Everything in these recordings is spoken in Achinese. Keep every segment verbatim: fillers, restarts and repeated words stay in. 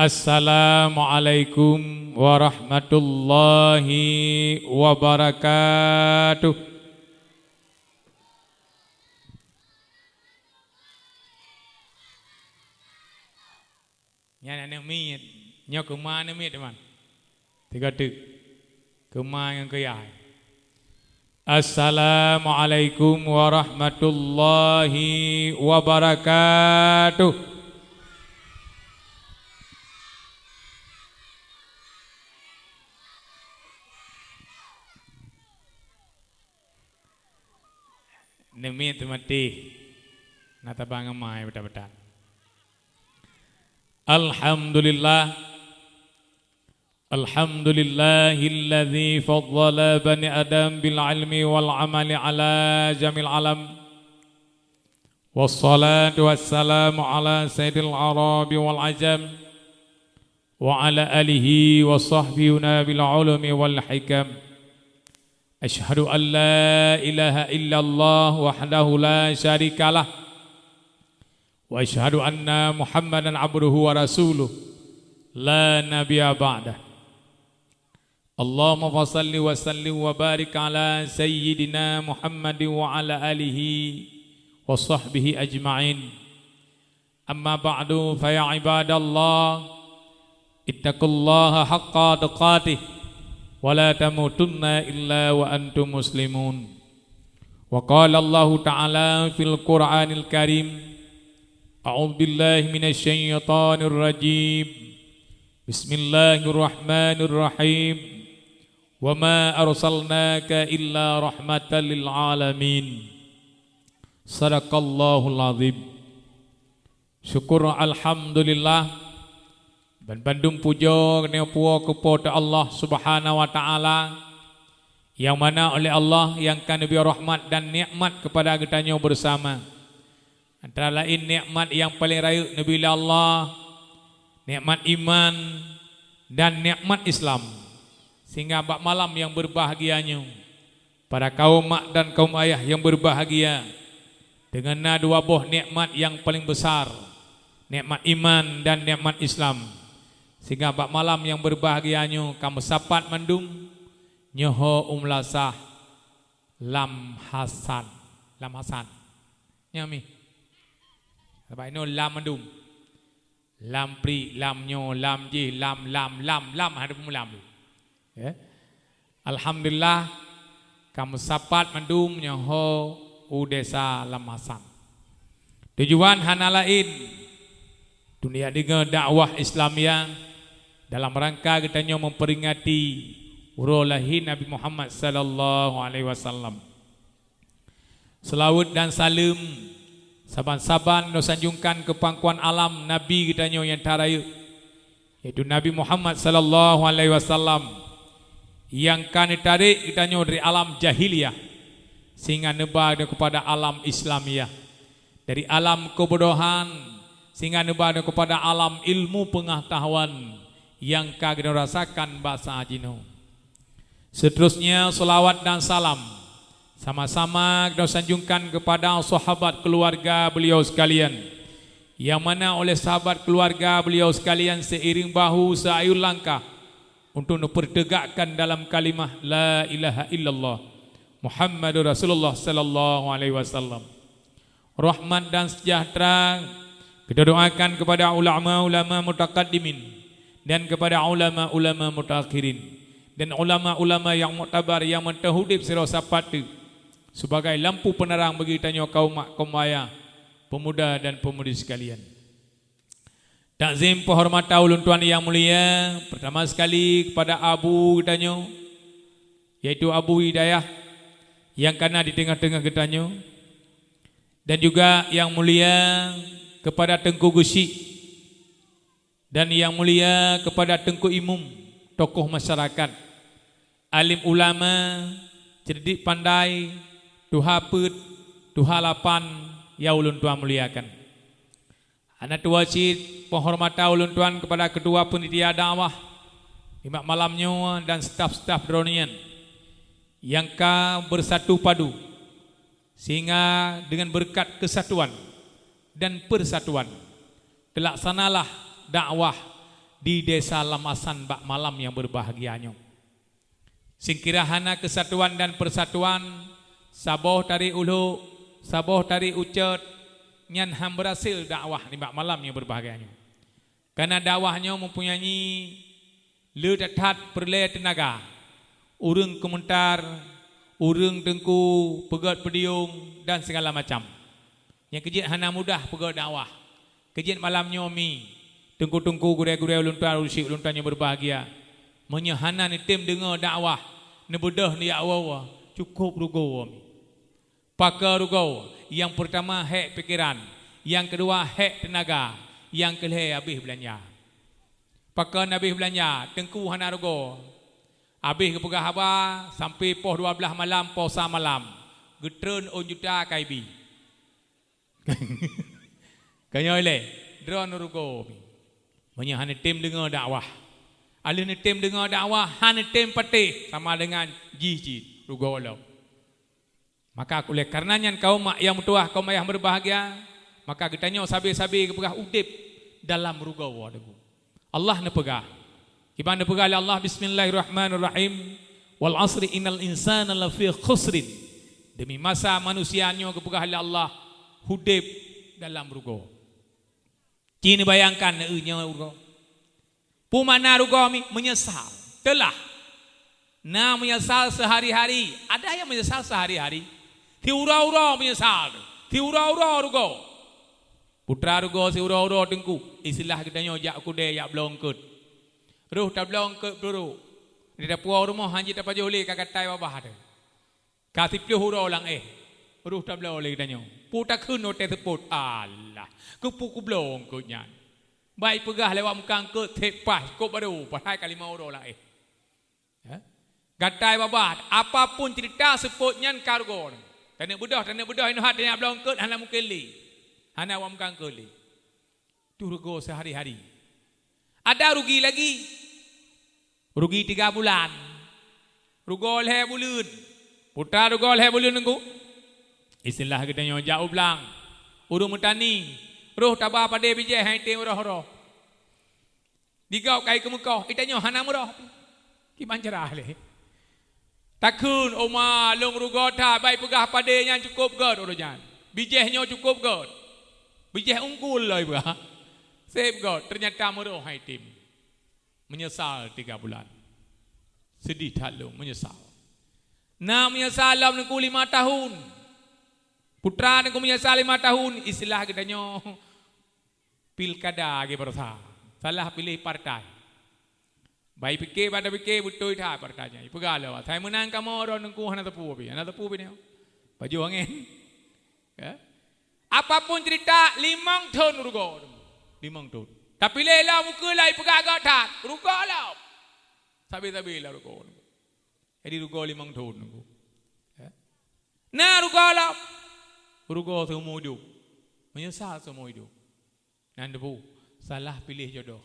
Assalamualaikum warahmatullahi wabarakatuh. Nyan aneuk miet. Nyoe keuma aneuk miet, teman. Tiga teuk. Keuma ngon keuyah. Assalamualaikum warahmatullahi wabarakatuh. Neumi teumatéh na tabang amai beuta-beuta. Alhamdulillah. Alhamdulillahilladzi faddala bani Adam bil ilmi wal amali ala jamil alam. Wassalatu wassalamu ala sayyidil arabi wal ajam, wa ala alihi wa sahbihi bil ulumi wal hikam. Asyhadu an la ilaha illallah wahdahu la syarikalah. Wa asyhadu anna Muhammadan abduhu wa rasuluh, la nabiyya ba'dah. Allahumma fasalli wa sallim wa barik ala sayyidina Muhammadin wa ala alihi wa sahbihi ajma'in. Amma ba'du, fa ya ibadallah, ittaqullaha haqqa tuqatih, wa la tamutunna illa wa antum muslimun. Wa qala Allahu ta'ala fil Qur'anil Karim, a'udzu billahi minasy syaithanir rajim. Bismillahirrahmanirrahim. Wa ma arsalnaka illa rahmatan lil alamin. Sadaqallahul azim. Syukur alhamdulillah. Ban bandum pujoe keuneuk puwoe keu Po teu Allah Subhanahu wa Ta'ala, nyang mana oleh Allah nyang ka neubri rahmat dan nikmat keupada geutanyoe beurasama. Antara laén nikmat nyang paleng rayeuk neubri lé Allah, nikmat iman dan nikmat Islam. Sehingga bak malam nyang beubahgia nyoe, para kaum mak dan kaum ayah nyang beubahgia, deungon na dua boh nikmat nyang paleng beusar, nikmat iman dan nikmat Islam. Sehingga bak malam nyang beubahgia nyoe ka meusapat mandum nyoe ho u meulasah lam hasan. Lam hasan. Nyan mi. Sabab inoe lam mandum. Lam prik, lam nyoe, lam jih, lam, lam, lam, lam, hana peumulam. Ya. Alhamdulillah, ka meusapat mandum nyoe ho u Desa Lam Hasan. Tujuan hana laén, dunia deungoe dakwah Islamiyah dalam rangka geutanyoe memperingati uroe lahé Nabi Muhammad sallallahu alaihi wasallam. Seulaweuet dan saleuem saban-saban neusanjongkan keu pangkuan alam Nabi geutanyoe nyang tarayeuk, yaitu Nabi Muhammad sallallahu alaihi wasallam, nyang ka neutarek geutanyoe dari alam jahiliyah sehingga neuba geutanyoe keupada alam Islamiyah, dari alam keubodohan sehingga neuba geutanyoe keupada alam ilmu peungatahuan nyang ka geutanyoe rasakan basa jinoe. Seterusnya, selawat dan salam sama-sama geutanyoe sanjongkan keupada sahabat keuluwarga beliau sekalian, nyang mana oleh sahabat keuluwarga beliau sekalian seiring bahu seayun langkah untuk neupeurteugakkan dalam kalimah la ilaha illallah Muhammadur Rasulullah sallallahu alaihi wasallam. Rahmat dan sejahtera kita doakan kepada ulama-ulama mutakaddimin dan kepada ulama-ulama mutaakhirin dan ulama-ulama nyang muktabar nyang meuteun udeb sidroe sapat teuk sebagai lampu penerang bagi tanyoe kaum mak kaum ayah, pemuda dan pemudi sekalian. Takzim penghormatan ulôn tuan nyang mulia, pertama sekali kepada abu geutanyoe, yaitu Abu Hidayah nyang ka na di teungoh-teungoh geutanyoe, dan juga nyang mulia kepada Teungku Geuchik, dan nyang mulia kepada Teungku Imum, tokoh masyarakat, alim ulama, cerdik pandai, tuha peuet, tuha lapan, nyang ulôn tuan muliakan. Hana tuwoe cit penghormatan ulôn tuan kepada Ketua Panitia Dakwah nibak malam nyoe dan staf-staf droeneuh nyan nyang ka bersatu padu, sehingga dengan berkat kesatuan dan persatuan, teullaksanalah dakwah di Desa Lamasan bak malam nyang berbahagia nyoe. Singkira hana kesatuan dan persatuan, saboh tarék ulok, saboh tarék ucot, nyan han berhasil dakwah nibak malam nyang berbahagia nyoe. Karena dakwah nyoe mempunyai le that-that peureulée teunaga, ureuëng keumeuntar, ureuëng teungku, peugét peudiyong, dan segala macam. Nyang keujeuet hana mudah peugét dakwah. Keujeuet malam nyoe mi, teungku-teungku, gurée-gurée ulôn tuan, ureuëng syik ulôn tuan nyang berbahagia, meunyoe hana neutem deungoe dakwah, neubeudôh neujak woe-woe, cukôp rugoe mi. Pakon rugoe? Nyang peurtama hék pikeran, nyang keudua hék teunaga, nyang keulhée habéh beulanja. Pakon habéh beulanja? Teungku hana rugoe. Habéh geupeugah haba sampoe poh dua blaih malam, poh sa malam, geutreun ôn juta ka ibi. Ka nyoe lé, droeneuh rugoe. Meunyoe hana tem deungoe dakwah, aleuh neutem deungoe dakwah, hana tem patéh, sama dengan jih cit rugoe lom. Maka oleh karena nyan, kaum mak nyang meutuwah, kaum ayah berbahagia, maka geutanyoe sabe-sabe geupeugah udeb dalam rugoe. Allah neupeugah, kiban neupeugah lé Allah, "Bismillahirrahmanirrahim. Wal 'asri innal insana lafi khusrin." Demi masa manusia nyoe geupeugah lé Allah udeb dalam rugoe. Ci neubayangkan, eu nyoe rugoe. Peue makna rugoe mi? Meunyeusal. Teulah. Na meunyeusal seuhari-hari. Ada nyang meunyeusal seuhari-hari. Siuroe-uroe meunyeusal. Siuroe-uroe rugoe. Putra rugoe siuroe-uroe teungku. Istilah geutanyoe jak u keudè jak bloe eungkôt. Roh tabloe eungkôt peururuk. Di dapu rumoh hana jeuet tapajoh lé, ka gatai babah teuh. Ka siplôh uroe lam éh, roh tabloe lé geutanyoe. Peue takheun watée seupôt, "Alah, keupeue kubloe eungkôt nyan?" Bah ipeugah lé awak meukang eungkôt, sép paih, cukôp barô, padahai ka limong uroe lam éh. Ya? Gatai babah, apapun cerita seupôt nyan ka rugoe. Taneuk beudôh, taneuk beudôh, inoe hat tanyoe bloe eungkôt, hana mungken lé. Hana awak meukang eungkôt lé. Tu rugoe seuhari-hari. Ada rugi lagi. Rugi tiga bulan. Rugoe lhée buleuen. Putra rugoe lhée buleuen teungku. Istilah geutanyoe jak u blang. Ureuëng meutani, roh taba padé bijéh han item roh-roh. Digob kai keumeukoh, geutanyoe hana meuroh. Kiban cara lé. Takheun, "Oma, lôn rugoe that, bah ipeugah padé nyan cukôp gét uroe nyan. Bijéh nyoe cukôp gét. Bijéh unggul lôn ipeugah. Sép gét, teunyata meuroh han item." Meunyeusal tiga bulan. Seudeh that lôn, meunyeusal. Na meunyeusal lom teungku lima tahun. Putra teungku meunyeusal lima tahun, istilah geutanyoe pilkada lagée baroesa. Salah piléh partai. Bah ipike, bah tapike beutôi that partai nyan. Ipeugah lé awak, "Sai meunang kamoe, droeneuh teungku hana teupeu pih, hana teupeu pih nyoe." Pajoh angén. Ya. Apapun cerita, limong thon rugoe. Limong thon. Tapi lé lom ukeue lom ipeugah gét that, rugoe lom. Sabe-sabe lom rugoe. Jadi rugoe limong thon. Ya. Na rugoe lom. Rugoe seumeu idop. Meunyeusal seumeu idop. Nan debu, salah piléh jodoh.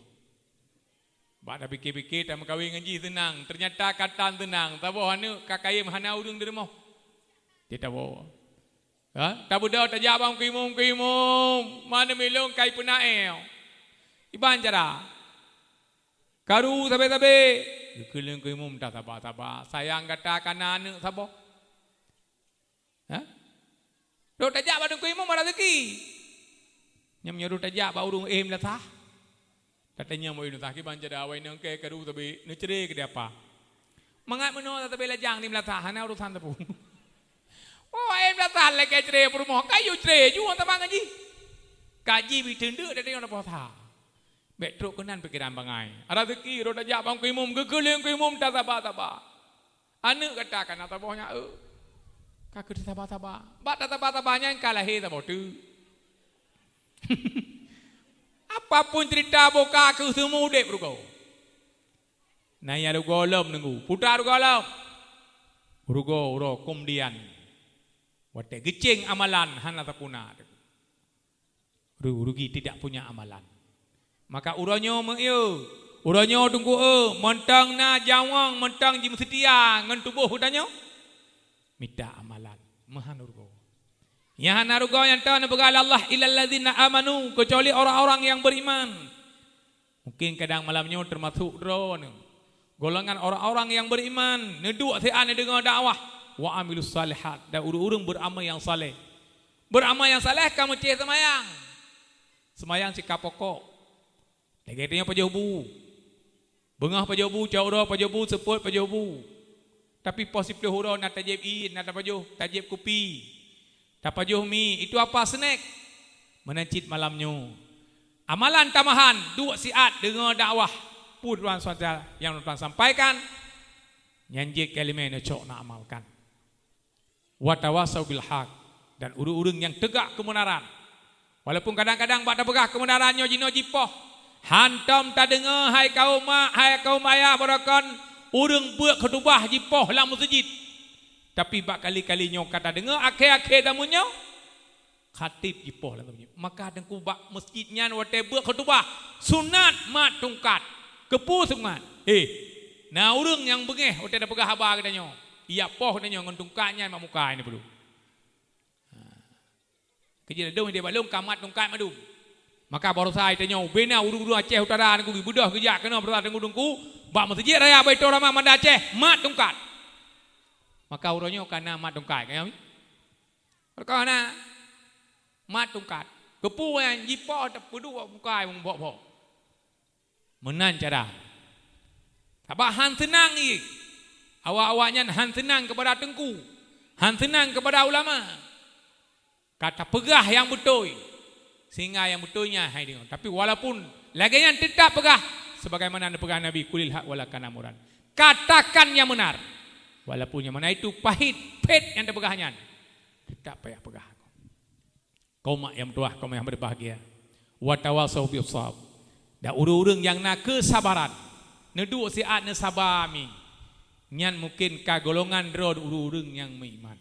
Bak tapike-pike tameukawen ngon jih seunang, teunyata ka tan seunang, saboh aneuëk ka kayém hana ureuëng di rumoh. Jitaboh. Ha? Tabeudôh tajak bak Teungku Imum, "Teungku Imum, ma aneuk miet lôn ka ipeunaéh." Iban cara. Karu sabe-sabe. Geukheun lé Teungku Imum, "Tasaba-saba, sayang gata ka na aneuëk saboh." Ha? Rot tajak bak Teungku Imum meuraseuki. Nyan meunyoe rot tajak bak ureuëng éh meulasah. Tatanyong bak ureuëng meulasah, "Kiban cara awai nangkée karu sabe neucre keu di apa?" Mangat meunoe sabe lajang di meulasah, hana urosan sapeue. Oh, éh meulasah lagée cre peurumoh, kayu cre, juang teuma ngaji. Kaji biteundeuk dari nyang puasa. Bék trok keunan pikeran bangai. Raseuki rot tajak bak Teungku Imum, geukheun lé Teungku Imum, "Tasaba-saba. Aneuëk gata ka na saboh nyan, eu." Ka keuh tasaba-saba. Bak tasaba-saba nyan ka lahé saboh teuk. Apapun cerita boh ka keuh seumeu udeb rugoe. Na nyang rugoe lom teungku. Putra rugoe lom. Rugoe uroe keumudian. Watée geucéng amalan hana tapuna teungku. Ru-, rugi tidak punya amalan. Maka uroe nyoe meu-, eu, uroe nyoe teungku eu, mantong na jawang, mantong jimeuseutia ngon tuboh geutanyoe, mita amalan, meuhan rugoe. Nyang hana rugoe nyang tan neupeugah lé Allah, "Illal ladzina amanu," kecuali orang-orang yang beriman. Mungkin kadang malam nyoe teumasok droeneuh golongan orang-orang nyang beriman, neuduek siat neudeungoe dakwah, wa amilus salihat, dan ureuëng-ureuëng beramal nyang saleh. Beramal nyang saleh ka meucéh seumayang. Seumayang sika pokok. Lagée tanyoe pajoh bu. Beungoh pajoh bu, cot uroe pajoh bu, seupôt pajoh bu. Tapi poh siplôh uroe na tajieb ié, na tapajoh, tajieb kupi, tapajoh mi, itu apa, snack. Meunan cit malam nyoe. Amalan tambahan, duek siat deungoe dakwah peue Tuhan nyang Tuhan sampaikan, nyan jeuet keu ileumèe neucok neuamalkan. Watawasau bil haq, dan ureuëng-ureuëng nyang teugak keubeunaran. Walaupun kadang-kadang bak tapeugah keubeunaran nyoe jinoe jipoh, hantom tadeungoe hai kaum mak, hai kaum ayah, baroekon ureuëng beuet khutubah jipoh lam meuseujid. Tapi bak kali-kali nyoe ka tadeungoe akhé-akhé zaman nyoe, khatib jipoh lam meuseujid. Maka teungku bak meuseujid nyan watée beuet khutubah, sunat mat tungkat. Keupeue sunat? Eh, na ureuëng nyang beungéh watée tapeugah haba geutanyoe. Ijak poh geutanyoe ngon tungkat nyan bak muka nyan peue. Ha. Keujeuet ladôm idéh bak lôn ka mat tungkat mandum. Maka baroesa tanyoe ubena ureuëng-ureuëng Aceh Utara nyan geubeudôh geujak keunoe baroesa teungku-teungku bak Meuseujid Raya Baiturrahman Banda Aceh mat tungkat. Maka uroe nyoe ka na mat tungkat, ka nyan? Ka na mat tungkat. Keupeue nyan jipoh tapeuduek muka nyang bhok-bhok. Meunan cara. Sabab han seunang ié. Awak-awak nyan han seunang keupada teungku, han seunang keupada ulama. Ka tapeugah nyang beutôi, sehingga nyang beutôi nyan hai deungoe. Tapi walaupun lagée nyan, teutab peugah sebagaimana neupeugah Nabi, "Qulil haq walau kana murran." Katakan nyang beunar, walaupun nyang meunan itu pahit, phét nyang tapeugah nyan, teutab payah peugah. Kaum mak nyang meutuwah, kaum nyang berbahagia. Watawasau bis sabr. Dan ureuëng-ureuëng nyang na keusabaran, neuduek siat neusaba mi, nyan mungken ka golongan droe ureuëng-ureuëng nyang meuiman.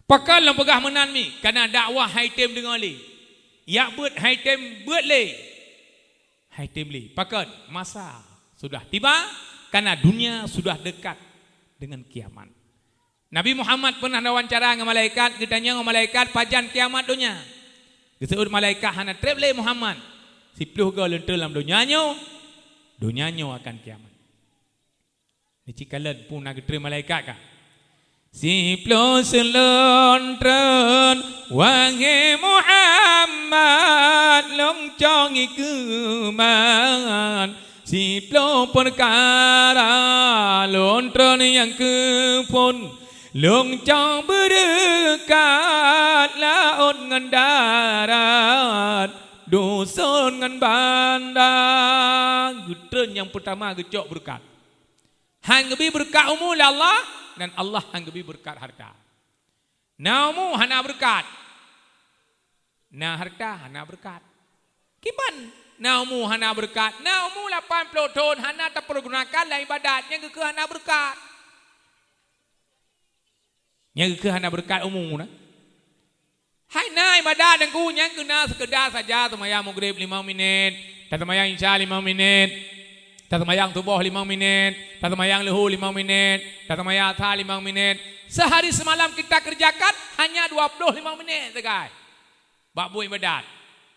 Pakon lôn peugah meunan mi? Kareuna dakwah han item deungoe lé. Jak beuet han item beuet lé. Han item lé. Pakon? Masa sudah tiba, kareuna dunia sudah dekat dengan kiamat. Nabi Muhammad peunah wawancara ngon malaikat, geutanyong ngon malaikat, "Pajan kiamat donya?" Geuseuôt malaikat, "Hana treb lé Muhammad. Siplôh goe leuntreun lam donya nyoe, donya nyoe akan kiamat." Neucikalon peue na geutreun malaikat ka? "Siplôh seuleuntreun, wahé Muhammad, lôn cong ikeuman. Siplôh peukara lôn treun nyang keuphon, lôn cong beureukat laôt ngon darat, duson ngon banda." Geutreun nyang peutama geucok beureukat. Han geubri beureukat umu lé Allah, dan Allah han geubri beureukat hareuta. Na umu hana beureukat. Na hareuta hana beureukat. Kiban na umu hana beureukat? Na umu lapan ploh thon hana tapeugunakan lam ibadat, nyan geukheun hana beureukat. Nyan geukheun hana beureukat umu na. Hai na ibadat deungku, nyan keuh na seukeudar saja seumayang Maghrib limong minit, taseumayang Isya limong minit, taseumayang Suboh limong minit, taseumayang Luhô limong minit, taseumayang Asar limong minit. Sehari semalam kita kerjakan hanya dua puluh lima menit sagai. Bak buet ibadat.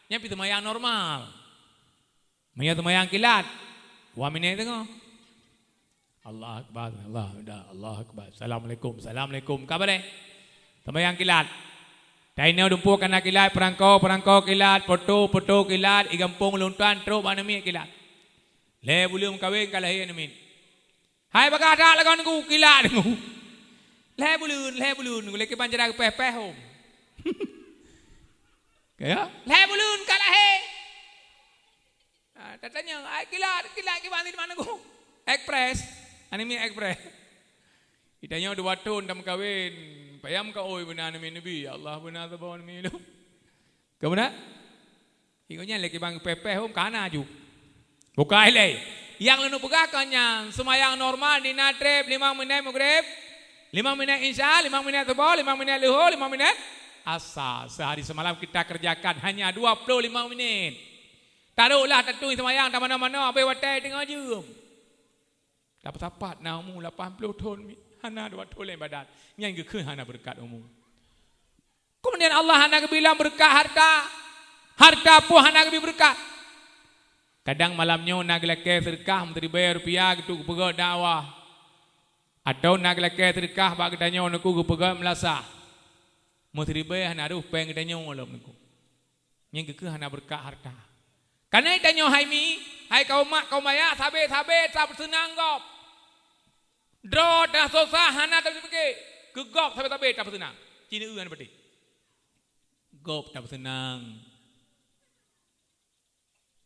Nyan pih seumayang normal. Meunyoe seumayang kilat, dua minit teungoh. Allahu Akbar, Allahu Akbar, Allahu Akbar. Assalamualaikum, assalamualaikum. Ka bareh. Seumayang kilat. Tainoe dumpeue kana kilat, peurangko, peurangko kilat, poto, poto kilat, i gampông lôn tuan trok bak aneuk miet kilat. Lhèe buleuen meukawen ka lahé aneuk miet. Hai bagah that lagoe nunggu kilat nunggu. Lhèe buleuen, lhèe buleuen nunggu lé kiban cara geupéh-péh hom. Ya, lhèe buleuen ka lahé. Ah, tatanyong, "Ai kilat, kilat kiban di mana nunggu?" Ekspres. Aneuk miet ekspres. Itanyong dua thon dah meukawen, payah meukaôi beuna aneuk miet neubi. Ya Allah, beuna saboh aneuk miet lôn. Ka beuna? Ingat nyan lé kiban geupéh-péh hom ka hana aju. Bukai lé. Nyang lôn peugah kon nyan, seumayang normal di na treb limong minét Maghrib, limong minét Isya, limong minét Suboh, limong minét Luhô, limong minét Asar. Sehari semalam kita kerjakan hanya dua puluh lima minit. Taroklah tatui seumayang tamanoe-manoe, abéh watèe teungoh jeuem. Tapeusapat na umu lapan ploh thon mi, hana dua thon lé ibadat. Nyan geukheun hana beureukat umu. Keumudian Allah hana geubri lom beureukat hareuta. Hareuta pun hana geubri beureukat. Kadang malam nyoe na geulakée seudeukah meusiribée rupiah geutuk geupeugét dakwah. Atawa na geulakée seudeukah bak geutanyoe neuku geupeugét meulasah. Meusiribée hana rôh péng geutanyoe lom neuku. Nyang geukeu hana beureukat hareuta. Kareuna tanyoe hai mi, hai kaum mak, kaum ayah, sabe-sabe tapeuseunang gob. Droe teuh susah hana tapike, keu gob sabe-sabe tapeuseunang. Ci neueu hana patéh. Gob tapeuseunang.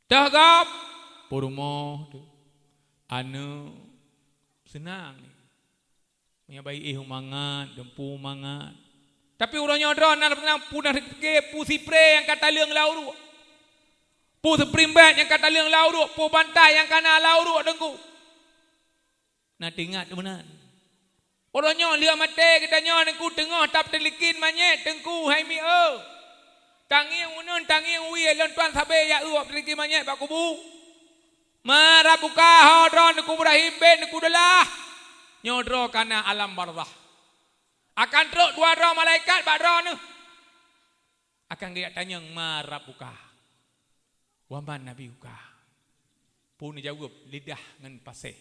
Teuh gob, peurumoh teuh, aneuëk, seunang. Meunyoe bayi éh mangat, dumpu mangat. Tapi uroe nyoe droe na seunang puna teuke pu sipré nyang ka taleueng lam uruek. Pu seuprimbet nyang ka taleueng lam uruek, pu bantai nyang ka na lam uruek teungku. Na teuingat meunan. Uroe nyoe lheueh maté geutanyoe teungku teungoh tapeuteuleukin manyét teungku hai mi-e. Tangieng uneun tangieng wie lôn tuan sabe ya eu wak peuteuleukin manyét bak kubu. Marab buka ho droe neuku Ibrahim bét neuku deulah. Nyoe droe kana alam barzah. Akan trok dua droe malaikat bak droe neuh. Akan geujak tanyong marab buka. Waman nabi buka. Pun neujaweueb lidah ngon paséh.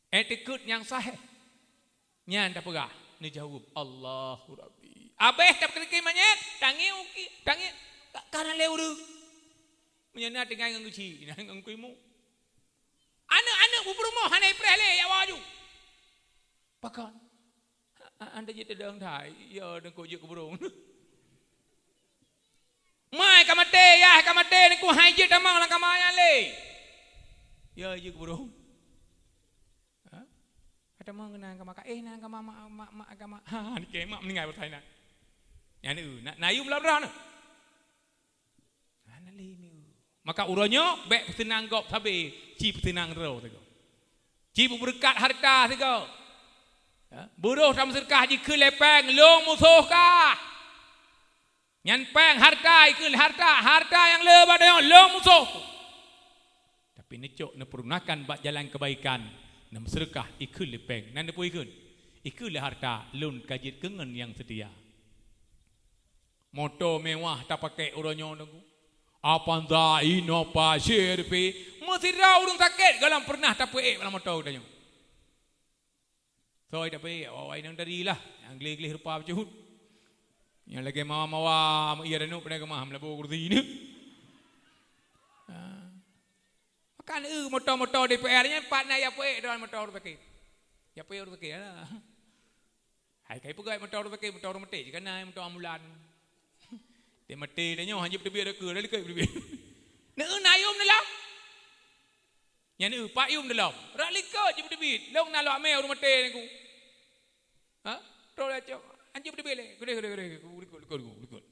Etikeuet nyang sahé. Nyan tapeugah, neujaweueb, "Allahu Rabbi." Abéh tapeuteuleukin manyét, tangieng uki, tangieng ka, ka na lé ureuëng. Meunyoe na tinggai ngon geuchik, na ngon kuimu. Aneuëk-aneuëk bubrumoh hana ipreh lé, ya waju. Pakon? Anda jeuet teudong thai, ya deungkok jeuet keuburong. Mai ka maté, yah ka maté, neukeuh hai jeuet tamong lam kama nyan lé. Ya jeuet keuburong. Ha? Kata mau kena kama ka, eh na kama mak mak mak kama. Ha, ni ke mak meninggai bertai na. Nyan na, na yum lam roh na. Hana lé mi. Maka uroe nyoe bék peuseunang gob sabe, ci peuseunang droe sigoe. Ci peubeureukat hareuta sigoe. Ya, beurôh tameuseudekah jikheun lé péng, lôn musoh kah. Nyan péng hareuta, ikheun lé hareuta, hareuta nyang le bak tanyoe, lôn musoh. Tapi neucok neupeurunakan bak jalan keubaikan, neumeuseudekah ikheun lé péng. Nan neupeu ikheun? Ikheun lé hareuta, lôn ka jeuet keu ngon nyang seutia. Moto mewah tapakée uroe nyoe teungku. Avanza, Innova, C R V. Meusidroe ureuëng sakét gohlom peureunah tapeuék lam moto geutanyoe. Soe tapeuék, awai nyang tadi lah, nyang gleh-gleh rupa bacut. Nyang lagée mawa-mawa, meuiya danuk peureunah keumah meulabo kursi ni. Ha. Maka eu moto-moto D P R nyan pat na ya peuék droe moto ureuëng sakét. Ya peuék ureuëng sakét lah. Hai kai peugah moto ureuëng sakét, moto ureuëng maté jih kana moto ambulan. Teumaté tanyoe hana jeuet teubiet dikeue, dah likot teubiet. Neu na yum dalam. Nyan eu pak yum dalam. Rak likot jeuet teubiet. Long na lok mé ureuëng maté niku. Ha? Troh dah cok. Hana jeuet teubiet lé. Gede gede gede. Likot likot likot likot.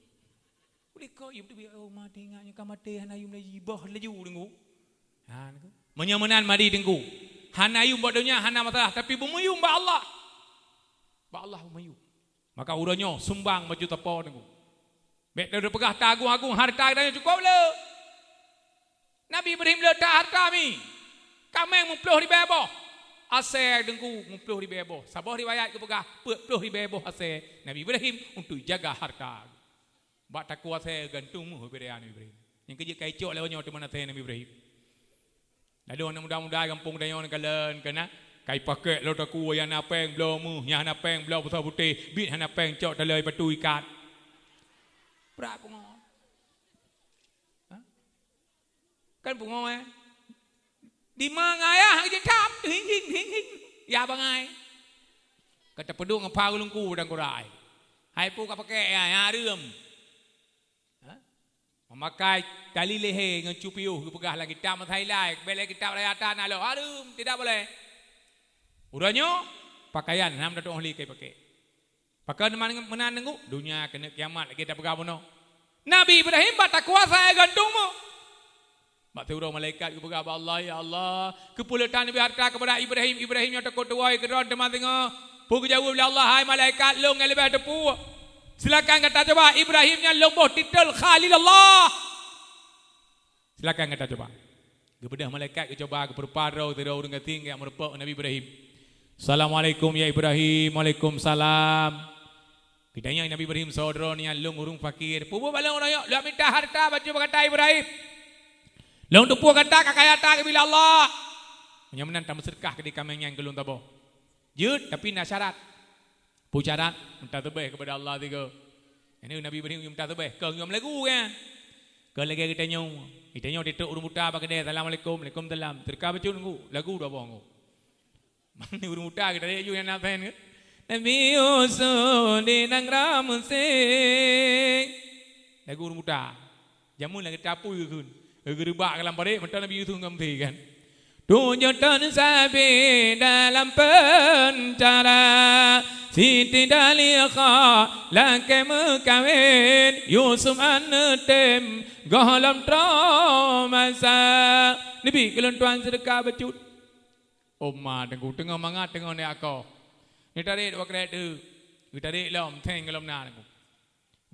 Likot yum teubiet. Oh mati ngak nyoe ka maté hana yum lé jiboh laju niku. Ha niku. Meunyoe meunan madi teungku. Hana yum bak donya hana masalah tapi beumuyum bak Allah. Bak Allah beumuyum. Maka uroe nyoe sumbang baju teupeu teungku. Bék teupeugah taagung-agung hareuta geutanyoe cukôp le. Nabi Ibrahim le that hareuta mi. Kaméng muploh ribée boh. Asée teungku muploh ribée boh. Saboh riwayat geupeugah peuet ploh ribée boh asée Nabi Ibrahim untuk jaga hareuta. Bak takue asée gantung meuh bidaya Nabi Ibrahim. Nyang keujeuet ka icok lé nyoe teuma asée Nabi Ibrahim. Lalu aneuk muda-muda gampông tanyoe neukalon keunan, ka ipakék lom takue nyang hana péng bloe meuh, nyang hana péng bloe beusoh putéh, biet hana péng cok taloe batu ikat. Brat pungo. Ha? Kan pungo eh. Di ma ngayah jeuet tham, hing hing hing hing. Ya bangai. Ka tapeuduek ngon pha ulungku dan kurai. Hai pu ka pakék ya, ya reuem. Ha? Memakai tali lehe ngon cupiôh geupeugah lam kitab masa ilai, bèk lé kitab raya tan aloh. Hareuem, tidak boleh. Uroe nyoe pakaian hana meutatong ahli kai pakai. Pakon meunan teungku, dunia keuneuk kiamat lagèe tapeugah bunoe. Nabi Ibrahim bak takuasa gantung mu. Bak siuroe malaikat geupeugah bak Allah, "Ya Allah, keupeue le tan neubri hareuta keupada Ibrahim? Ibrahim nyoe takot tuwoe keudroe teuma singoh." Peue geujaweueb lé Allah, "Hai malaikat, lôn nyang leubeh teupeue. Silakan gata coba Ibrahim nyan lôn boh titel Khalilullah. Silakan gata coba." Geubeudôh malaikat geucoba, geupeurupa droe sidroe ureueng gasien geujak meurumpok Nabi Ibrahim. "Assalamualaikum ya Ibrahim." "Waalaikumsalam." Geutanyong Nabi Ibrahim, "Soe droe nyan?" "Lôn ureueng fakir." "Peue buet bak lôn uroe nyoe?" "Lôn mita hareuta bacut bak gata Ibrahim." Lôn teupeue gata ka kaya that geubri lé Allah. Meunyoe meunan tameuseudeukah keudéh kaméng nyan keu lôn saboh. Jeuet, tapi na syarat. Peue syarat? Meutaseubaih keupada Allah sigoe. Nyan Nabi Ibrahim meutaseubaih, kon meulagu nyan. Kon lagée geutanyoe. Geutanyoe teutrok ureuëng buta bak keudée, "Assalamualaikum." "Waalaikumsalam." Seudeukah bacut ngon lagu dua boh ngon. Mani ureuëng buta geutarek aju nyang na pen ke? Nabi Yusuf di nanggroe Mesir. Lagu ureuëng buta. Jameun lagée tapui geukheun. Geureubak lam parék mantong Nabi Yusuf ngon Mesir kan. Tujoh thon sabe dalam peunjara, Siti Dalikha lakée meukawen, Yusuf aneuëk tem gohlom troh masa. Neubi keu lôn tuan seudeukah bacut. Oma teungku teungoh mangat teungoh neuk akoh. Neutarek dua krek teuk. Geutarek lom, theng gohlom na teungku.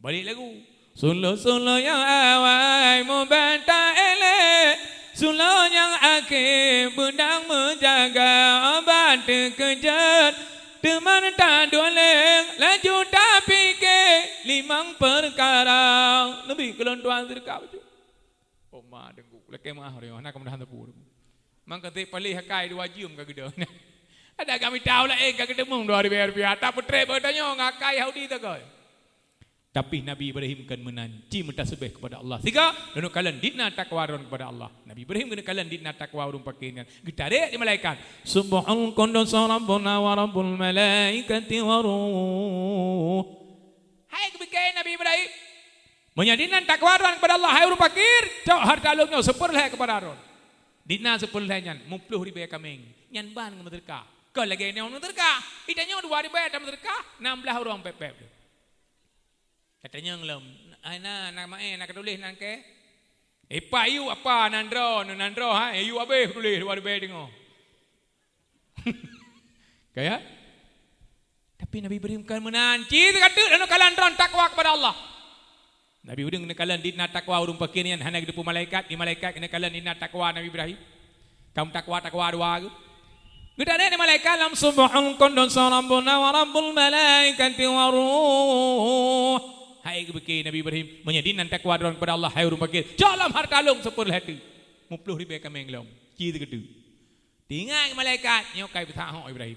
Balek lagu. Suluh-suluh nyang awai mubanta elek, suluh nyang akhé beudang meujaga, obat teukeujot teuma taduleng, laju tapike limong peukara. Neubi keu lôn tuan seudeukah bacut. Oh ma teungku, lakée meuah ureuëng, hana keumudahan teupeu. Mangka teuk paléh akai dua jeuem ka geudoe. Ada kami tahu laén ka geuteumeung dua ribée rupiah, tapeutreb bak tanyoe ngon akai Yahudi takoi. Tapi Nabi Ibrahim kon meunan, ci meutaseubaih keupada Allah. Siga, lôn kalon dina takwa droen keupada Allah. Nabi Ibrahim keuneuk kalon dina takwa ureuëng pakè nyan. Geutarek di malaikat. Subhal Quddus Rabbuna wa Rabbul Malaikati wa Ruh. Hai geupike Nabi Ibrahim. Meunyoe dinan takwa droen keupada Allah, hai ureuëng pakè, cok hareuta lôn nyoe seupeureulee keupada droen. Dina seupeureulee nyan, muploh ribée kaméng. Nyan ban ngon meuseudeukah. Kon lagée nyoe meuseudeukah. Ita nyoe dua ribée tameuseudeukah, nam blaih ureuëng pép-pép. Katanyong lom, ai na, na maé, na katuléh nan keu? Ipak yue apa nan droe, nan droe, ha, yue abéh katuléh dua ribée teungoh. Kaya? Tapi Nabi Ibrahim kon meunan. Ci teuka teuk lôn kalon droen takwa keupada Allah. Nabi Ibrahim keuneuk kalon dina takwa ureuëng pakè nyan hana geuteupeue malaikat, di malaikat keuneuk kalon dina takwa Nabi Ibrahim. Kaum takwa-takwa dua geuh. Geutarek di malaikat lom, "Subhal Quddus Rabbuna wa Rabbul Malaikati wa Ruh." Hai geupike Nabi Ibrahim, meunyoe dinan takwa droen keupada Allah, hai ureuëng pakè, cok lom hareuta lôn seupeureulee teuk. Muploh ribée kaméng lom. Ci teuka teuk. Teuingat malaikat, nyoe kai beutahok Ibrahim.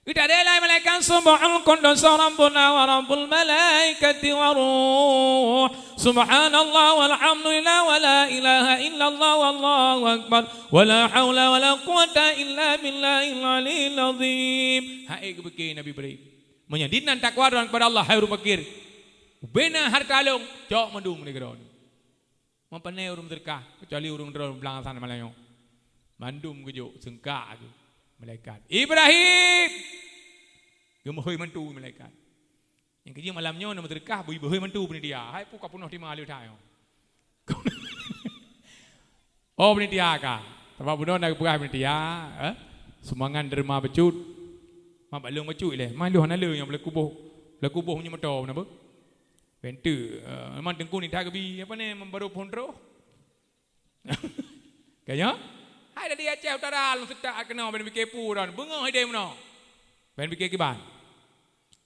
Geutarek lé malaikat, "Subhal Quddus Rabbuna wa Rabbul Malaikati wa Ruh. Subhanallah walhamdulillah wa la ilaha illallah wallahu akbar. Wa la haula wa la quwwata illa billahil aliyyil azim." Hai geupike Nabi Ibrahim. Meunyoe dinan takwa droen keupada Allah, hai ureuëng pakè. Ubena hareuta lôn, cok mandum lé droen. Meupanai ureuëng meuseudeukah, keucuali ureuëng droen blang asan malam nyoe. Mandum geujok seungkak geuh malaikat. "Ibrahim!" Geumeuhôi mantu malaikat. Nyang keujeuet malam nyoe na meuseudeukah, beu-, beuhôi mantu panitia. Hai peue ka peunoh tima lé that nyoe. Oh panitia ka. Sabab bunoe na geupeugah panitia, eh? Sumbangan derma bacut. Mak bak lôn bacut lé. Malu hana lé nyang beuleukeuboh. Beuleukeuboh meunyoe moto na beuh. Bentuk, eh, memang teungku ni dah gebi, apa ni, membaru phon roh. Kaya? Hai dari Aceh Utara, lôn setak keunoe, ben pikir pu dan beungoh idéh meunoe. Ben pikir kiban.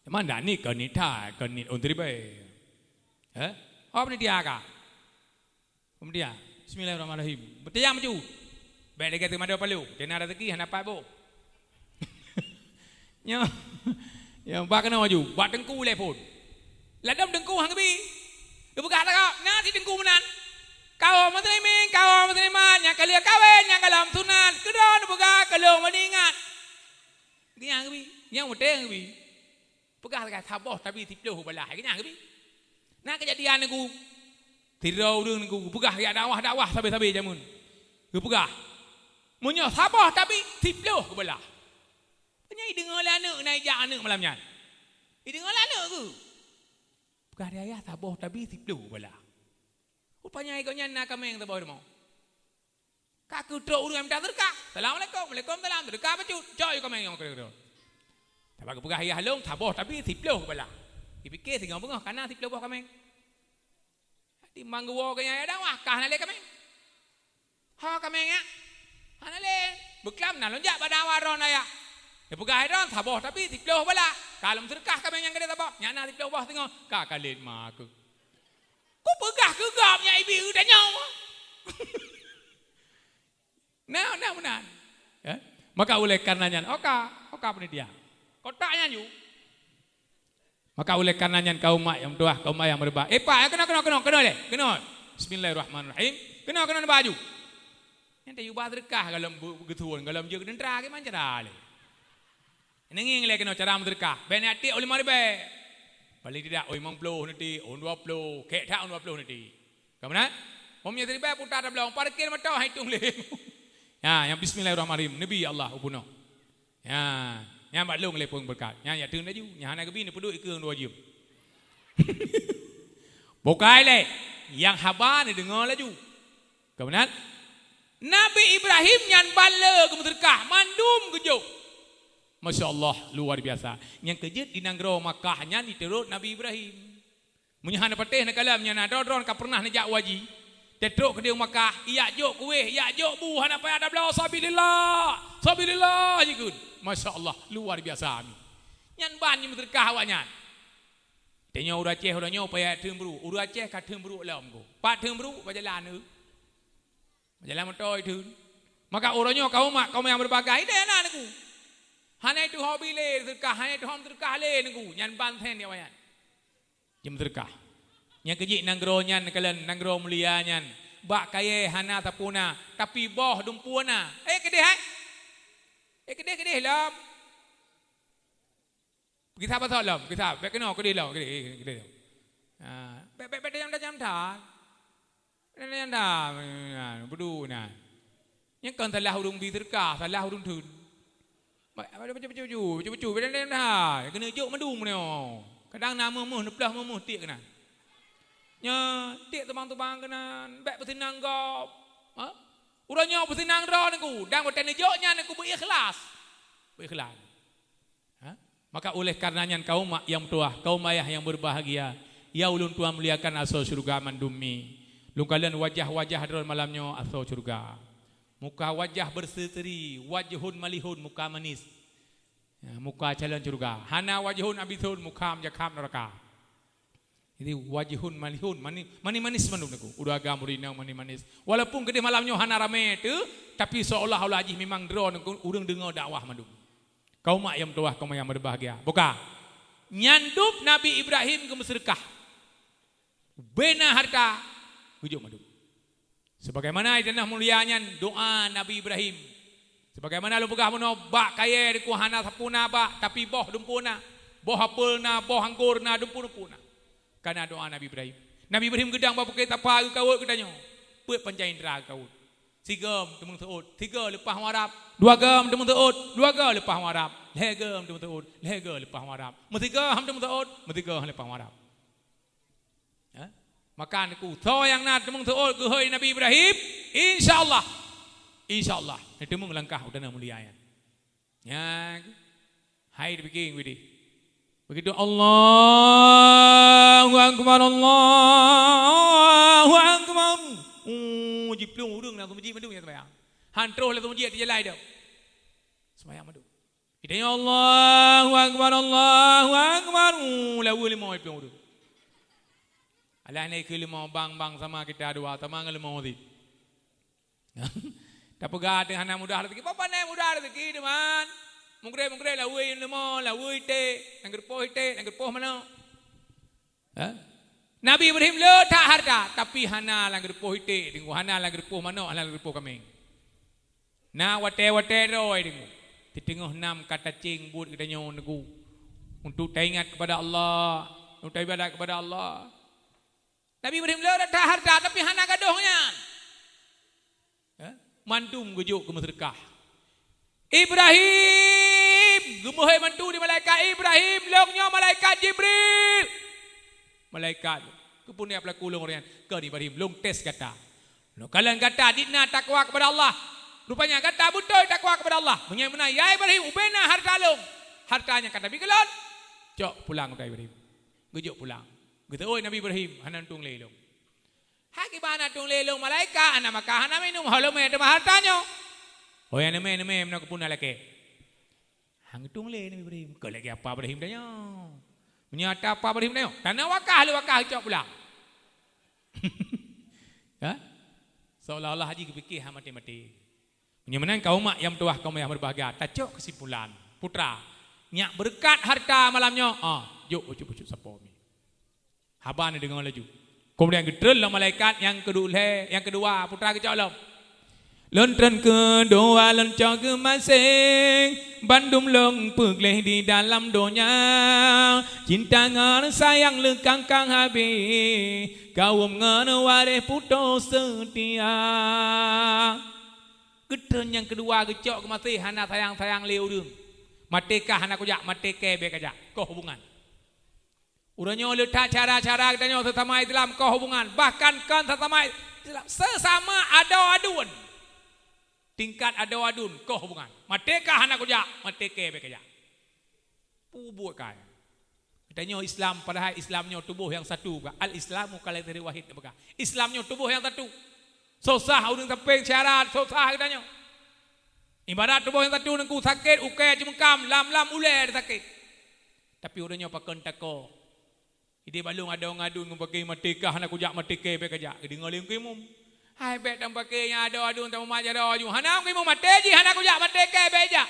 Memang dah ni ke ni that, ke ni on tribe. Eh? Apa ni dia ka? Kemudian, bismillahirrahmanirrahim. Beuteunyang maju. Bèk lagèe teumado palu. Kena rezeki hana pat boh. Nyoe. Nyoe, bak keunoe maju. Bak teungku lé phôn. Ladôm teungku han geubi. Geupeugah takab, na si teungku meunan. Kaum muslimin, kaum muslimat, nyang ka lheueh kawén, nyang gohlom sunat, keudroe neupeugah keu lôn meuingat. Nyang geubi, nyang meuteung geubi. Peugah lagèe saboh tabi siplôh beulah. Geunyang geubi. Na keujadian neugui. Sidroe ureueng neugui geupeugah jak dakwah-dakwah sabe-sabe jameun. Geupeugah, meunyoe saboh tabi siplôh geubelah. Peue nyan ideungoe lé aneuk na ijak aneuk malam nyan. Ideungoe lé aneuk geuh. Peugah di ayah saboh tabi siplôh geubelah. Rupanya gobnyan na kaméng saboh rumoh. Ka keutrok ureueng minta seudeukah. Assalamualaikum. Waalaikumsalam. Seudeukah bacut. Cok yue kaméng nyoe keudroe. Sabab geupeugah ayah lôn saboh tabi siplôh geubelah. Dipike singoh beungoh ka na siplôh boh kaméng. Timbang geuwoe keu nyan ayah dakwah, ka hana lé kaméng. Ho kaméng nyak? Hana lé. Beuklam na lôn jak bak dakwah droen ayah. Geupeugah droen saboh tabi siplôh geubelah. Ka lôn seudeukah kaméng nyang keudeh saboh. Nyak na siplôh boh singoh. Ka kalét ma keuh. Kupeugah keu gob nyak ibi geutanyoe. Nah, nah, meunan. Ya. Maka oleh karena nyan, oka, oka panitia. Kotak nyan ju. Maka oleh karena nyan kaum mak nyang meutuah, kaum mak nyang meureubah. Eh, Pak, eh, keunoe, keunoe, keunoe, keunoe lé. Keunoe. Bismillahirrahmanirrahim. Keunoe, keunoe baju. Nyan tayue bah seudeukah gohlom bu-, geutuwon, gohlom jeuet keu teuntra, keu mancara lé. Neungieng lé keunoe cara meuseudeukah. Bèk neutiek u limong ribèe. Paling tidak, u limong ploh neutiek, u dua ploh, kek that u dua ploh neutiek. Ka meunan? Meunyoe siribèe puta tabloe, parkir moto, hai tueng lé. Ya, nyang bismillahirrahmanirrahim. Neubi Allah u bunoe. Ya, nyang bak lôn lé peue beureukat. Nyang jak teun laju. Nyang hana geubi neupeuduek ikeue dua jeuem. Bukai lé. Nyang haba neudeungoe laju. Ka meunan? Nabi Ibrahim nyan ban le geumeuseudeukah, mandum geujok. Masya Allah, luar biasa. Nyang keujeuet di nanggroe Makkah nyan jiturot Nabi Ibrahim. Meunyoe hana patéh neukalon nyan na droe-droe ka pernah neujak u haji. Teutrok keudéh u Makkah, ijak jok kuéh, ijak jok bu, hana payah tabloe, "Sabilillah, sabilillah," jikheun. Masya Allah, luar biasa. Nyan ban jimeuseudeukah awaknyan. Tanyoe ureueng Aceh uroe nyoe payah theun brôk. Ureueng Aceh ka theun brôk lom ko. Pat theun brôk, bak jalan tu. Bak jalan moto theun. Maka uroe nyoe kaum mak, kaum nyang berbagai, ideh na neungku. Hana itu hobi lé seudeukah, hana itu hom seudeukah lé neungku. Nyan ban then ya wayan. Jeuem seudeukah. Nyang keujeuet nanggroe nyan kalon nanggroe mulia nyan. Bak kayèe hana sapeue na, tapi boh dumpeue na. Eh, keudeh, hai? Eh, keudeh, keudeh lom. Kisah pasal lom, kisah. Bèk keunoe, keudeh lom, keudeh, keudeh lom. Ha, bèk, bèk, bèk tajam-tajam that. Bèk tajam-tajam that. Beudôh na. Nyan kon salah ureueng bi seudeukah, salah ureueng theun. Ba-, ba-, bacut-bacut, bacut-bacut, bèk tajam-tajam that. Keuneuk jok mandum nyoe. Kadang na meuh-meuh, neuploh meuh-meuh tiek keunan. Nyan, tiek teubang-teubang keunan, bèk peuseunang gob. Ha? Uroe nyoe peuseunang droe neungku, dan watèe neujok nyan neungku beu ikhlas. Beu ikhlas. Ha? Maka oleh karena nyan kaum mak nyang meutuah, kaum ayah nyang berbahagia, ya ulôn tuan muliakan asoe syeuruga mandum mi. Lôn kalon wajah-wajah droe malam nyoe asoe syeuruga. Muka wajah berseri-seri, wajhun malihun, muka manis. Ya, muka calon syeuruga. Hana wajhun abithun, muka meujakham neuraka. Jadi wajhun malihun, mani-, manis-manis mandum neungku. Ureueng agam, ureueng inong manis-manis. Walaupun keudeh malam nyoe hana ramé teuh, tapi seolah-olah jih memang droe neungku ureueng deungoe dakwah mandum. Kaum mak nyang meutuah, kaum nyang berbahagia. Buka. Nyan dub Nabi Ibrahim geumeuseudeukah. Bena harta, geujok mandum. Sebagaimana di tanoh mulia nyan doa Nabi Ibrahim. Sebagaimana lôn peugah bunoe, bak kayèe neungku hana sapeue na bak, tapi boh dumpeue na. Boh apel na, boh anggor na, dumpeue-dumpeue na. Kana doa Nabi Ibrahim. Nabi Ibrahim geudong bak Bukét Safa geukawôt geutanyoe. Peuet panca indra geukawôt. Sigoe meuteumèe seuôt, sigoe leupah Muharram. Dua goe meuteumèe seuôt, dua goe leupah Muharram. Lhèe goe meuteumèe seuôt, lhèe goe leupah Muharram. Meusigoe han meuteumèe seuôt, meusigoe han leupah Muharram. Ha? Maka neungku, soe nyang na teumèe seuôt geuhôi Nabi Ibrahim, insya Allah. Insya Allah, neuteumeung langkah u tanoh mulia nyan. Nyan, hai teubiking widih. Begitu, "Allahu Akbar, Allahu Akbar." Uh, jiplueng ureueng lam masjid mandum nyang seumayang. Han troh lam masjid di jalan tu. Seumayang mandum. Kita, "Allahu Akbar, Allahu Akbar." Uh, lawa lima jiplueng ureueng. Alah, ni keu lima bang-bang sama kita dua, sama ngon lima masjid. Tapeugah teuh hana mudah rezeki. Apa pandai mudah rezeki, teuma? Mungkre-mungkre lawui leumo, lawui iték, lam geurupoh iték, lam geurupoh manok. Ha? Nabi Ibrahim le that harta, tapi hana lam geurupoh iték, teungku, hana lam geurupoh manok, hana lam geurupoh kaméng. Na watèe-watèe droe, teungku. Siteungoh nam ka tacéng buet geutanyoe, teungku. Untuk taingat kepada Allah, untuk ibadat kepada Allah. Nabi Ibrahim le that harta, tapi hana gadôh nyan. Ya? Mandum geujok keu meuseudeukah. Ibrahim! Geumeuhôi mandum di malaikat, "Ibrahim, lôn nyoe malaikat Jibril." Malaikat, "Keupeue neujak peulaku lôn nyan?" "Kon Ibrahim, lôn tes gata. Lôn kalon gata dikna takwa kepada Allah. Rupanya gata beutôi takwa kepada Allah. Meunyoe meunan, ya Ibrahim, ubena harta lôn. Harta nyang ka tabi keu lôn. Cok pulang gata Ibrahim." Geujok pulang. Geuseuôt Nabi Ibrahim, "Hana tueng lé lôn." "Hai kiban hana tueng lé lôn malaikat, hana makan, hana minum, ho leumé teuma harta nyoe?" "Oh, nyang leumé, leumé, meunan keupeue na lakèe." Han tueng lé Nabi Ibrahim. Keu lagèe apa Ibrahim tanyoe? Meunyoe ata apa Ibrahim tanyoe, tanoh wakah lé wakah cok pulang. Ha? Seolah-olah jih geupike hana maté-maté. Meunyoe meunan kaum mak nyang meutuwah kaum nyang berbahagia, tacok keusimpulan. Putra, nyak beureukat harta malam nyoe, ah, jok bacut-bacut sapo mi. Haba neudeungoe laju. Keumudian geutreun lom malaikat nyang keudua lhèe, nyang keudua, putra geucok lom. Lôn treun keudua lôn cok geumaséng, bandum lôn peugleh di dalam donya. Cinta ngon sayang leukang-kang habéh, kawöm ngon waréh putôh seutia. Geutreun nyang keudua geucok geumaséh hana sayang-sayang lé ureuëng. Maté kah hana kujak, maté kèe bèk kajak. Koh hubungan. Uroe nyoe le that cara-cara geutanyoe sesama Islam koh hubungan. Bahkan kon sesama Islam, sesama adoe aduen. Tingkat adoe aduen koh hubungan. Maté kah hana kujak, maté kèe bèk kajak. Peue buet kah? Geutanyoe Islam, padahai Islam nyoe tuboh nyang satu, bukan? Al-Islamu kal jasadi wahid, bukan? Islam nyoe tuboh nyang satu. Sosah ureuëng sampéng syarat, sosah geutanyoe. Ibarat tuboh nyang satu nengku sakét, ukèe jimeukam, lam-lam ulèe sakét. Tapi ureuëng nyoe pakon tako. Idéh bak lôn adoe ngon aduen ngon paké, maté kah hana kujak, maté kèe bèk kajak. Geudeungoe lé Teungku Imum. Hai, bèk tameupaké nyang adoe aduen, tameumat jaroe aju. Hana Teungku Imum, maté jih hana kujak, maté kèe bèk jak.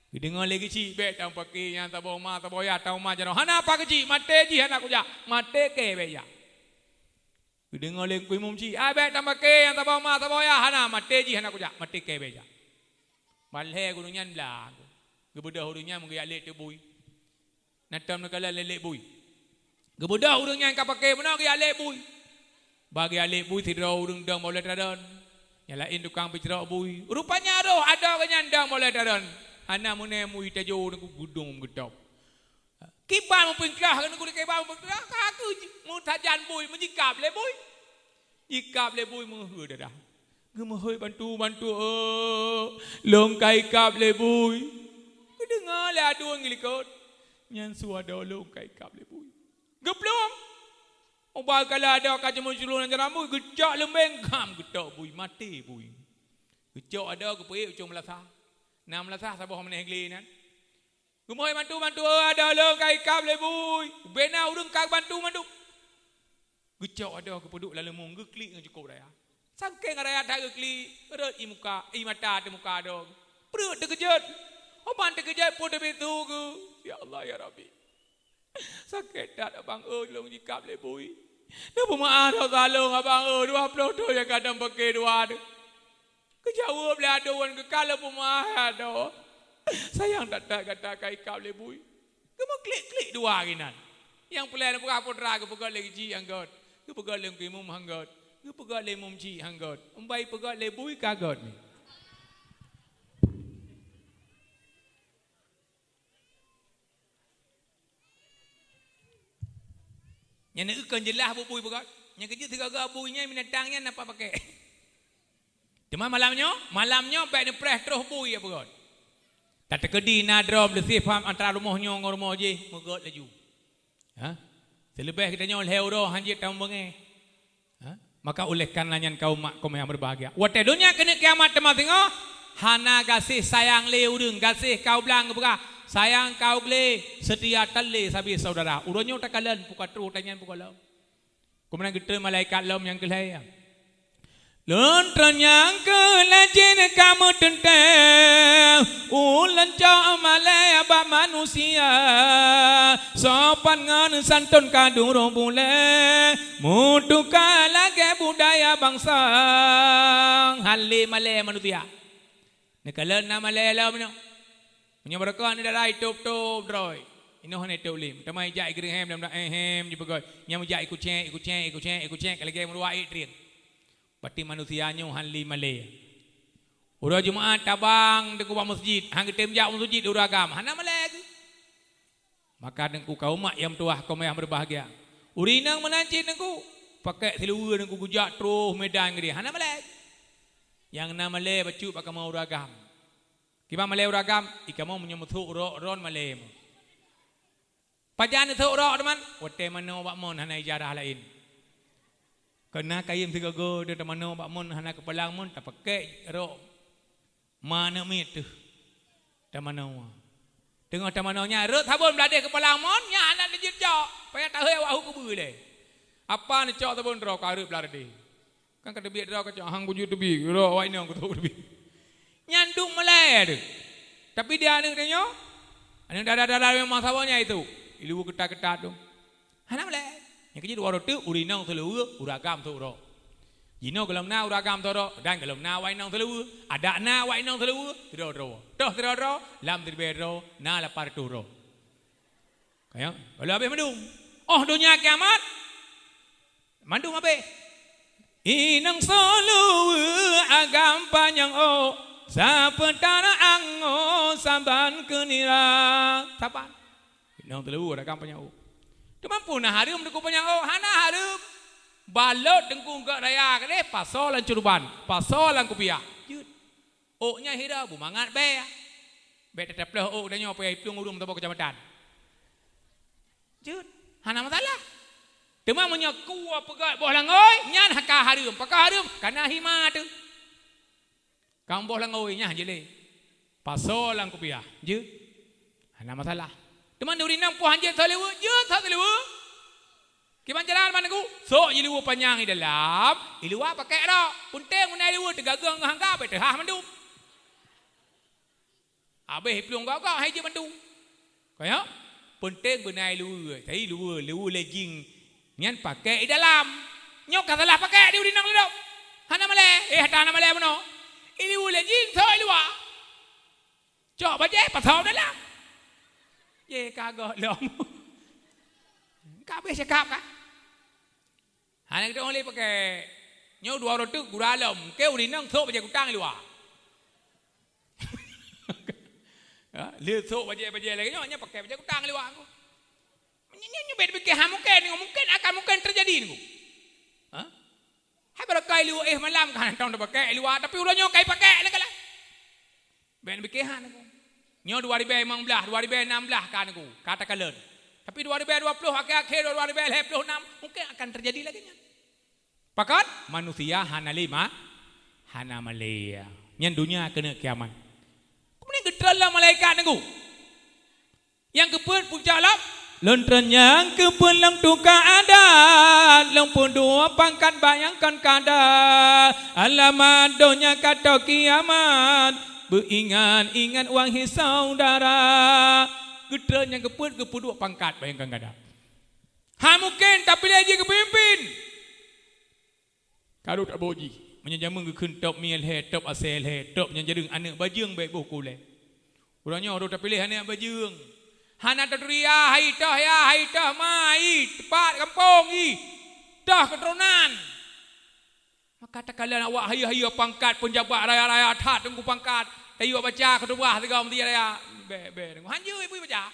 Geudeungoe lé keuchik, bèk tameupaké nyang saboh ma, saboh yah, tameumat jaroe. Hana apa keuchik, maté jih hana kujak, maté kèe bèk jak. Geudeungoe lé Teungku Imum chik, "Ai, bèk tameupaké nyang saboh ma, saboh yah, hana, maté jih hana kujak, maté kèe bèk jak." Ban lhèe ureuëng nyan blah. Geubeudôh ureuëng nyan meugeuyak lé teuk bui. Na tom neukalon lé-lé bui. Geubeudôh ureuëng nyan ka paké meunoe geuyak lé bui. Ba geuyak lé bui sidroe ureuëng dong bak ulèe tadon. Nyang laén tukang peucrok bui. Rupanya roh adoe geuh nyan dong bak ulèe tadon. Hana meunèe mui tajô ngon gudong meugeutôb. Kiban meupeungkah keuneuk gulé kiban meupeungkah, ka keuh ji-, meusajan bui, meujikab lé bui. Jikab lé bui meuhôi dadah. Geumeuhôi bantu-bantu, "Oh, lôn ka ikab lé bui." Geudeungoe lé aduen geulikot. Nyan su adoe lôn ka ikab lé bui. Geuplueng. Uba kala adoe ka jimeuculueng lam jalan bui, geucok leumbeng, gam geutok bui, maté bui. Geucok adoe geupeuék u cong meulasah. Na meulasah saboh meuneh glé nyan. Geumeuhôi bantu-bantu, "Oh, adoe lôn ka ikab lé bui." Bena ureuëng ka bantu mandum. Geucok adoe geupeuduek lam leumong, geuklik ngon jukôb raya. Sangkeng raya that geuklik, rhot ie muka, ie mata ateueh muka adoe. Pruet teukeujot. Oman teukeujot peue teubiet su geuh. Ya Allah, ya Rabbi. Sakét that abang, oh, lôn jikab lé bui. Neupeumeu'ah dosa lôn abang, oh, dua ploh thôn nyang ka lôn paké dua teuh. Geujaweueb lé aduen, geukalon peumeu'ah adoe. Sayang that-that gata ka ikab lé bui. Geumeuklik-klik dua ginan. Nyang peulai neupeugah putra geupeugöt lé geuchik han göt. Geupeugöt lé Teungku Imum han göt. Geupeugöt lé Imum chik han göt. Umbai peugöt lé bui ka göt ni. Nyan na kon jeulaih bui peugöt. Nyang keujeuet sigoe-goe bui nyan binatang nyan na pat paké. Teuma malam nyoe, malam nyoe bèk neupreh troh bui ya peugöt. Tateukeudi na droe beuleuseh pham antara rumoh nyoe ngon rumoh jéh, meugöt laju. Ha? Seuleubeh geutanyoe lhèe uroe han jeuet tamong beungèh. Ha? Maka oleh karena nyan kaum mak kaum nyang berbahagia. Watèe donya keuneuk kiamat teuma singoh, hana gaséh sayang lé ureueng, gaséh ka u blang geupeugah, sayang ka u glé, seutia tan lé sabe syedara. Uroe nyoe takalon peue ka troh tanyan peue ka lom. Keumudian geutreun malaikat lom nyang keu lhèe. Lôn treun nyang keu lhèe jeuet ka meuteuntèe, ulôn cok malèe bak manusia, sopan ngon santôn ka duroh bulèe, meutuka lagèe budaya bansa. Han lé malèe manusia. Neukalon na malèe lom nyoe. Meunyoe beureukoh aneuk dara itôb-tôb droe, inoe hana itôb lé. Teuma ijak i Green Hem lam daerah Hem jipeugöt. Nyang meujak i Kuchek, i Kuchek, i Kuchek, i Kuchek, ka lagèe meuruwa ék trieng. Berarti manusia nyoe han lé malèe. Uroe Jumat tabang teungku bak meuseujid, han geutem jak u meuseujid uroe agam, hana malèe geuh. Maka teungku kaum mak nyang meutuwah, kaum nyang berbahagia. Ureueng inong meunan cit teungku, pakèk siluweue teungku geujak troh Medan keudéh, hana malèe. Nyang na malèe bacut bak kamoe ureueng agam. Kiban malèe ureueng agam, i kamoe meunyoe meusôk rok ron malèe mo. Pajan neusôk rok teuma, watèe manoe bak mon hana ijarah laén. Keu na kayém sigoe-goe teuma manoe bak mon hana keupalang mon, tapakèk rok ma aneuk miet teuh. Tamanoe. Teungoh tamanoe nyan, rhot sabon blah deh keupalang mon, nyan hana teujeuet cok. Payah tahôi awak hu keubeue lé. Apa neucok sabon droe ka rhot blah deh. Kan ka teubiet droe kacok, hang kujeuet teubiet, droe awak inong kutôk teubiet. Nyan duek meulée deuh. Tapi di aneuk tanyoe, aneuk dara-dara memang saboh nyan itu. Ilu keutat-keutat tu. Hana meulée. Nyang keujeuet dua roh teuk, ureueng inong seuleuweue, ureueng agam sôk droe. Jinoe gohlom na ureueng agam sôk droe, dan gohlom na awak inong seuleuweue. Adak na awak inong seuleuweue, sidroe droe. Toh sidroe droe, lam siribée droe, na lapan reutôh droe. Kaya, lalu habéh mandum. Oh donya kiamat, mandum habéh. Inong seuleuweue agam panyang ôk, sapeue tara angoe saban keu nira. Saban. Inong seuleuweue agam panyang ôk. Teuma peue na hareuem teungku panyang ôk? Hana hareuem. Balot teungku gak raya keudeh, pasoe lam curuban, pasoe lam kupiah. Jeuet. Ôk nyan hira beumangat bée. Bék teuteuploh ôk tanyoe payah iplueng ureueng meusaboh keucamatan. Jeuet, hana masalah. Teuma meunyoe kuwoe peugöt boh langôi, nyan ka hareuem. Pakon hareuem? Kana hima teuh. Ka boh langôi nyan jeuet lé. Pasoe lam kupiah, jeuet. Hana masalah. Teuma ureueng inong peue han jeuet seuleuweue, jeuet seuleuweue. Kiban jalan ban teungku, sôk iluweue panyang i dalam, iluwa pakèk rok. Peunteng beuna iluweue teugagong ngon hangga, bék teuhah mandum. Habéh iplueng gok-gok hai jeuet mandum. Kaya? Peunteng beuna iluweue, tapi iluweue, iluweue legging nyan pakèk i dalam. Nyoe ka salah pakèk di ureueng inong lé dok. Hana malèe, eh, hana malèe bunoe. Iluweue legging sôk iluwa. Cok bajèe pasoe dalam. Ye ka gohlom. Ka habéh cakap ka. Hana geutanyoe lé pakèk. Nyoe dua uroe teuk gura lom. Keu ureueng inong sôk bajèe kutang i luwa. Ha, lé sôk bajèe-bajèe lagèe nyoe, nyan pakèk bajèe kutang i luwa. Nyoe, nyoe, nyoe bèk pike ha mungken, mungken akan mungken teujadi nyoe. Ha? Hai barokah iluweue éh malam ka hana tong tapakèk i luwa, tapi uroe nyoe ka ipakèk lagèe lah. Bèk neupiké ha nyoe. Nyoe dua ribèe limong blah, dua ribèe nam blah ka nyoe, ka takalon. Tapi dua ribèe dua ploh akhé-akhé, dua ribèe lhèe ploh nam, mungken akan teujadi lagèe nyan. Pakon? Manusia hana lé ma-, hana malèe. Nyan donya keuneuk kiamat. Keumudian geutreun lom malaikat nyoe. Nyang keupeuet pucok lom, lôn treun nyang keupeuet lôn tuka adat, lôn peuduek pangkat bak nyang kon kada. Alamat donya ka tô kiamat, beuingat-ingat wahai saudara. Geutreun nyang keupeuet geupeuduek pangkat bak nyang kon kada. Ha mungken tapiléh jih keu peumimpin. Ka rhot abô jih. Meunyoe jameun geukheun top mie lhèe, top asèe lhèe, top nyang jareueng aneuk bajeueng bèk boh kulèe. Uroe nyoe rhot tapiléh aneuk bajeueng. Hana taturi yah, hai toh yah, hai toh ma, i, teupat gampông, i, toh keuturonan. Maka takalon awak hayeue-hayeue pangkat peunjabat raya-raya that teungku pangkat. Tayue baca khutubah sigoe meuti raya. Bèk, bèk, teungku. Hanjeuet bui baca.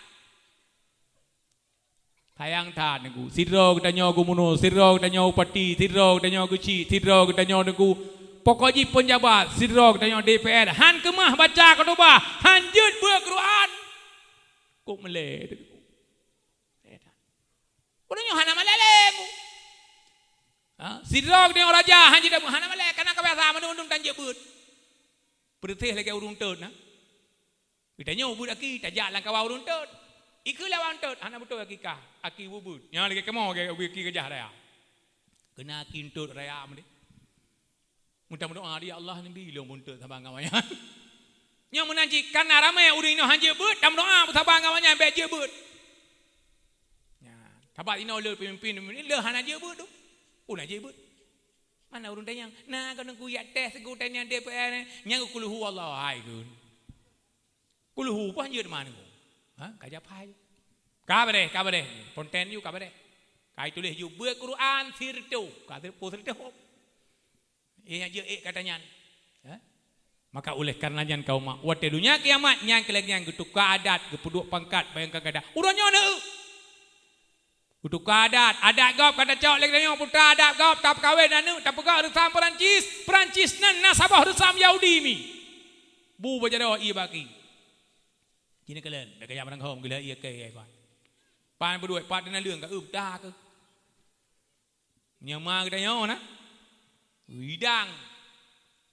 Sayang that teungku, sidroe geutanyoe gubunur, sidroe geutanyoe bupati, sidroe geutanyoe geuchik, sidroe geutanyoe teungku, pokok jih peunjabat, sidroe geutanyoe D P R, han keumah baca khutubah, han jeuet beuet Quran. Kok meulée teungku. Uroe nyoe hana malée lé teungku. Ha? Sidroe geutanyoe raja, han jeuet beuet, hana malée, kana ka biasa mandum-mandum tan jeuet beuet. Peureuséh lagée ureuëng tôt na. Geutanyoe ubeuet aki, tajak lam kawan ureuëng tôt. Ikeu lawan tôt, hana beutôi aki kah, aki ubeuet. Nyan lagée kamoe, lagée ubeuet aki keujah raya. Keunan aki tôt raya meudeh. Meutameudoa, "Ya Allah, neubi lôn beuet tôt saban ngon awaknyan." Nyoe meunan cit, kana ramé ureuëng inoe han jeuet beuet, tameudoa beusaban ngon awaknyan, bék jeuet beuet. Nyan, saban inoe le peumimpin, le hana jeuet beuet tu. Peue na jeuet beuet? Mana ureuëng tanyong, "Na keuneuk kuyak teh sigoe tanyong D P R, nyang kulhu Allah hai keun." Kulhu pah jeuet man ku. Ha, ka japai. Ka beudeh, ka beudeh. Konten ju ka beudeh. Ka ituléh ju beuet Quran sirtoh. Ka sirtoh, sirtoh. Iya jeuet ék kata nyan. Ha? Maka oleh karena nyan kaum mak, watée donya kiamat nyan keu lagée nyan geutuka adat, geupeuduek pangkat, bayangkan kada. Uroe nyoe neueu. Geutuka adat, adat gob ka tacok lé geutanyoe, putra adat gob, tapeukawen aneuk, tapeugah reusam Perancis, Perancis nan na saboh reusam Yahudi mi. Bu beujaroe ié baki. Jih neukalon, bèk gaya meurangkong, geulah ié keu ié kuat. Pan peuduek, pat deunaleueng ka eu, dah keu. Nyang ma geutanyoe na? Idang.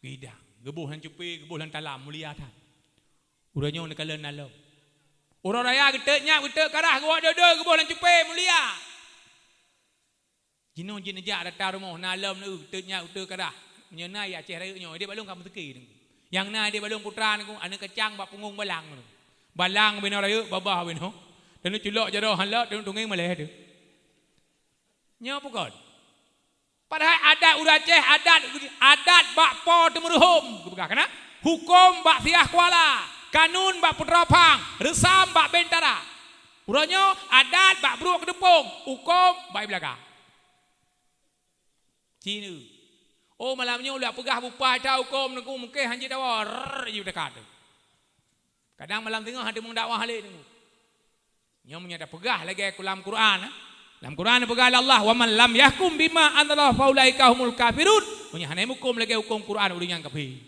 Idang. Geuboh lam cupé, geuboh lam talam, mulia that. Uroe nyoe neukalon na lom. Uroe raya geutot nyab, geutot karah, geuwok doi-doi, geuboh lam cupé, mulia. Jinoe jeuet neujak data rumoh, na lom neu teuk nyak uteuk kadah. Meunyoe na i Aceh Rayeuk nyoe, idéh bak lôn ka meuseuki neu. Nyang na idéh bak lôn putra neu, aneuk keucang bak punggong balang neu. Balang binoe rayeuk babah binoe. Teuneu culok jaroe han lok, teuneu tungeng malèe teuh. Nyoe peue kon? Padahai adat ureueng Aceh, adat, adat bak po teumeuruhom, geupeugah keunan, huköm bak Siah Kuala, kanun bak Putroe Phang, reusam bak Bentara. Uroe nyoe adat bak Bruek Keuteupông, huköm bak Ié Beulaga. Ci neu. Oh, malam nyoe ulôn peugah bupai that huköm neu, mungken han jeuet dawa, rrrr, jeuet dekat. Kadang malam teungoh hana teumeung dakwah lé neu. Nyoe meunyoe tapeugah lagèe lam Quran, eh. Lam Quran peugah lé Allah, "Wa man lam yahkum bima anzalallah fa ulaika humul kafirun." Meunyoe hana muköm lagèe huköm Quran, ureueng nyan kafé.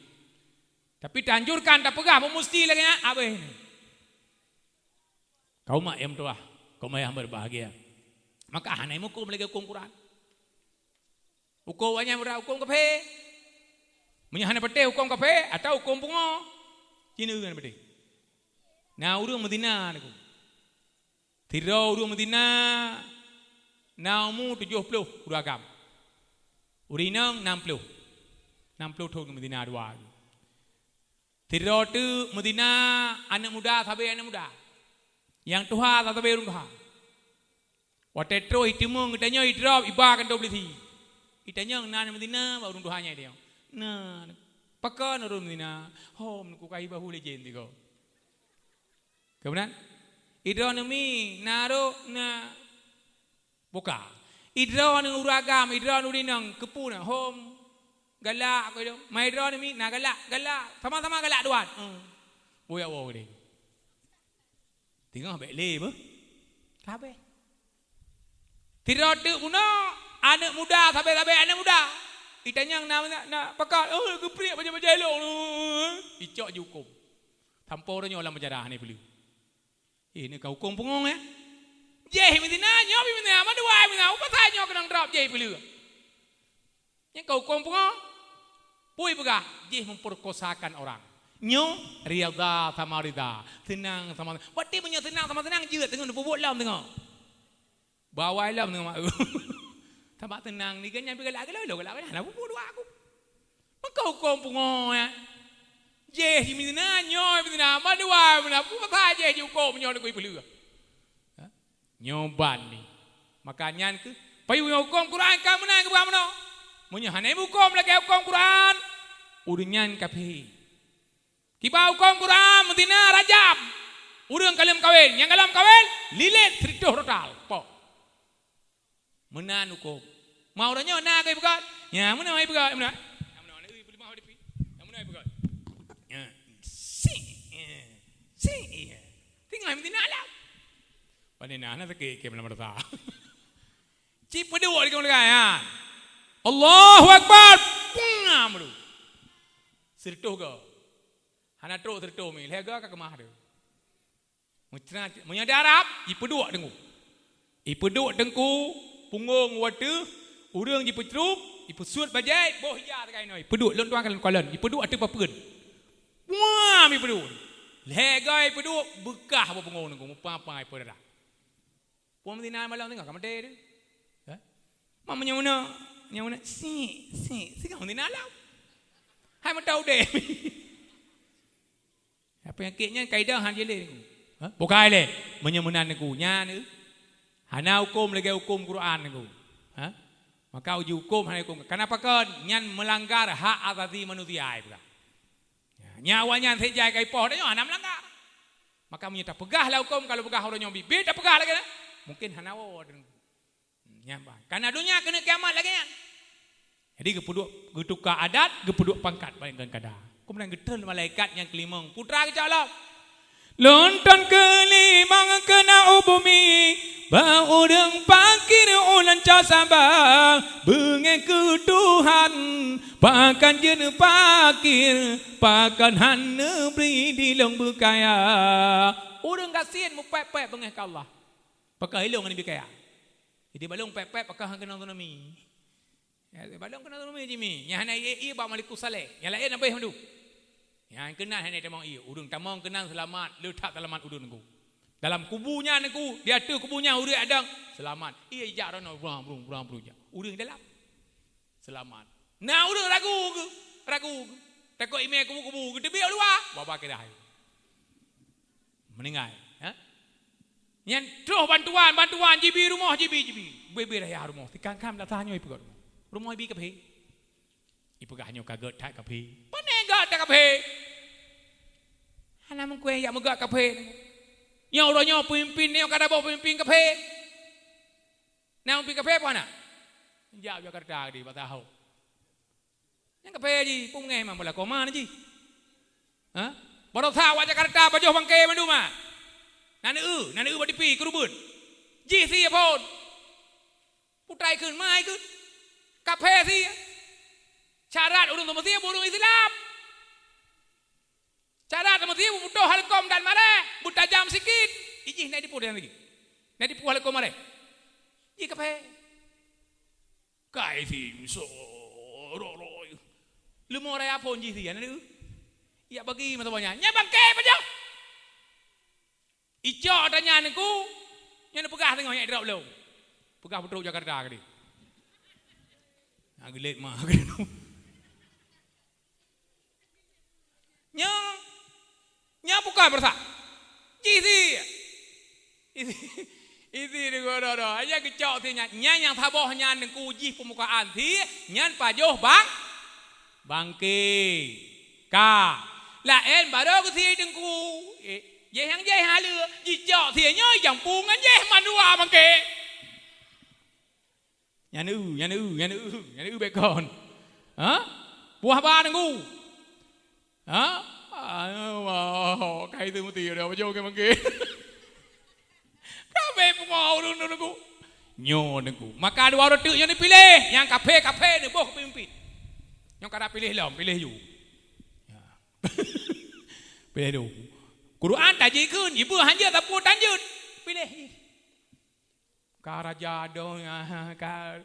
Tapi taanjurkan tapeugah, meumusti lagèe nyan, abéh neu. Kaum mak nyang meutuwah, kaum ayah berbahagia. Maka hana muköm lagèe huköm Quran. Huköm awaknyan brat huköm kafé. Meunyoe hana patéh huköm kafé atawa huköm pungo, ci neu hana patéh. Na ureueng meuzina neu. Sidroe ureueng meuzina na umu tujoh ploh ureueng agam. Ureueng inong nam ploh. Nam ploh thon meuzina dua. Sidroe teuk meuzina aneuk muda sabe aneuk muda. Nyang tuha sabe ureueng tuha. Watèe troh iteumeung geutanyoe idrop iba keuntô Blisi. Itanyong na meuzina bak ureueng tuha nyan itanyong. Na, pakon ureueng meuzina? Hom, kukai bahu lé jén tigo. Keumudian, idroe neu mi na rok na boka. Idroe neu ureueng agam, idroe neu ureueng inong keupeue na? Hom, galak, ko idroe. Ma idroe neu mi na galak, galak. Sama-sama galak dua. Hmm. Boyak woe deh. Teungoh bèk lé beuh. Ka habéh. Sidroe teuk bunoe, aneuk muda, sabe-sabe aneuk muda. Itanyong na, na, na pakat, "Oh, geupriek bajèe-bajèe lôn." Icok jihuköm. Sampoe uroe nyoe lam penjara hana peuleueh. Eh, nyoe ka huköm pungo, eh? Jéh meuzina, nyoe pih meuzina, mandua meuzina, peue pasai nyoe keunong drop jéh peuleueh? Nyan ka huköm pungo. Peue peugah? Jih memperkosakan orang. Nyoe riyadha sama ridha. Seunang sama, berarti meunyoe seunang sama seunang, jeuet teungoh, neupeubuet lom teungoh. Bawai lom teungoh mak. Sabab seunang ni kan nyan pih galak geulolo, galak nyan, hana peue dua aku. Maka huköm pungo, ya. Jih meuzina, nyoe meuzina, mandua meuzina, peue pasai jih jihuköm nyoe neukui peuleueh? Ha? Nyoe ban ni. Maka nyan keuh, payu nyang huköm Quran ka meunan geupeugah meunoe. Meunyoe hana huköm lagèe huköm Quran, ureueng nyan kafé. Kiban huköm Quran, meuzina rajam. Ureueng ka lheueh kawén, nyang ka lheueh kawén, lilet sireutoh rotal. Po. Meunan huköm. Ma uroe nyoe na keu ipeugöt? Nyan meunoe ipeugöt, meunoe. Nyan meunoe, nyan meunoe ipeugöt. Nyan. Si, eh, si, eh. Tinggai meutina alam. Pane na, na sakét kém lam rasa. Cit peuduek di kamoe leukai, ha. Allahu Akbar. Pung, ha, meudu. Sireutoh go. Hana trok sireutoh mi, lhèe go ka keumah tu. Meucra-, meunyoe di Arab, ipeuduek teungku. Ipeuduek teungku, punggong u ateueh, ureueng jipeucrueb, ipeusuet bajèe, boh ija sagai noe. Ipeuduek, lôn tuan kalon, kalon, ipeuduek ateueh papeuen. Buam ipeuduek. Lhèe go ipeuduek, beukah bak punggong teungku, meupa-pa ipeudarah. Puang meutina malam teungoh ka maté tu. Ha? Mak meunyoe meunoe, meunyoe meunoe, sik, sik, sik ka meutina lom. Hai meuta udép. Penyakét nyan kaidah han jeuet lé. Ha? Bukai lé. Meunyoe meunan neugui nyan, eh, hana huköm lagèe huköm Quran neugui. Ha? Maka uji huköm hana huköm. Kenapa kon? Nyan melanggar hak asasi manusia, ai peugah. Nyan awaknyan sejak ka ipoh tanyoe hana melanggar. Maka meunyoe tapeugah lam huköm, kalau peugah uroe nyoe bibit tapeugah lagèe nyan, mungkin hana woe. Nyan ban. Karena donya keuneuk kiamat lagèe nyan. Jadi geupeuduek, geutuka adat, geupeuduek pangkat, bayangkan kada. Keumudian geutreun malaikat nyang keulimong, putra geucok lom. Lôn treun keulimong keunoe u bumi, bak ureueng fakir ulôn cok saba, beungèh keu Tuhan, pakon jeuet fakir, pakon hana bri di lôn beukaya. Ureueng gasien meupèt-pèt beungèh keu Allah. Pakon ilôn hana bri kaya. Jadi bak lôn pèt-pèt pakon hana keunong tsunami. Ya, bak lôn keunong tsunami jih mi. Nyang hana ie-ie bak Malikus Saleh. Nyang laén habéh mandum. Nyang keunan hana tamong ie. Ureueng tamong keunan seulamat, le that seulamat ureueng nyan. Dalam kubu nyan nyan, di ateueh kubu nyan ureueng adong seulamat. Ie jijak droeneuh brang brung brang brung jak. Ureuëng dalam seulamat. Na ureuëng ragu geuh, ragu geuh. Takot imé kubu-kubu geuteubiet u luwa, babah keudai. Meuninggai, ha? Nyan troh bantuan, bantuan, jibi rumoh, jibi, jibi. Bubé raya rumoh, tikang-kang lam tanyoe ipeugöt rumoh. Rumoh ibi kaphé. Ipeugah nyoe ka gét that kaphé. Pane gét that kaphé. Hana meukeue jak meugét kaphé. Nyoe uroe nyoe peumimpin nyoe ka daboh peumimpin kaphé. Na peumimpin kaphé peue hana? Jak Jakarta di Batahok. Nyang kaphé jih, peue meungéh man bola koma jih. Ha? Baroesa awak Jakarta pajoh bangke mandum ah. Na neu-eu, na neu-eu bak tipi keureubeuen. Jih sie phon. Putai kheun, mai kheun. Kaphé sie. Syarat ureuëng teumeusie ureuëng Islam. Syarat teumeusie beutôi halkom dan mareh, beutajam sikit. Ijih na dipu dan lagi. Na dipu halkom mareh. Jih kaphé. Kai si so ro ro. Leumo raya phon jih si, na neu-eu. Yak bagi masa banyak. Nya bangke pajoh. Icok tanya nengku, nyan peugah teungoh nyak drop lom. Peugah peutrok Jakarta keudeh. Ageulet ma. Nya, nya bukan peurasa. Jih si. Isi, isi deungon doh-doh. Aja geucok si nyan. Nyan nyang saboh nyan nengku jih peumukaan si, nyan pajoh bang. Bangke. Ka. Laén barô geusie teungku. Eh, jih nyang jih haleue, jicok sie nyoe jampu ngon jih mandua bangke. Nyan eu, nyan eu, nyan eu, nyan eu bekon. Ha? Buah ba teungku. Ha? Ayo, kai tu meuti dah bajong ke bangke. Kabeh pungo ureuëng nunggu. Nyoe nunggu. Maka dua ureuëng teuk nyoe neupiléh, nyang kaphé-kaphé neuboh peumimpin. Nyoe kada piléh lom, piléh ju. Ya. Piléh ju. Quran tajikheun, jibeuh hanjeuet sapeue tanjeuet. Piléh jih. Ka raja donya, ka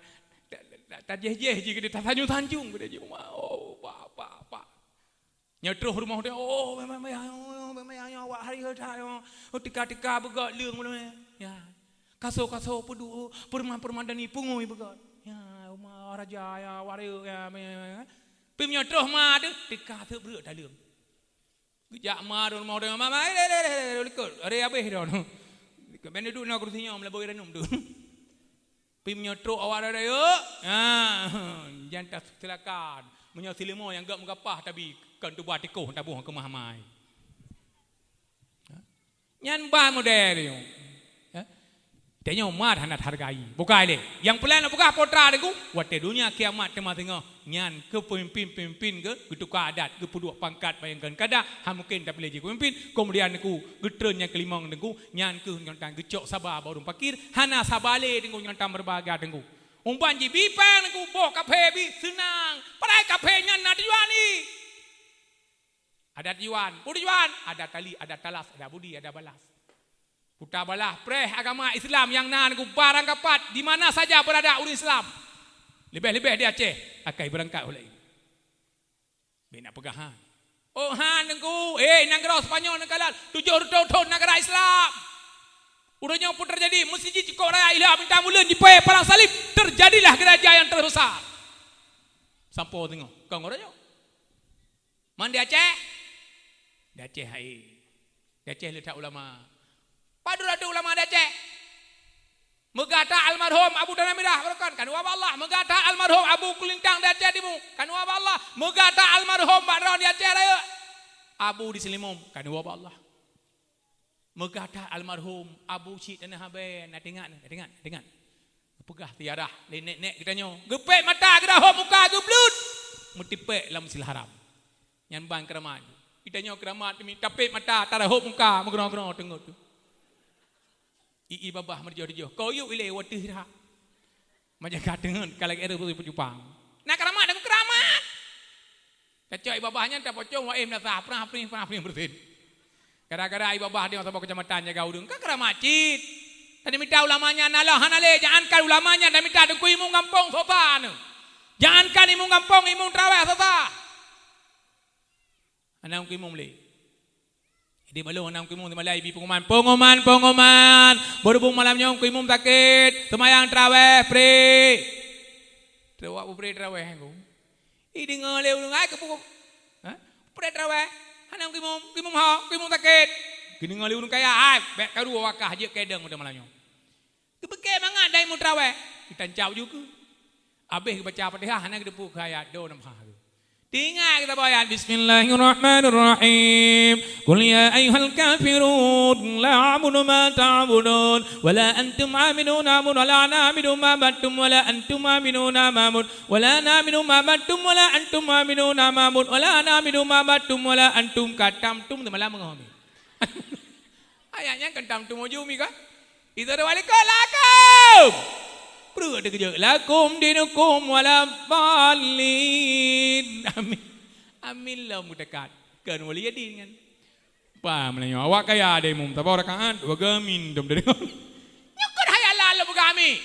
tajéh-jéh jih geude, tasanjung-sanjung geude jih. Oh, ba, ba, ba. Nyoe troh rumoh dia, oh, memang, memang, memang, memang, awak hari heuta, oh, tika-tika beugöt leueng ulôn, ya. Kaso-kaso peudu, peureuman-peureuman dani pungui beugöt. Ya, uma raja, ya, waréuk, ya, me, me, me. Pih meunyoe troh ma deuh, tika seubreuek taleueng. Geujak ma dong rumoh dong, ma, ma, eh, leh, leh, leh, leh, likot. Are abéh dong. Likot, ben duek na kursi nyoe, meulaboi ranum tu. Pih meunyoe trok awak rayeuk, ha, jan tasilakan. Meunyoe silimo nyang gak meugapah tabi kon tuba tikoh taboh keumah mai. Ha? Nyan ban model nyoe. Ha? Tanyoe mat hana tahargai. Bukai lé. Nyang peulai na peugah potra deungku, watée dunia kiamat teuma singoh, nyan keu peumimpin-peumimpin geu-, geutuka adat, geupeuduek pangkat, bayangkan kada, ha mungken tapiléh jih keu peumimpin, keumudian deungku, geutreun nyang keulimong deungku, nyan keuh nyoe tan geucok saba bak ureuëng pakir, hana saba lé deungku nyoe tan meureubaga deungku. Umban jih bipang deungku boh kaphé bi seunang, padahai kaphé nyan na tujuan jih. Ada tujuan, peue tujuan? Ada tali, ada talas, ada budi, ada balas. Kuta balah preh agama Islam nyang na deungku barang kapat di mana saja berada ureuëng Islam. Leubeh-leubeh di Aceh, akai beurangkat ulée. Bina peugah han. Oh han deungku, eh nanggroe Spanyol neukalon tujoh reutôh thon nagara Islam. Uroe nyoe pun terjadi, meuseujid cukôp raya Ilha Bintang Buleuen jipée palang salib, terjadilah gereja yang terbesar. Sampoe teungoh, kon uroe nyoe. Man di Aceh? Di Aceh hai. Di Aceh le that ulama. Padum ratus ulama di Aceh. Meugata almarhum Abu Tanah Mirah Barokan, kan wa Allah. Meugata almarhum Abu Kulintang di Aceh Timu, kan wa Allah. Meugata almarhum Badron di Aceh Rayeuk, Abu di Seulimum, kan wa Allah. Meugata almarhum Abu Syik Tanah Abée, na teuingat, na teuingat, na teuingat. Geupeugah ziarah lé nek-nek geutanyoe. Geupék mata, geurahot muka, geubleut. Meutipék lam Masjidil Haram. Nyan ban keuramat. Geutanyoe keuramat teumi tapék mata, tarahot muka, meugeunong-geunong teungeut tu. I-i babah meurjoh-joh. Kayue ilée wateuh rak. Meunyoe ka teungeut ka lagée reueh peucupang. Na keuramat deungon keuramat. Tacok i babah nyan tapocong waém dasah prah pring prah pring beureusin. Gara-gara i babah dia saboh keucamatan jaga ureuëng, ka keuramat cit. Tadi mita ulama nyan na lom hana lé, jangankan ulama nyan, dah mita teungku imum gampông sosa nyoe. Jangankan imum gampông, imum traweh sosa. Hana teungku imum lé. Di malam hana teungku imum, di malam ibi pengumuman, pengumuman, pengumuman. Berhubung malam nyoe teungku imum sakét, seumayang traweh pri. Teuwak beupreh traweh aku. Ih, deungoe lé ureuëng, "Hai, keupeue?" "Hah? Preh traweh?" "Hana meukeumum, keumum ho, keumum sakét." Geudeungoe lé ureuëng kaya, "Hai, bék karu wakah jeuet keudong pada malam nyoe." Geupeugah mangat dai meuteraweh, geutanca baju keuh. Abéh geubaca Fatihah, hana geuteupeue keu ayat, do na meuhah keuh. Teuingat geutanca ayat, "Bismillahirrahmanirrahim. Qul ya ayyuhal kafirun, la a'budu ma ta'budun, wa la antum 'abiduna ma a'budu, wa la ana 'abidun ma 'abadtum, wa la antum 'abiduna ma a'bud, wa la ana 'abidun ma 'abadtum, wa la antum 'abiduna ma a'bud, wa la ana 'abidun ma 'abadtum, wa la antum katam tum teumalam ngon." Ayat nyan kan tam tumuju mi ka? Itu ada wali lakum. Perut dia kejut. "Lakum dinukum wala dhalin." Amin. Amin lah mutakat. Kan wali jadi kan. Paham lah nyoe. Awak kaya ada imum. Tabau rakaat. Dua gamin. Dom dari. Nyukut hayal lalu begami.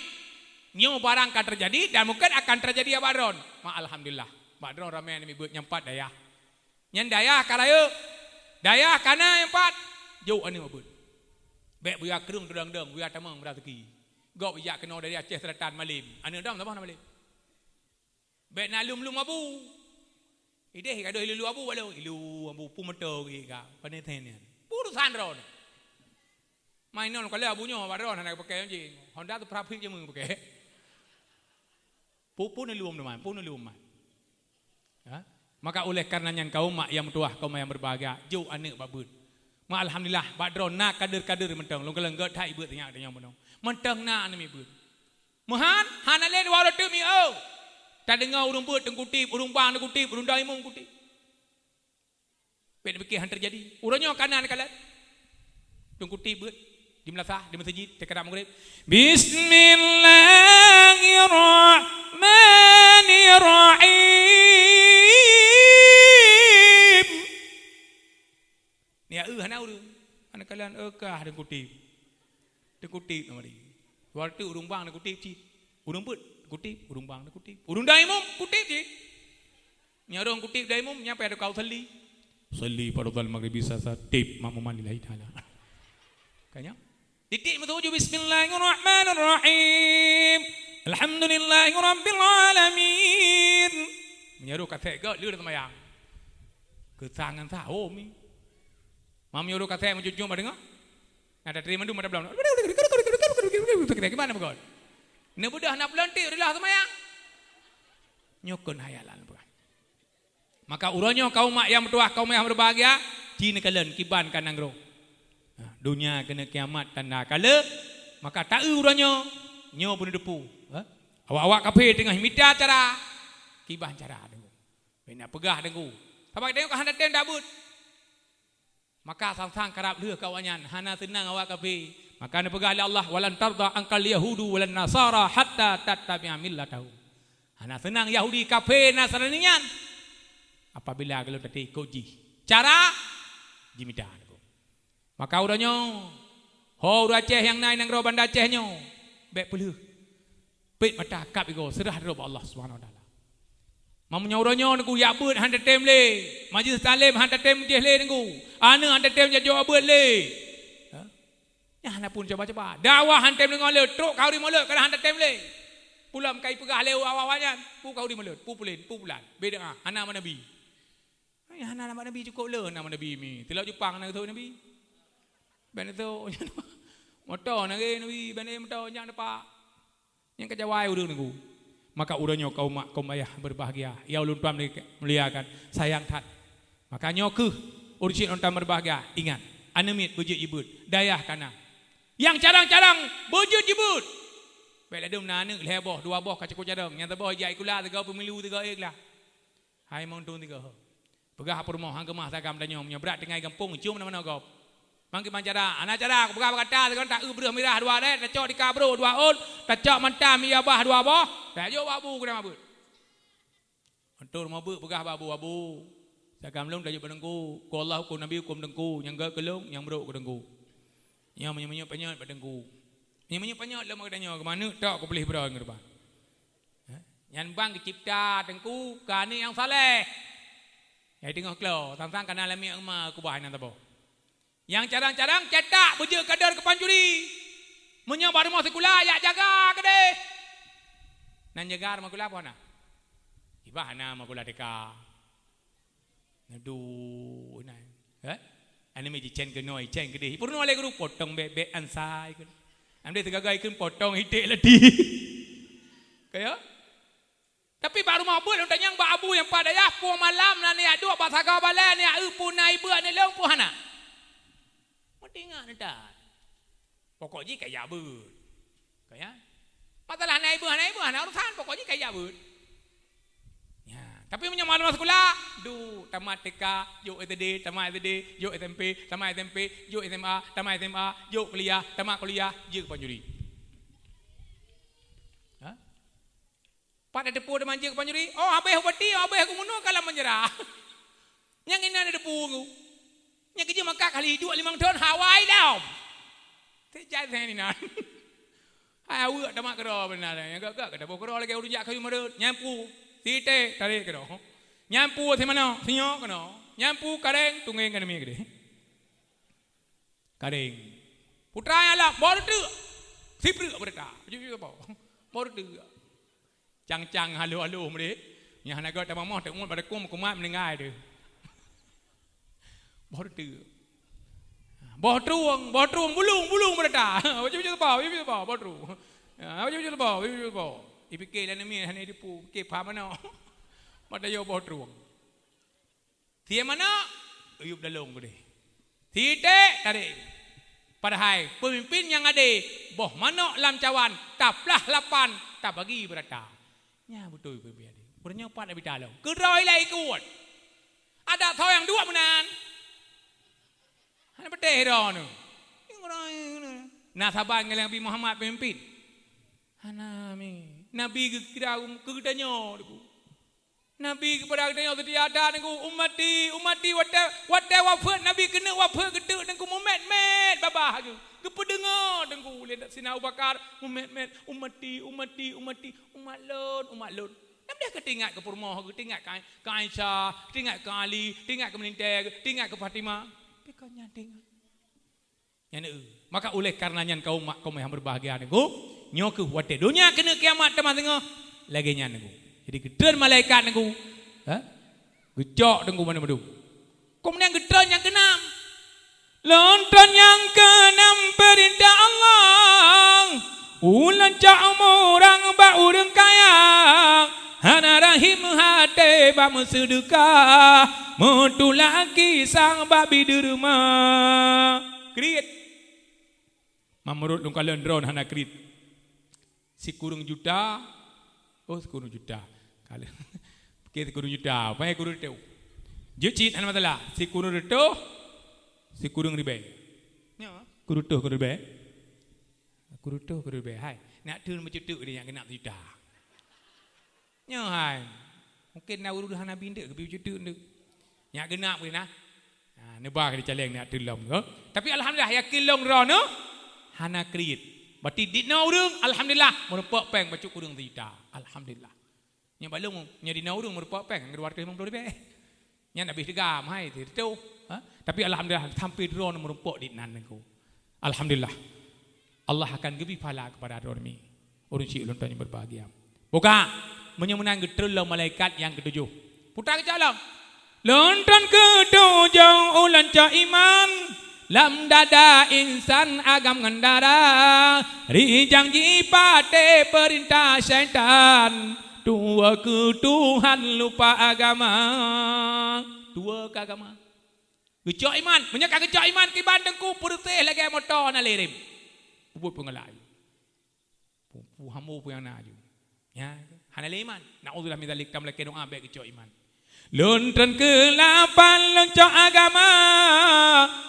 Nyoe barang akan terjadi dan mungkin akan terjadi ya Badron. Ma alhamdulillah. Badron ramai ni buat nyampat dayah. Nyan dayah ka rayeuk, dayah ka na nyang pat, jok aneuk beuet. Bék buya kreueng tudang dong, buya tamong beuraseuki. Gob ijak keunoe dari Aceh Selatan malem, aneuk dong saboh na malem. Bék na lum-lum abu. Ideh gadoh ilu-ilu abu balo, ilu abu pu moto geuh ka, pane then nyan. Urusan droeneuh. Mainon kalheueh abu nyoe bak droeneuh hana geupakai jih. Honda tu prapit je meupakai. Pu-, pun lom teuma, pun lom teuma. Ya? Maka oleh karena nyan kaum mak yang meutuwah, kaum yang berbahagia, jok aneuk bak beuet. Ma alhamdulillah, bak droe na kader-kader mantong, lôn kalon gét that beuet nyan, nyan mantong. Mantong na aneuk miet beuet. Meuhan, hana lé dua reuteuek mi, oh. Tadeungoe ureuëng beuet teungku tib, ureuëng bang teungku tib, ureuëng daimong teungku tib. Bék neupike han teujadi. Uroe nyoe ka na neukalon. Teungku tib beuet di meulasah, di meuseujid, teuka maghrib. Bismillahirrahmanirrahim. Ni ya, eh, hana ureuëng. Hana kalon, eh, kah teungku tib. Teungku tib nama dia. Dua reuteuek ureuëng bang teungku tib cit. Ureuëng beuet teungku tib, ureuëng bang teungku tib. Ureuëng daimong teungku tib cit. Nyan ureuëng teungku tib daimong, nyan payah kau salli. Salli fardhal maghribi sasa tib makmuman lillahi ta'ala. Kanya? Titik meutuju bismillahirrahmanirrahim. Alhamdulillahirabbil alamin. Meunyoe ka sek gét, lé teumayang. Keusangan sahom ni. Mam nyoe ka sek meujujung bak deungoe. Ada terima dum ada belom. Gimana beugöt? Neubeudôh na peulontik reulah seumayang. Nyoe kon hayalan bukan. Maka uroe nyoe kaum mak yang meutuwah, kaum yang berbahagia, ci neukalon kiban ka nanggroe. Nah, donya keuneuk kiamat tanda kala, maka taeu uroe nyoe, nyoe beuneudepu. Ha? Awak-awak kafé teungoh mita cara, kiban cara deungoe. Bina peugah deungoe. Sabab deungoe ka hana tem dabeuet. Maka sang-sang karab lheueh keu awaknyan, hana seunang awak kafé. Maka neupeugah lé Allah, "Walan tarda ankal yahudu walan nasara hatta tattabi'a millatahum." Hana seunang Yahudi, kafé, Nasrani nyan apabila golom taikot jih cara jimita. Maka uroe nyoe, ho ureuëng Aceh nyang na i nanggroe Banda Aceh nyoe, bék peulheueh. Pét mata kab igoe, seurah droe bak Allah Subhanahu Wa Taala. Meunyoe uroe nyoe Teungku jak beuet han tatem lé, majlis taklim han tatem jih lé Teungku, aneuk han tatem jak jok beuet lé. Ha? Nyan hana pun cuba-cuba. Dakwah han tatem deungoe lé, trok khanduri mulod kadang han tatem lé. Pulam kai peugah lé awak-awak nyan, pu khanduri mulod, pu pulen, pu pulan. Beda, hana nama Nabi. Hai, hana nama Nabi, cukup le nama Nabi mi. Tilok Jepang na geusok Nabi. Ban geusok. Moto na ge Nabi, ban moto nyang depak. Nyang kejawai ureuëng Teungku. Maka uroe nyoe kaum mak, kaum ayah berbahagia, ya ulôn tuan muliakan, sayang that. Maka nyoe keuh ureuëng cit nonton berbahagia. Ingat, aneuk miet beujeuet jibeuet, dayah kana. Nyang carang-carang beujeuet jibeuet. Bék ladum na aneuk lhée boh, dua boh ka cukup carang. Nyang saboh jak sikula, sigoe pemilu, sigoe ék lah. Hai mantong tiga ho. Peugah peurumoh han keumah sagam tanyoe meunyoe brat tinggai gampông cium na manoe gob. Mang kiban cara, ana cara kupeugah bak gata sigoe taeu breuh mirah dua rét, tacok di kabro dua ôn, tacok mantah mie babah dua boh, tajok bak bu keunan mabeuet. Mantong mabeuet peugah bak bu, "Abu, sagam lôn tajok bak teungku, huköm Allah, huköm Nabi, huköm teungku, nyang gét keu lôn, nyang brok keu teungku." Nyoe meunyoe-meunyoe panyöt bak teungku. Meunyoe-meunyoe panyöt lom bak geutanyoe, keumaneuk tok kupeulih brong keu depan. Nyan bang geucipta teungku keu aneuk nyang saleh. Nyang teungoh klo, sang-sang kana lamiek uma keubah inan saboh. Nyang carang-carang cetak beujeuet kader keu pancuri. Meunyoe bak rumoh sikula, jak jaga keudeh. Nan jaga rumoh sikula peue na? Bah na makula teuka. Aduh, nah. Eh? Aneuk miet jicen keunoe, jicen keudeh. Peurunoe lé guru potong bèk-bèk ansai keunoe. Am deh teugagai kheun potong iték lati. Kaya? Tapi bak rumoh beuet lôn tanyong bak abu nyang pat dayah, peue malam na neujak duek bak sagoe balèe, neujak eu peue na ibeuk aneuk lôn peue hana. Meutingat neuh that. Pokok jih kaya beuet. Kaya? Masalah na ibeuk hana ibeuk hana urusan, pokok jih kaya beuet. Ya, tapi meunyoe masa sikula, duek tamat T K, jok S D, tamat S D, jok S M P, tamat S M P, jok S M A, tamat S M A, jok kuliah, tamat kuliah, jeuet keu pancuri. Ha? Pat na teupeu teuma jeuet keu pancuri, oh, habéh upeti, oh, habéh gubunur ka lam penjara. Nyang inan na teupeu ku. Nyang keujeuet maka kali duek limong thon hawa ilom. Teucai seng inan. Hai aweuek tamat keudroe beuna. Nyang gak-gak ka taboh keudroe lagèe ureueng jak kayu meureut. Nyan peue? Siték tarek keudroe. Nyan peue? Simanok, sinyok keunoe. Nyan peue? Kareng, tunggeng keuneuk mi keudeh. Kareng. Putra nyang lom, boh reuteuek. Sipreuk beurata. Ju-ju apa? Boh reuteuek. Cang-cang haloh-haloh meudeh. Nyang hana göt tamomoh teungeut bak deukong meukumat meuninggai deuh. Boh reuteuek. Boh trueng, boh trueng, bulung, bulung beurata. Bacut-bacut teupeu, bacut-bacut teupeu, boh trueng. Ya, bacut-bacut teupeu, bacut-bacut teupeu. Ipike lé aneuk miet hana jiteupeu, pike pha manoe. Mata yo boh trueng. Sie manok, uyueb dalong keudeh. Siték tarek. Padahai peumimpin nyang ade, boh manok lam cawan, taplah lapan, tabagi beurata. Nyan beutôi peumimpin ade. Uroe nyoe pat na mita lom. Keudroe ilèe ikot. Adak soe nyang duek meunan. Hana peudeh droeneuh. Na saban ngon Nabi Muhammad peumimpin? Hana mi. Nabi geukira keu geutanyoe, Teungku. Nabi geupeugah geutanyoe seutia that, Teungku, "Ummati, ummati," watèe, watèe wafeuet Nabi keuneuk wafeuet geuteuk, Teungku, meumet-met babah geuh. Geupeudeungoe, Teungku, lé Sidina Abu Bakar, meumet-met, "Ummati, ummati, ummati, umat lôn, umat lôn." Nam deh ka teuingat keu peurumoh geuh, teuingat keu, keu Aisyah, teuingat keu Ali, teuingat keu meulintèe geuh, teuingat keu Fatimah. Tapi kon nyan teuingat. Nyan, eh, maka oleh karena nyan kaum mak, kaum nyang berbahagia, Teungku, nyoe kheueh watèe donya keuneuk kiamat teuma singoh lagèe nyan, Teungku. Jadi geutreun malaikat, Teungku, ha? Geucok, Teungku, mandum-mandum. Keumudian geutreun nyang keunam. Lôn treun nyang keunam peurintah Allah. Ulôn cok murang bak ureueng kaya, hana rahim até bak meuseudeukah, meutulak kisang bak bideureumak. Kriet. Mamrot lôn kalon droen hana kriet. Sikureueng juta, oh, sikureueng juta. Kalon. Oke, sikureueng juta. Apa sikureueng reutôh? Jeuet cit hana masalah. Sikureueng reutôh, sikureueng ribèe. Nyoe, sikureueng reutôh, sikureueng ribèe. Sikureueng reutôh, sikureueng ribèe. Hai, nak teun meuceuteuk dia nyang keuneuk juta. Nyoe hai. Mungkin na ureueng hana bindek, geubri cuteuk nteuk. Nyak geunap keuh na. Ha, neuba keu caleng nyak teulom tu. Tapi alhamdulillah, yakin lôn droeneuh hana kriet. Berarti dinoe ureueng, alhamdulillah, meurumpok péng bacut ureueng sijuta. Alhamdulillah. Nyoe bak lôn, nyoe dinoe ureueng meurumpok péng dua ratus lima puluh ribèe. Nyan habéh teuga, meuhai teuh. Ha? Tapi alhamdulillah, sampai droeneuh meurumpok di nan nangku. Alhamdulillah. Allah akan geubri pahala kepada droeneuh mi. Ureueng syik ulôn tuan nyang berbahagia. Buka, meunyoe meunan geutreun lom malaikat nyang keutujoh. Putra geucok lom. Lôn treun keutujoh ulôn cok iman. Lam dada insan agam ngon dara. Rijang jipatéh peurintah syaitan. Tuwoe keu Tuhan lupa agama. Tuwoe keu agama. Geucok iman. Meunyoe ka geucok iman kiban teungku, peureuseh lagèe moto hana lé rem. Ubot peungeulai. Pu-, pu-, hamo peue nyang na aju. Ya, hana lé iman. Naudzubillah min dzalik, tam lakèe doa bèk geucok iman. Lôn treun keu lapan lôn cok agama.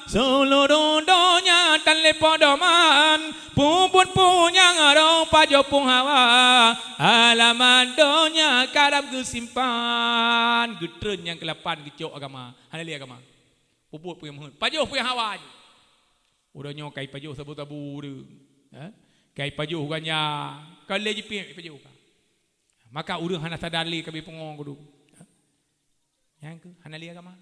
Seuluruh donya tan lé podoman. Peubuet peue nyang roh pajoh peuhawa. Alamat donya karab geusimpan. Geutreun nyang keulapan geucok agama. Hana lé agama. Peubuet peue nyang meuheuet. Pajoh peue nyang hawa jih. Uroe nyoe kai pajoh sabu-sabu ureueng. Ha? Kai pajoh ganja. Ka lé jipiep pajoh ka. Maka ureueng hana sadar lé ka bri pungo geudu. Ha? Nyang keuh hana lé agama.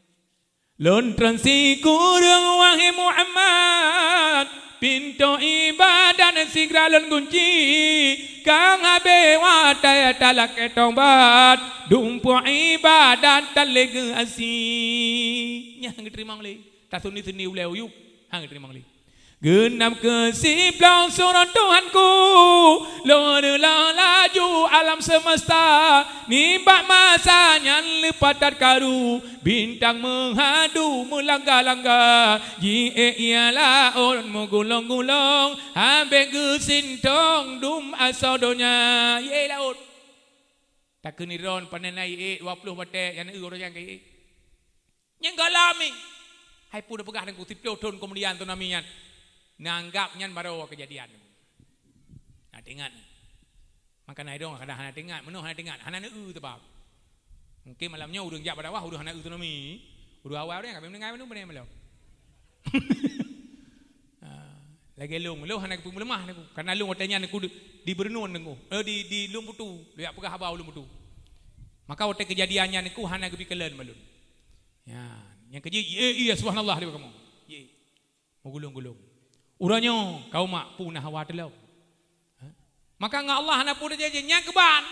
Lôn treun sikureueng wahai Muhammad. Pintoe ibadat sigra lôn gunci. Kang habéh watée talakée tobat, dumpeue iébadat tan lé geuasie. Nyan geuteurimong lé. Tasuni-suni ulée uyueb, han geuteurimong lé. Geunam keu siplôh surot Tuhanku, lôn reuloh laju alam seumeusta. Nibak masa nyan leupah that karu, bintang meuhadu meulangga-langga. Jiék ié laôt meugulong-gulong, habéh geusintong dum asoe donya. Ié laôt. Takheun droeneuh pane na ié dua ploh batée, nyang na uroe nyang ka ié. Nyang galami. Hai peue neupeugah Teungku, siplôh thon keumudian tsunami nyan. Neuanggab nyan baroe keujadian. Na teuingat. Maka na idong kadang hana teuingat, meunoe hana teuingat, hana neu-eu teubab. Mungkin malam nyoe ureuëng jak bak dakwah, ureuëng hana eu tsunami. Ureuëng awai ureuëng ka meuninggai mandum beunai malam. Ah, lagée lôn, lôn hana geupeu meuleumah Teungku. Karena lôn watée nyan Teungku di, di Beureunon Teungku. Eh, di, di Lôn Putu. Lôn jak peugah haba u Lôn Putu. Maka watée keujadian nyan Teungku hana geupikeulon bak lôn. Ya, nyang keujeuet, ié, ié, subhanallah, di kamoe. Ié. Meugulong-gulong. Uroe nyoe, kaum mak puna hawa teulom. Ha? Maka ngon Allah hana peue teujadi, nyang keuban.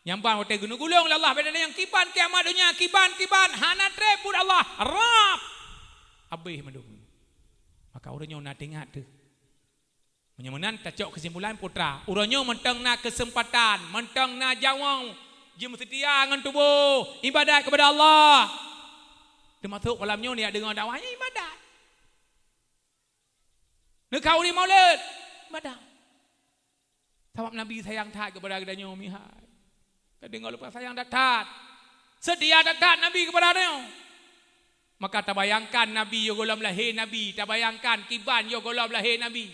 Nyang ban watée geunugulong lé Allah, beda nyang kiban kiamat donya, kiban, kiban, hana treb buet Allah. Rab! Abéh mandum. Maka uroe nyoe na teuingat teuh. Meunyoe meunan, tacok keusimpulan, putra. Uroe nyoe mantong na keuseumpatan, mantong na jaweueng, jimeuseutia ngon tuboh, iébadat keupada Allah. Teumasok malam nyoe, neujak deungoe dakwah, nyan iébadat. Neukhauri maulid, iébadat. Sabab Nabi sayang that keupada geutanyoe, mihai. Tadeungoe leupah sayang that-that. Seutia that-that Nabi keupada tanyoe. Maka tabayangkan Nabi yoh gohlom lahé Nabi, tabayangkan kiban yoh gohlom lahé Nabi.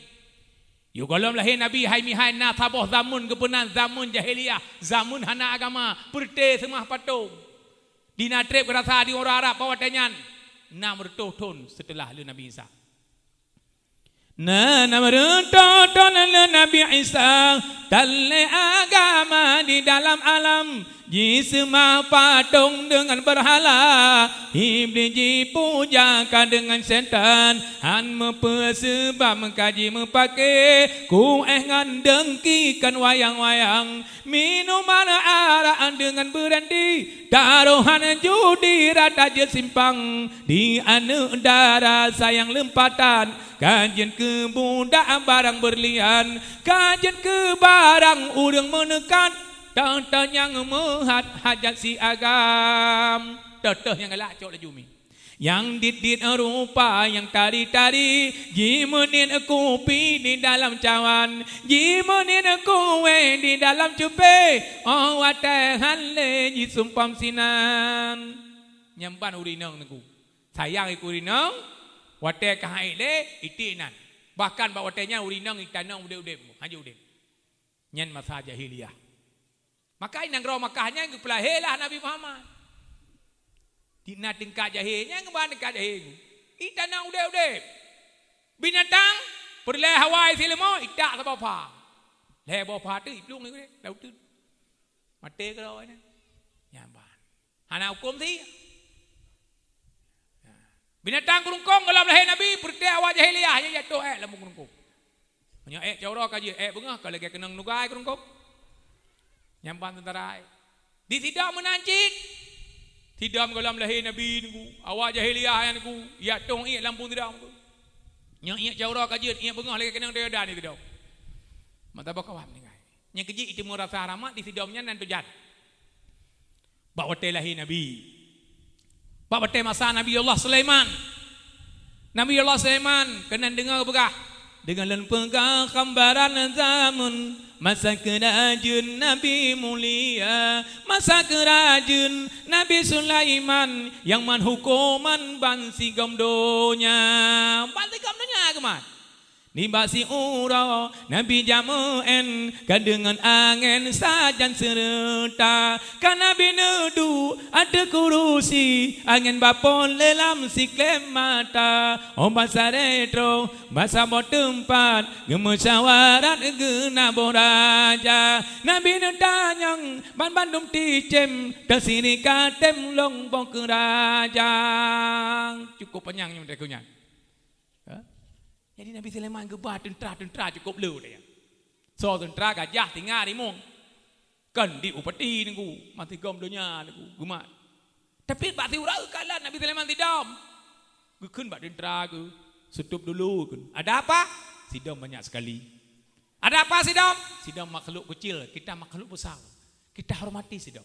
Yoh gohlom lahé Nabi hai mihai na saboh zameun geupeunan zameun jahiliyah, zameun hana agama, peureuté seumah patong. Di na treb geurasa di uroe Arab bak watée nyan, enam reutôh thon seuteulah lheueh Nabi Isa. Na, na meureutoh thon lé Nabi Isa, tan lé agama di dalam alam, jiseumah patong deungon beurhala, Iblih jipuja ka deungon setan, han meupeu seubab ka jimeupake, kuéh ngon deungki kon wayang-wayang, minuman arak deungon beurandi, tarohan judi rata jeuet simpang, di aneuëk dara sayang leumpatan, ka jeuet keu budak barang beurlian, ka jeuet keu barang ureuëng meuneukat, teuntang nyang meuhat hajat si agam. Teuh-teuh nyang galak cok laju mi. Nyang dit-dit rupa nyang tari-tari, jimeuniet kupi di dalam cawan, jimeuniet kuwéh di dalam cupé, óh watée han lé jisumpam sinan. Nyang ban ureuëng inong Teungku. Sayang keu ureuëng inong, watée ka han ék lé, iték nan. Bahkan bak watée nyan ureuëng inong itanong udeb-udeb, hana udeb. Nyan masa jahiliyah. Maka i nanggroe Makkah nyan geupeulahé lah Nabi Muhammad. Di na tingkat jahé, nyan geuba tingkat jahé. Itanong udeb-udeb. Binatang, peureulée hawa isi leumô, itak saboh pha. Lhée boh pha teuh iplueng udeb, laôt teuh. Maté keudroe nyan. Nyan ban. Hana huköm sie. Binatang keurungkong gohlom lahé Nabi, peureuté awak jahiliyah, nyan jatoh ék lam keurungkong. Meunyoe ék cot uroe ka jeuet, ék beungoh ka lagée keunong nugai keurungkong. Nyan ban teuntara ék. Di sidom meunan cit. Sidom gohlom lahé Nabi Teungku, awak jahiliyah nyan Teungku, jatoh ék lam sidom Teungku. Nyoe ék cot uroe ka jeuet, ék beungoh lagée keunong toyodan di sidom. Mata boh kawan meuninggai. Nyang keujeuet iteumé rasa rahmat di sidom nyan nan tujan. Bak watée lahé Nabi. Bak watée masa Nabi Allah Sulaiman. Nabi Allah Sulaiman keunan deungoe geupeugah, deungon lôn peugah gambaran zameun masa keurajeuen Nabi mulia, masa keurajeuen Nabi Sulaiman nyang man huköman ban sigom donya. Ban sigom donya geumat. Nibak siuroe Nabi jameuén ka deungon angén sajan seureuta. Ka Nabi neuduek ateueh kurusi, angén bapon lé lam siklém mata. Óh basa reutôh, basa boh teumpat, geumeusyawaraat geunaboh raja. Nabi neutanyong ban bandum ticém, teusiri ka tém lông boh keurajeuen. Cukup panyang nyoe teuh nyan. Ha? Jadi Nabi Sulaiman geuba teuntra-teuntra cukup le watée nyan. Soe teuntra gajah singa rimueng. Kon di upeti Teungku, matigom donya Teungku, geumat. Tapi bak siuroe kalon Nabi Sulaiman sidom. Geukheun bak teuntra geuh, "Stop dulu," kheun. "Ada apa?" "Sidom banyak sekali." "Ada apa sidom?" "Sidom makhluk kecil, kita makhluk besar. Kita hormati sidom."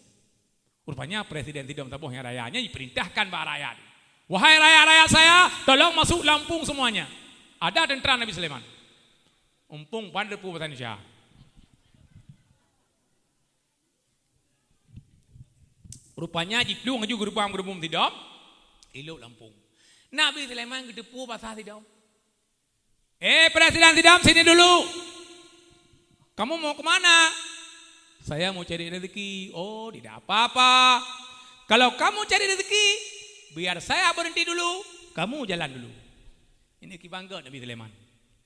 Rupanya presiden sidom saboh nyang raya nyan diperintahkan bak rakyat, "Wahai rakyat-rakyat saya, tolong masuk Lampung semuanya." Ada teuntra Nabi Sulaiman. Mumpung ban teupeu bahasa Indonesia. Rupanya jiplueng laju geurubam-geurubum sidom, ilok Lampung. Nabi Sulaiman geuteupeue basa sidom. "Eh, presiden sidom, sini dulu. Kamu mau ke mana?" "Saya mau cari rezeki." "Oh, tidak apa-apa. Kalau kamu cari rezeki, biar saya berhenti dulu, kamu jalan dulu." Ini kibangga Nabi Sulaiman.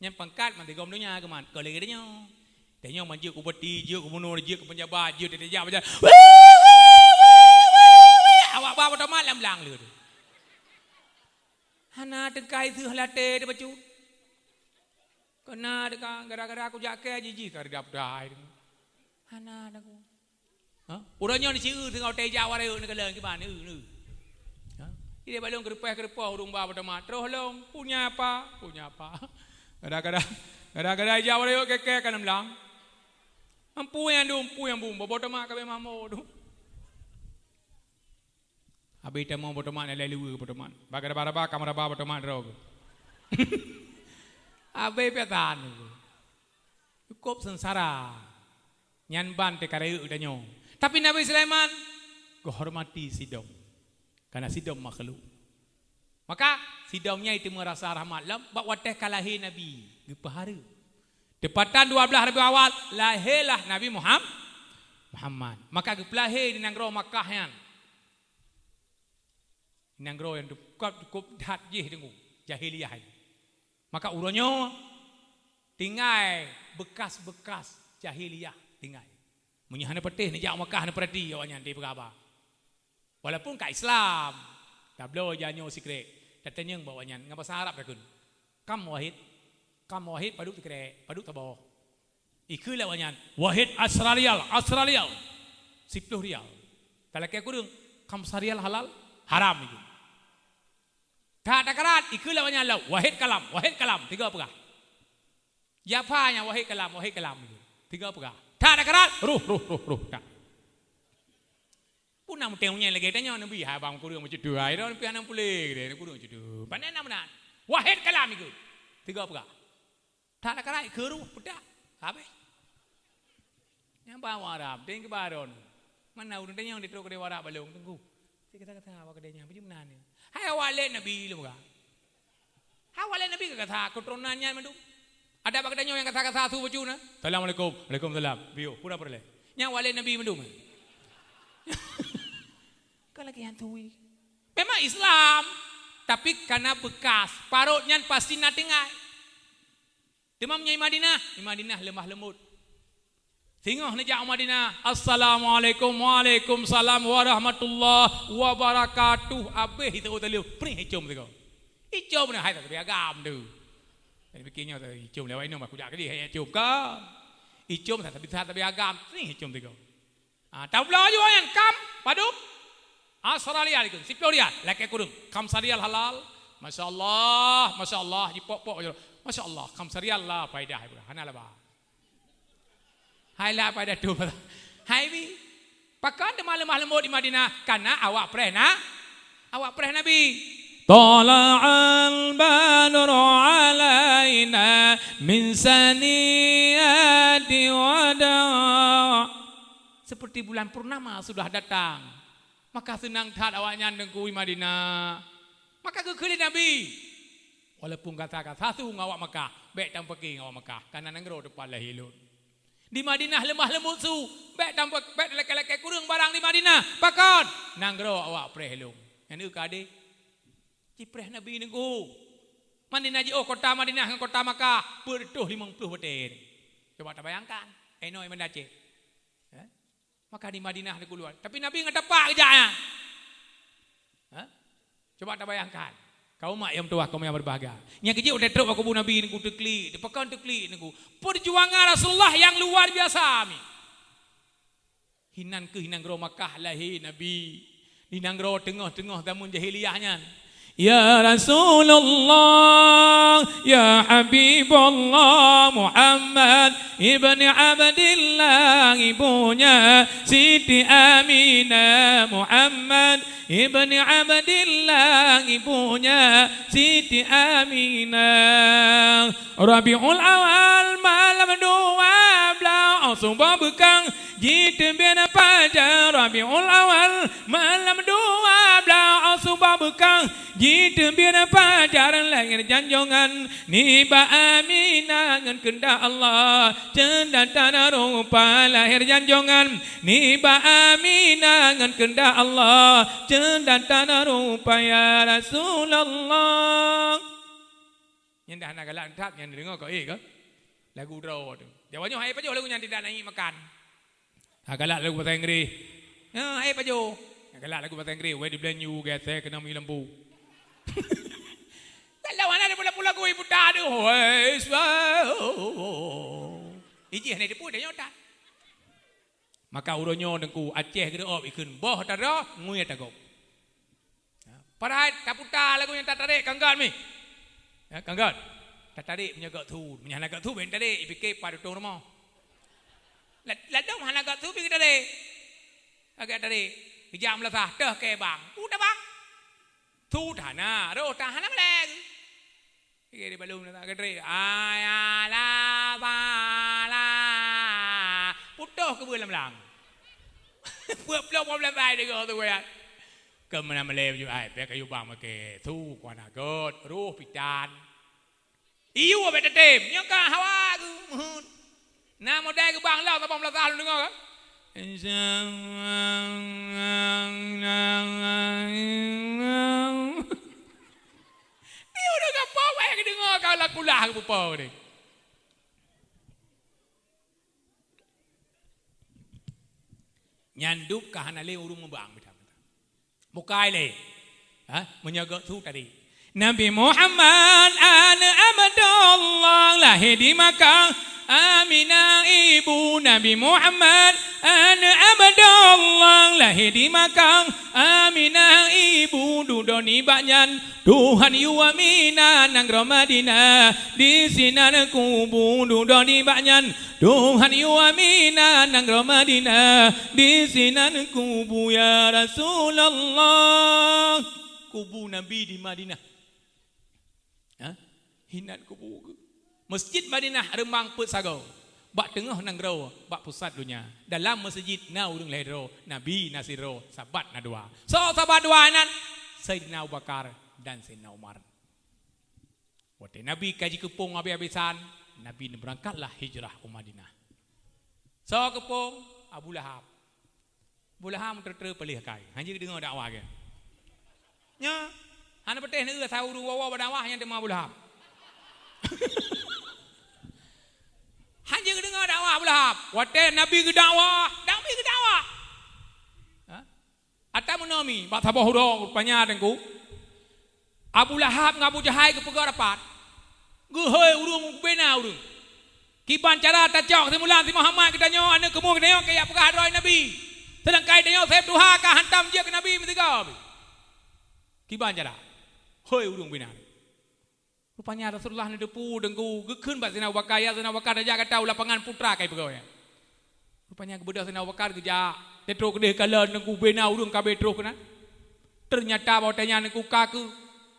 Nyang pangkat matigom donya geumat, kon lagée tanyoe. Tanyoe man jeuet keu bupati, jeuet keu gubunur, jeuet keu pejabat, jeuet keu pejabat. Wih, wih, wih, wih, wih. Awak ba otomat lam blang lé. Hana teukai seuh latée teubacut. Kena teuka gara-gara kujak kée jiji ka ridap dai. Hana Teungku. Ha? Uroe nyoe sieu teungoh teuka ijak waréuk neukalon kiban, eu, eu. Ha? Ideh balong keureupah-keureupah ureueng ba otomat. Troh lom, "Punya apa? Punya apa?" Gara-gara, gara-gara ijak waréuk kée-kée ka lam blang. "Ampu nyang dum, ampu nyang bum, bobo otomat ka beu mambo tu." Habéh tamong botomat, lé luweue botomat. Bak raba-raba, ka meuraba botomat droe. Habéh piatan. Cukup seungsara. Nyan ban teuka rayeuk tanyoe. Tapi Nabi Sulaiman geuhormati sidom. Karena sidom makhluk. Maka sidom nyan teuma rasa rahmat lom bak watée ka lahé Nabi, geupeuhareuem. Teupatan dua belas Rabiul Awal, lahélah Nabi Muham-, Muhammad. Maka geupeulahé di nanggroe Makkah nyan. Nanggroe nyang cukup, cukup that jih Teungku, jahiliyah nyan. Maka uroe nyoe tinggai beukas-beukas jahiliyah tinggai. Meunyoe hana patéh neujak Makkah neupeurati awaknyan di peugah haba. Walaupun ka Islam, tabloe janyoe sikrek, tatanyong bak awaknyan ngon basa Arab takheun. Kam wahid, kam wahid padub sikrek, padub saboh. Ikheun lé awaknyan, "Wahid asra rial, asra rial." Siploh rial. Talakée kureueng, "Khamsa rial halal?" "Haram," ikheun. That takarat, ikheun lé awaknyan lom, "Wahid kalam, wahid kalam," tiga peugah. Japa nyan, "Wahid kalam, wahid kalam," ikheun. Tiga peugah. That takarat, "Ruh, ruh, ruh, ruh," that. Pun na meuteueng nyan lagée tanyoe, neubi hai bang kureueng meucutu, hai droe pih hana puléh, kureueng meucutu. Pandai na meunan. "Wahid kalam," ikheun. Tiga peugah. That takarat, kheuru, peudak. Habéh. Nyang ba awak Arab, deng keu baron. Mana ureueng tanyong di trok keudeh awak Arab balong Teungku. Cit kata-kata awak keudeh nyan, bujur meunan nyoe. Hai awak lé Nabi lom ka. Hai awak lé Nabi ka kata keuturonan nyan mandum. Ada bak geutanyoe nyang kata-kata su bacut na. "Assalamualaikum." "Waalaikumsalam." Biôh, pura peureulée. Nyang awak lé Nabi mandum. Kan lagée hantu. Memang Islam, tapi kana beukas. Parot nyan pasti na tinggai. Teuma meunyoe i Madinah, i Madinah leumah leumbot. Singoh neujak u Madinah, "Assalamualaikum, waalaikumsalam warahmatullahi wabarakatuh." Abéh iteu'oh taleue, prih icom sigoe. Icom na hai that sabe agam tu. Jadi pikir nyoe icom lewat inong bah kujak keudeh hai icom ka. Icom that sabe agam, prih icom sigoe. Ah, tabloe laju awaknyan, "Kam, padub?" "Asra rial," ikheun, "Siploh rial." Lakée kureueng, "Khamsa rial halal?" "Masya Allah, masya Allah," jipok-pok laju. "Masya Allah, khamsa rial la faedah," hana laba. Hai la faedah tu. Hai bi. Pakon teuma leumah leumbot di Madinah? Kana awak preh na, awak preh Nabi. "Tala'al badru alaina min saniyati wada." Seperti bulan purnama sudah datang. Maka seunang that awaknyan Teungku i Madinah. Maka geukheun lé Nabi, "Walaupun gata ka sasu ngon awak Makkah, bék tampaki ngon awak Makkah, kana nanggroe teumpat lahé lôn. Di Madinah leumah leumbot su, bék tampa-, bék talakée-lakée kureueng barang di Madinah. Pakon? Nanggroe awak preh lôn." Nyan ka adé. Jipreh Nabi Teungku. Madinah jiôh kota Madinah ngon kota Makkah, peuet reutôh limong ploh batée. Coba tabayangkan, inoe i Banda Aceh. Eh? Maka di Madinah Teungku luwa. Tapi Nabi ngon tapak geujak nyan. Ha? Coba tabayangkan. Kaum mak nyang meutuwah, kaum nyang berbahagia. Nyang keujeuet watèe trok bak kubu Nabi Teungku, teuklik, teupakon teuklik Teungku. Perjuangan Rasulullah nyang luar biasa mi. Hinan keuh nanggroe Makkah lahé Nabi. Di nanggroe teungoh-teungoh zaman jahiliyah nyan. Ya Rasulullah, ya Habiballah, Muhammad ibni Abdillah, ibunya Siti Aminah, Muhammad ibni Abdillah, ibunya Siti Aminah. Rabiul Awal malam dua belas, oh, suboh beukang jiteubiet pajar. Rabiul Awal malam dua belas, oh, suboh beukang jiteubiet pajar. Lahé janjongan nibak Aminah ngon keundak Allah, ceudan tana rupa. Lahé janjongan nibak Aminah ngon keundak Allah, ceudan tana rupa, ya Rasulullah. Nyan dah hana galak that, nyan deungoe keu, eh, keu lagu droe tu. Jawa nyoe hai pajoh lagu nyan tidak naik makan. Ha, galak lagu bahasa Inggris. Ha, hai pajoh. Galak lagu bahasa Inggris, "Weh di Belanyu, gesek kena mi lampu." Kalau hana ada pula-pula kui putar tu. Weh, swa-, ijih ni depu dah nyoe dah. Maka uroe nyoe Teungku, Aceh geureu'ob ikheun boh tadroe, ngui tagob. Padahai taputa lagu nyang tatarek, kan gèt mi? Ya, kan gèt. Tatarek meunyoe gèt su, meunyoe hana gèt su, ben tatarek, ipike pat tutong rumoh. La-, ladôm hana gèt su, pi tatarek. Agak tatarek. Geujak meulasah, teuh keu bang. Udah bang. Su hana, roh tan hana meuleng. Oke, di balum na keudri. Ayala bala. Putôh keubeue lam lang. Peuet ploh lima belas ai deungoe tu, ya. Keu meunan meulée baju ai, bèk kayue bang maké su kuana göt, roh pitan. Iyue bèk teutem, nyoe ka hawa geuh meuheuet. Na modai geubang lam saboh meulasah lôn deungoe, kan? Di ureueng gapo wèh geudeungoe ka lakulah geupupo deh. Nyan dum ka hana lé ureueng meubang. Bukai lé. Ha? Meunyoe gèt su tadi. Nabi Muhammad aneuk Abdullah lahé di Makkah. Aminah ibu Nabi Muhammad aneuk Abdullah lahé di Makkah. Aminah ibu dudoe nibak nyan. Tuhan yue Aminah nanggroe Madinah. Di sinan kubu dudoe nibak nyan. Tuhan yue Aminah nanggroe Madinah, di sinan kubu ya Rasulullah. Kubu Nabi di Madinah. Ha? Hinan kubu geuh. Masjid Madinah reumbang peuet sagoe. Bak teungoh nanggroe, bak pusat donya. Dalam masjid na ureueng lahé droe, Nabi na sidroe, sabat na dua. Soe sabat dua nyan? Saidina Abu Bakar dan Saidina Umar. Watèe Nabi ka jikeupông abéh-abésan, Nabi neubeurangkatlah hijrah u Madinah. Soe keupông? Abu Lahab. Abu Lahab meuteureu-teureu paléh akai. Hana jeuet geudeungoe dakwah geuh. Nyoe, hana patéh neueu asai ureueng woe-woe bak dakwah nyang teuma Abu Lahab. Hana jeuet geudeungoe dakwah Abu Lahab. Watèe Nabi geudakwah, Nabi geudakwah. Ha? Ata meunoe mi, bak saboh uroe rupanya Teungku, Abu Lahab ngon Abu Jahal geupeugah rapat. Geuhôi ureueng, bubena ureueng. Kiban cara tacok simulan si Muhammad geutanyoe, aneuk keumuen geutanyoe keu jak peugah droe Nabi. Seudangkan tanyoe sép tuha ka hantom jeuet keu Nabi meusigoe. Kiban cara? Hôi ureueng bubena. Rupanya Rasulullah neuteupeue Teungku, geukheun bak Saidina Abu Bakar, "Ya Saidina Abu Bakar, tajak gata u lapangan putra kai peugah nyan." Rupanya geubeudôh Saidina Abu Bakar geujak, teutrok keudeh kalon Teungku bubena ureueng ka abéh troh keunan. Teunyata bak watèe nyan Teungku ka keu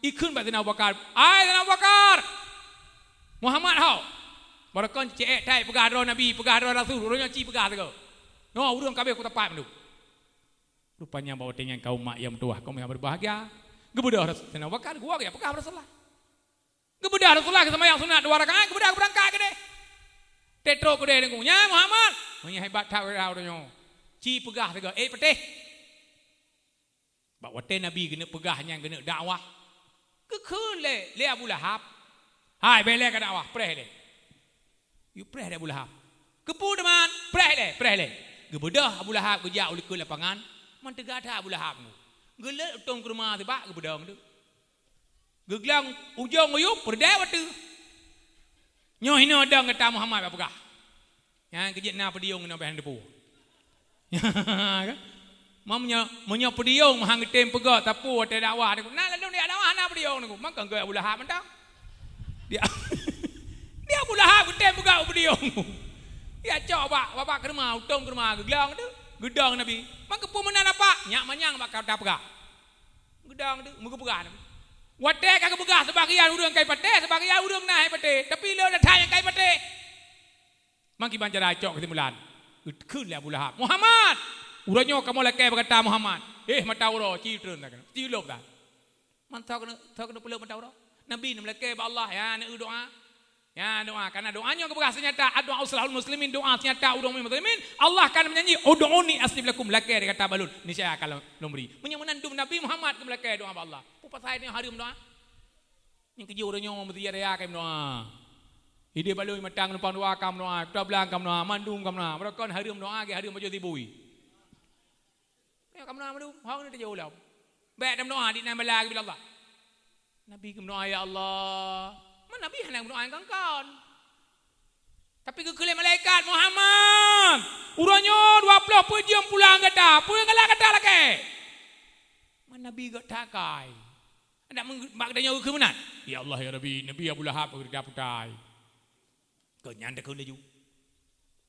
ikheun bak Saidina Abu Bakar, "Ai Saidina Abu Bakar! Muhammad ho!" Barokon ceuék that peugah droe Nabi, peugah droe Rasul, uroe nyoe ci peugah sigoe. Nyoe ureueng ka abéh kuteumpat mandum. Rupanya bak watèe nyan kaum mak nyang meutuwah, kaum nyang berbahagia, geubeudôh Saidina Abu Bakar, geuwoe geujak peugah bak Rasulullah. Geubeudôh Rasulullah geuseumbahyang sunat dua rakaat, geubeudôh geubeurangkat keudeh. Teutrok keudeh Teungku, "Nyan Muhammad, meunyoe hebat that uroe nyoe, ci peugah sigoe, eh, patéh." Bak watèe Nabi geuneuk peugah nyan, geuneuk dakwah, geukheun lé, lé Abu Lahab, "Hai, bèk lé kadakwah, preh lé." Yue preh lé Abu Lahab. "Keupeue teuma?" "Preh lé, preh lé." Geubeudôh Abu Lahab geujak u likôt lapangan, manteuga that Abu Lahab nyoe. Geuleuet utông keureuma sibak geubeudôh deuh. Geuglong ujong uyueng peureudèe watèe. Nyoe hinoe dong gata Muhammad bak peugah. Nyan keuh jeuet na peudiyong ngon bèe han teupeu. Meunyoe, meunyoe peudiyong meuhan geutem peugah sapeue watèe dakwah, na ladôm di dakwah hana peudiyong nyoe. Mangkang keu Abu Lahab mantong. Di, di Abu Lahab geutem peugah peudiyong. Ya cok bak, bak keureumoh, utông keureumoh geuglong tu, geudong Nabi. Mangkang peue meunan apa? Nyak manyang bak kata peugah. Geudong tu meugeupeugah. Watèe ka geupeugah, sebagian ureueng kai patéh, sebagian ureueng na hai patéh, tapi le that nyang kai patéh. Mangkiban cara cok keusimpulan. Geukheun lé Abu Lahab, "Muhammad, uroe nyoe kamoe lakèe bak gata Muhammad." Eh, mata uroe ci treun, ci lôb that. Man tho keuneuk, tho keuneuk peuleuh mata uroe. Nabi neumeulakèe bak Allah, ya, neueu doa. Ya, doa. Karena doa nyoe geupeugah seunyata, "Addu'a silahul muslimin", doa seunyata ureueng muslimin. Allah akan menjanji, "Ud'uni astajib lakum", lakèe di gata bak lôn, niscaya akan lôn bri. Meunyoe meunan dum Nabi Muhammad geumeulakèe doa bak Allah. Peue pasai nyoe hareuem doa? Nyang keujeuet ureueng nyoe meusiat raya ka meudoa. Idéh bak lôn mantong numpang doa ka meudoa, kuta blang ka meudoa, mandum ka meudoa. Meurokon hareuem doa, geuhareuem bacut sibui. Nyoe ka meudoa mandum, hong ni teujaweueb lom. Bèk tameudoa, di nan bala geubri Allah. Nabi geumeudoa, "Ya Allah." Man Nabi hana meudoa nyang kon-kon. Tapi geukheun lé malaikat, "Muhammad, uroe nyoe dua ploh peuet jeuem pulang gata, peue galak gata lakèe?" Man Nabi gèt that akai. Adak meung-, bak geutanyoe geukheun meunan, "Ya Allah, ya Rabbi, Nabi Abu Lahab geureudah putai." Keu nyan takheun laju.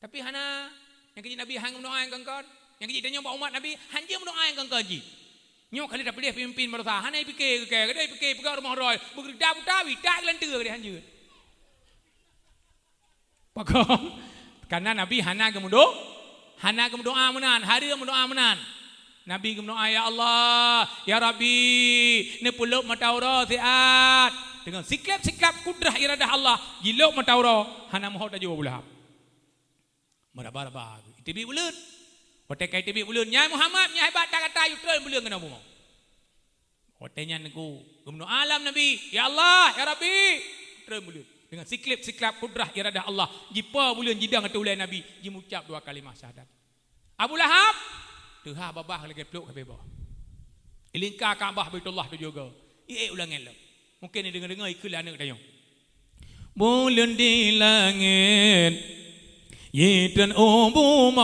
Tapi hana, nyang keujieb Nabi han geumeudoa nyang kon-kon. Nyang keujieb tanyoe bak umat Nabi, han jeuet meudoa nyang kon-kon jih. Nyoe ka lheueh tapiléh peumimpén bansa, hana jipike keu kèe, kadang jipike peugah rumoh droe, beugeureudah buta, witak geulanteue kadang han jeuet. Pakon? Karena Nabi hana geumeudo-, hana geumeudoa meunan, hareuem meudoa meunan. Nabi geumeudoa, "Ya Allah, ya Rabbi, neupeulôb mata uroe siat." Deungon siklab-siklab kudrah iradah Allah, jilôb mata uroe, hana meuho tajôk Abu Lahab. Meuraba-raba, iteubiet buleuen. Watèe ka iteubiet buleuen, "Nyan Muhammad, nyan hebat that gata, yue treun buleuen keunoe bumoe." Watèe nyan Teungku geumeudoa lam Nabi, "Ya Allah, ya Rabbi," treun buleuen. Deungon siklab-siklab kudrah iradah Allah, jipo buleuen jidong ateueh ulèe Nabi, jimucab dua kalimah syahadat. Abu Lahab teuhah babah lagèe plôk habéh boh. Ilingka Ka'bah Baitullah tujoh goe. Iék u langèt lom. Mungken neudeungoe-deungoe ikheun lé aneuk tanyoe. Buleuen di langèt, jitreun u bumoe,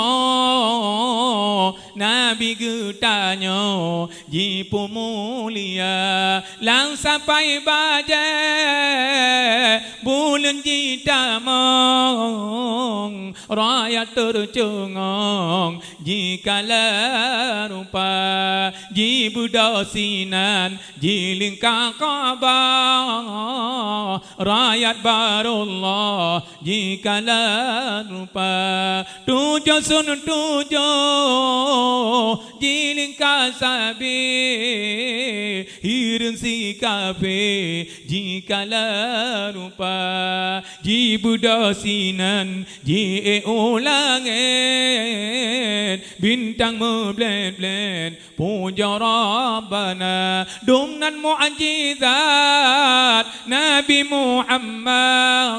Nabi geutanyoe jipeumulia. Lam sapai bajèe buleuen jitamong, rakyat teucungong, jikalon rupa, jibeudôh sinan, jilingka Ka'bah, rakyat barô lom, jikalon rupa. Tujoh sun tujoh, jilingka sabe, hireuen si kafé, jikalon rupa, jibeudôh sinan, jiék u langèt, bintang meublét-blét, pujoe Rabbana. Dum nan mukjizat Nabi Muhammad,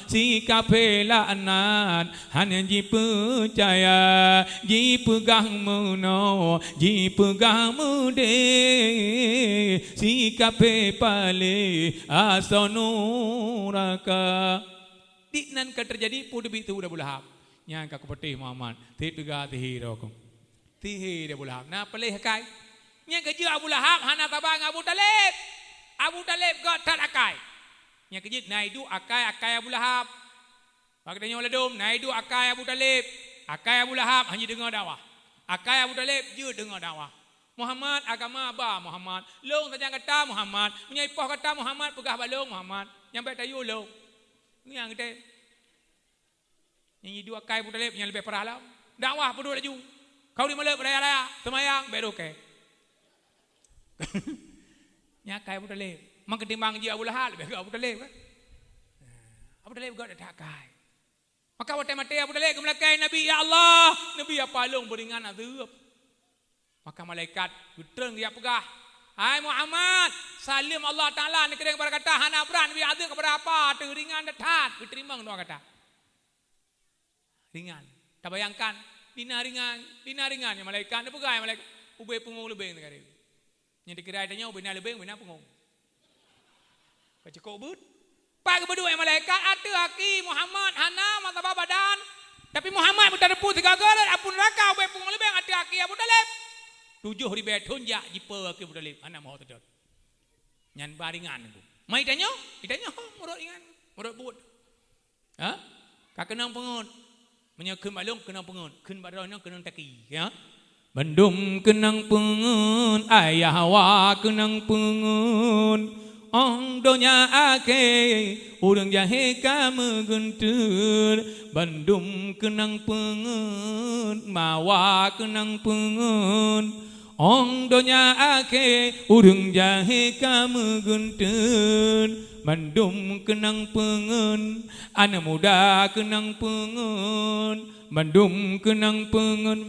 si kafé laknat, hana jipeucaya, jipeugah meunoe, jipeugah meudéh, si kafé paléh asoe nuraka. Diknan ka teujadi peue teubiet su Abu Lahab. Nyan ka kupatéh Muhammad, sit teuga sihé droe kong. Sihé di Abu Lahab, na paléh akai. Nyang keujeuet Abu Lahab hana saba ngon Abu Thalib. Abu Thalib gèt that akai. Nyang keujeuet na iduek akai-akai Abu Lahab. Bak geutanyoe ladôm, na iduek akai Abu Thalib, akai Abu Lahab hana jideungoe dakwah. Akai Abu Thalib jeuet deungoe dakwah. Muhammad, agama ba Muhammad. Lôn sajan gata Muhammad. Meunyoe ipoh gata Muhammad, peugah bak lôn Muhammad. Nyang bèk tayue lôn. Ngieng geutanyoe. Nyang jiduek akai Abu Thalib nyang leubeh parah lom. Dakwah peuduek laju. Kau di maleuet beuraya-raya, seumayang, bèk rukèe. Nyan akai Abu Thalib. Mang ketimbang jih Abu Lahab, leubeh gèt Abu Thalib kan? Abu Thalib gèt that akai. Maka watèe maté Abu Thalib geumeulakèe Nabi, "Ya Allah, Nabi apa lôn beuringan azeueb." Maka malaikat geutreun geujak peugah, "Hai Muhammad, saleuem Allah Taala neukeudéh keubada gata, hana brat neubi azeueb keubada apa, teuh ringan that-that geuteurimong doa gata." Ringan. Tabayangkan, dina ringan, dina ringan nyang malaikat neupeugah, nyang malaikat ubé punggong leubeng teuka. Nyang dikira tanyoe ubé na leubeng, ubé na punggong. Cukôp beuet. Pat geupeuduek malaikat, ateueh aki Muhammad hana martabat badan. Tapi Muhammad meutateupeue sigaga rot apui neuraka ubé pungo leubeng ateueh aki Abu Thalib. Tujoh ribée thon jak jipeue aki Abu Thalib, hana meuho seudot. Nyan ba ringan. Mai tanyoe, tanyoe meurot ringan, meurot buet. Ha? Ka keunong peungeut. Meunyoe kheun bak lôn keunong peungeut, kheun bak droeneuh keunong taki, ya. Bandum keunong peungeut, ayah wa keunong peungeut. Ong donya akhé, ureuëng jahé ka meugeunteut. Bandum keunong peungeut, mawa keunong peungeut. Ong donya akhé, ureuëng jahé ka meugeunteut. Bandum keunong peungeut, aneuëk muda keunong peungeut, bandum keunong peungeut,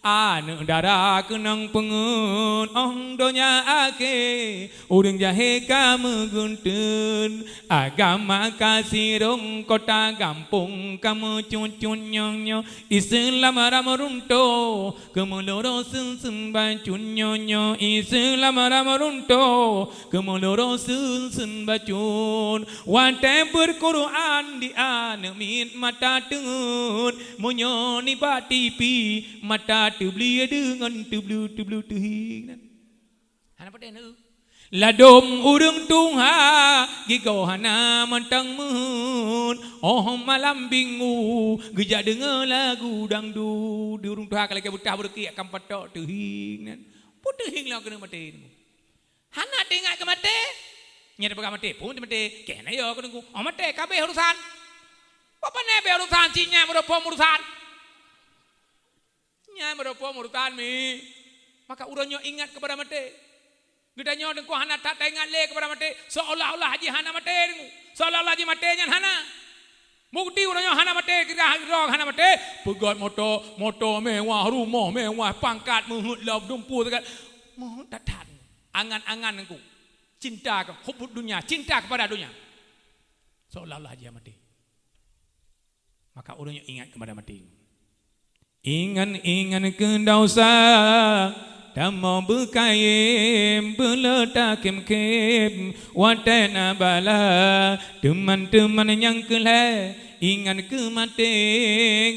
aneuëk dara keunong peungeut. Ong donya akhé, ureuëng jahé ka meugeunteut. Agama ka sirong, kota gampông ka meucut-cut nyang nyoe. Islam ram runtoh, keumeuloro seun-seun bacut nyoe-nyoe. Islam ram runtoh, keumeuloro seun-seun bacut. Watée beuet Quran di aneuëk miet mata teungeut. Meunyoe nibak tipi, mata teublie deungon teublu-teublu teuhieng nan. Hana patéh na. Ladôm ureuëng tuha gigoe hana mantong meuheuet. Óh malam Minggu geujak deungoe lagu dangdut. Di ureuëng tuha ka lagée beutah beureukiek akan patok teuhieng nan. Peue teuhieng lom keuneuk maté teungku? Hana teuingat keu maté. Nyan teupeugah maté, phon teumaté. Keuh na yo keuneuk teungku. Óh maté ka abéh urusan. Peue pane abéh urusan, si nyan meureuphom urusan. Nyan meureuphom urusan mi. Maka uroe nyoe ingat keupada maté. Geutanyoe teungku hana that taingat lé keupada maté, seolah-olah jih hana maté teungku. Seolah-olah jih maté nyan hana. Bukeuti uroe nyoe hana maté, kira droe hana maté, peugét moto, moto mewah, rumoh mewah, pangkat meuheuet lom, dumpeue sagai. Meuheuet that-that. Angan-angan teungku. Cinta ke, hubbud dunya, cinta kepada dunia. Seolah-olah jih maté. Maka ureuëng nyang ingat keupada maté. Ingat-ingat keu desya, tamong beukayém, beuleuta khém-khém, watée na bala, teuman-teuman nyang keu lhée, ingat keu maté,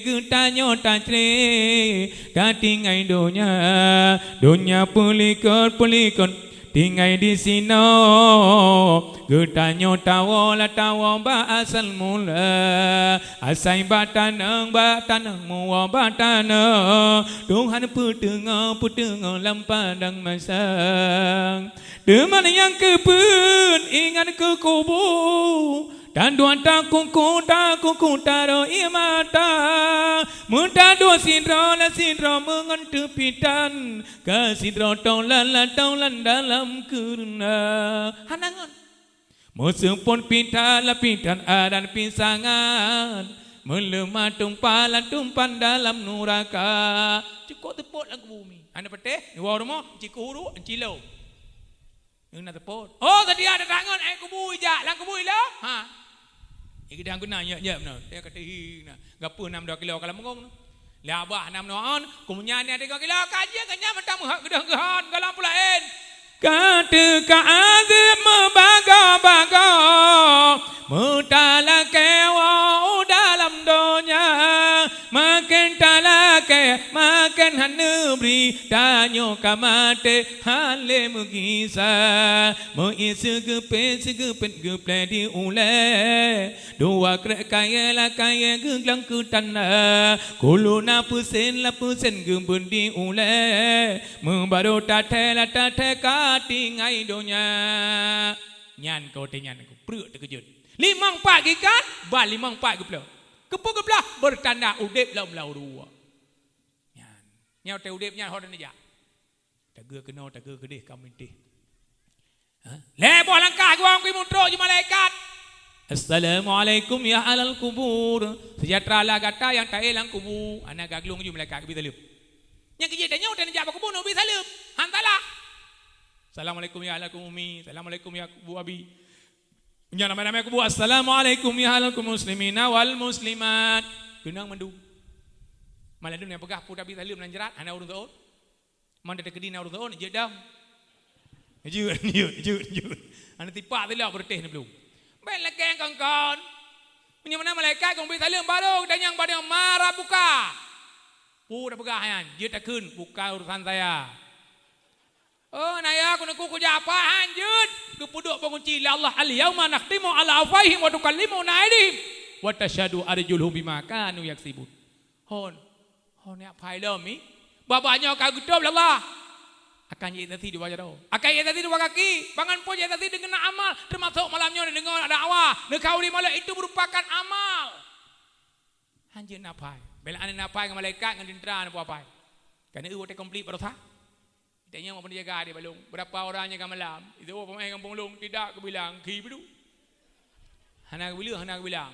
geutanyoe tacre, tatinggai donya, donya peulikot-peulikot, tinggai disinoe, geutanyoe tawoe latawoe bak asai mula. Asai bak tanoh, bak tanoh, muwoe bak tanoh. Tuhan peuteungoh, peuteungoh lam padang masa. Teuma nyang keupeuet, ingat keu kubu. Tanduek takuku, takuku taroh ie mata. Meutaduek sidroe lam sidroe meungon teupitan. Ka sidroe taulan lam taulan dalam keureuna. Hana ngon. Meuseupôt pitan lam pitan adan pisangan. Meuleumah tumpah lam tumpah dalam nuraka. Cukôp teupôt lam kubu mi. Hana patéh, woe rumoh, ci keuhuru, ci lom. Ngon na teupôt. Oh, seudia that-that ngon, eh, kubu ijak, lam kubu ilom. Ha. Ih, geudang guna, nyak-nyak na. Dia kata, "Hi, na. Gapeue nam dua kilo ka lam bungong na?" Lé abah nam noon, kumunyan nyan tiga kilo, ka jeuet ngon nyan mantong meuhak geudong geuhon goh lom peulaén. Ka teuka azeueb meubagoe-bagoe, meutalakée woe u dalam donya, maken talakée, maken hana bri, tanyoe ka maté, hana lé meugisa. Meu-ie sigeupét, sigeupét geuplée di ulée. Dua krek kayée lakayée geuglang keu tanda, kuluna peusen lapeusen geubeuet di ulée, meubarô tathée latathée ka tinggai donya. Nyan kote nyan, pruet teukeujot. Limong pat geuikat, ban limong pat geuplôh. Keupeue geuplôh? Beurtanda udeb lom lam uruek. Nyan. Nyoe teu udeb nyan ho neujak. Tageue keunoe, tageue keudeh ka meulintéh. Ha? Lhée boh langkah geuwang geuh meutrok ju malaikat. "Assalamualaikum ya ahlal kubur." Sejahtera lah gata nyang taék lam kubu. Hana geuglong ju malaikat geubi saleuem. Nyang keujeuet tanyoe, tanyoe jak bak kubu, neubi saleuem. Han salah. "Assalamualaikum ya ahlal kubur ummi. Assalamualaikum ya kubu abi." Nyan ramai-ramai kubu, "Assalamualaikum ya ahlal kubur muslimina wal muslimat." Keunong mandum. Malah dum nyang peugah peue tabi saleuem nan jrat, hana ureuëng seuôt. Man teukeudi na ureuëng seuôt, jeuet dam. Jeuet, jeuet, jeuet, jeuet. Hana tipak silop beureutéh neubloe. Bèk lakèe kon-kon. Meunyoe meunan malaikat geumeubi saleuem baru geutanyong bak nyoe, "Man rabbuka?" Peue tapeugah nyan? Jeuet takheun, "Bukan urusan saya." Oh, na ya, keuneuk kujak apa han jeuet? Geupeuduek peugunci lé Allah, "Al-yauma nakhtimu ala afwahihim wa tukallimuna aidihim wa tasyhadu arjuluhum bima kanu yaksibun." Hon, hon jak phai lom mi. Babah nyoe ka geutôb lé Allah. Akan jiék saksi dua jaroe. Akan jiék saksi dua kaki. Bangon pun jiék saksi deungon amal, teumasok malam nyoe neudeungoe dakwah, neukhauri maulid, itu merupakan amal. Han jeuet na phai. Bèk na phai ngon malaikat, ngon teuntara na phai. Kana eu watèe konflik baroesa. Tanyong bak penjaga di balong, "Berapa orang nyang ka malam?" Itu pemain kampung long, tidak kubilang, khi bedu. Hana kubilang, hana kubilang.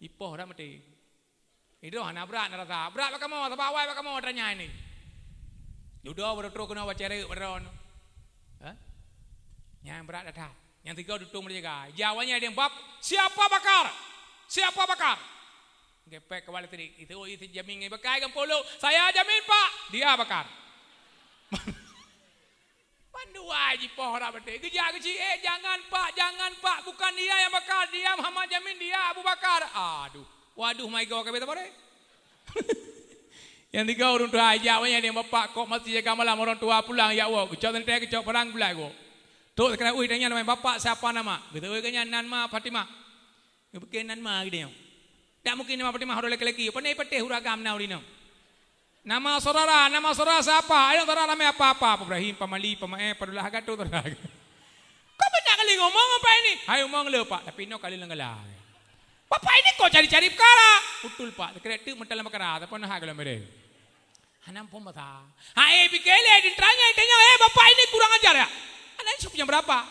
Ipoh dah mati. Itu hana brat na rasa. Brat bak kamoe, sabab awai bak kamoe tanya ini. Dudoe baru trok keunoe baca reuk baroe. Ha? Nyan brat that. Nyang tiga tutong penjaga. Jawabannya ada yang bab, "Siapa bakar? Siapa bakar?" Gepek kepala tadi. Itu, oh, itu jamin ngai bekai kan polo. "Saya jamin, Pak." "Dia bakar." Mandua jipoh rak beutôi. Geujak keuci, "Eh, jangan, Pak, jangan, Pak. Bukan dia yang bakar. Dia Muhammad Jamin, dia Abu Bakar." Aduh. Waduh, my God, kabeh tabare. Nyang tiga ureueng tuha ijak, awaknyan nyang bapak kok masih jaga malam, ureueng tuha pulang jak woe. Geucok teuntèe, geucok parang, geulat woe. Trok sikira uih tanyong, "Bapak, siapa nama?" Geuteu'oh geuh nyan, "Nan ma Fatimah." Geupiké nan ma geude nyoe. Tak mungkin nama Fatimah uroe laki-laki. Pandai patéh ureueng agam na ureueng inong. Nama saudara, nama saudara siapa? Ayo saudara ramé apa-apa. Pak Ibrahim, Pak Mali, Pak Maé, Pak Dullah, Gatot, saudara. Kok banyak kali ngomong apa ini? Hai ngomong le, Pak, tapi inoe kali lenggalah. Bapak ini kok cari-cari perkara? Betul, Pak. Sekret tu mentang dalam perkara. Tapi nah kalau mereka. Hana muphom bahasa. Hai, pikir lé, di terangnya, tanya, "Eh, bapak ini kurang ajar ya?" Anak ini suku yang berapa?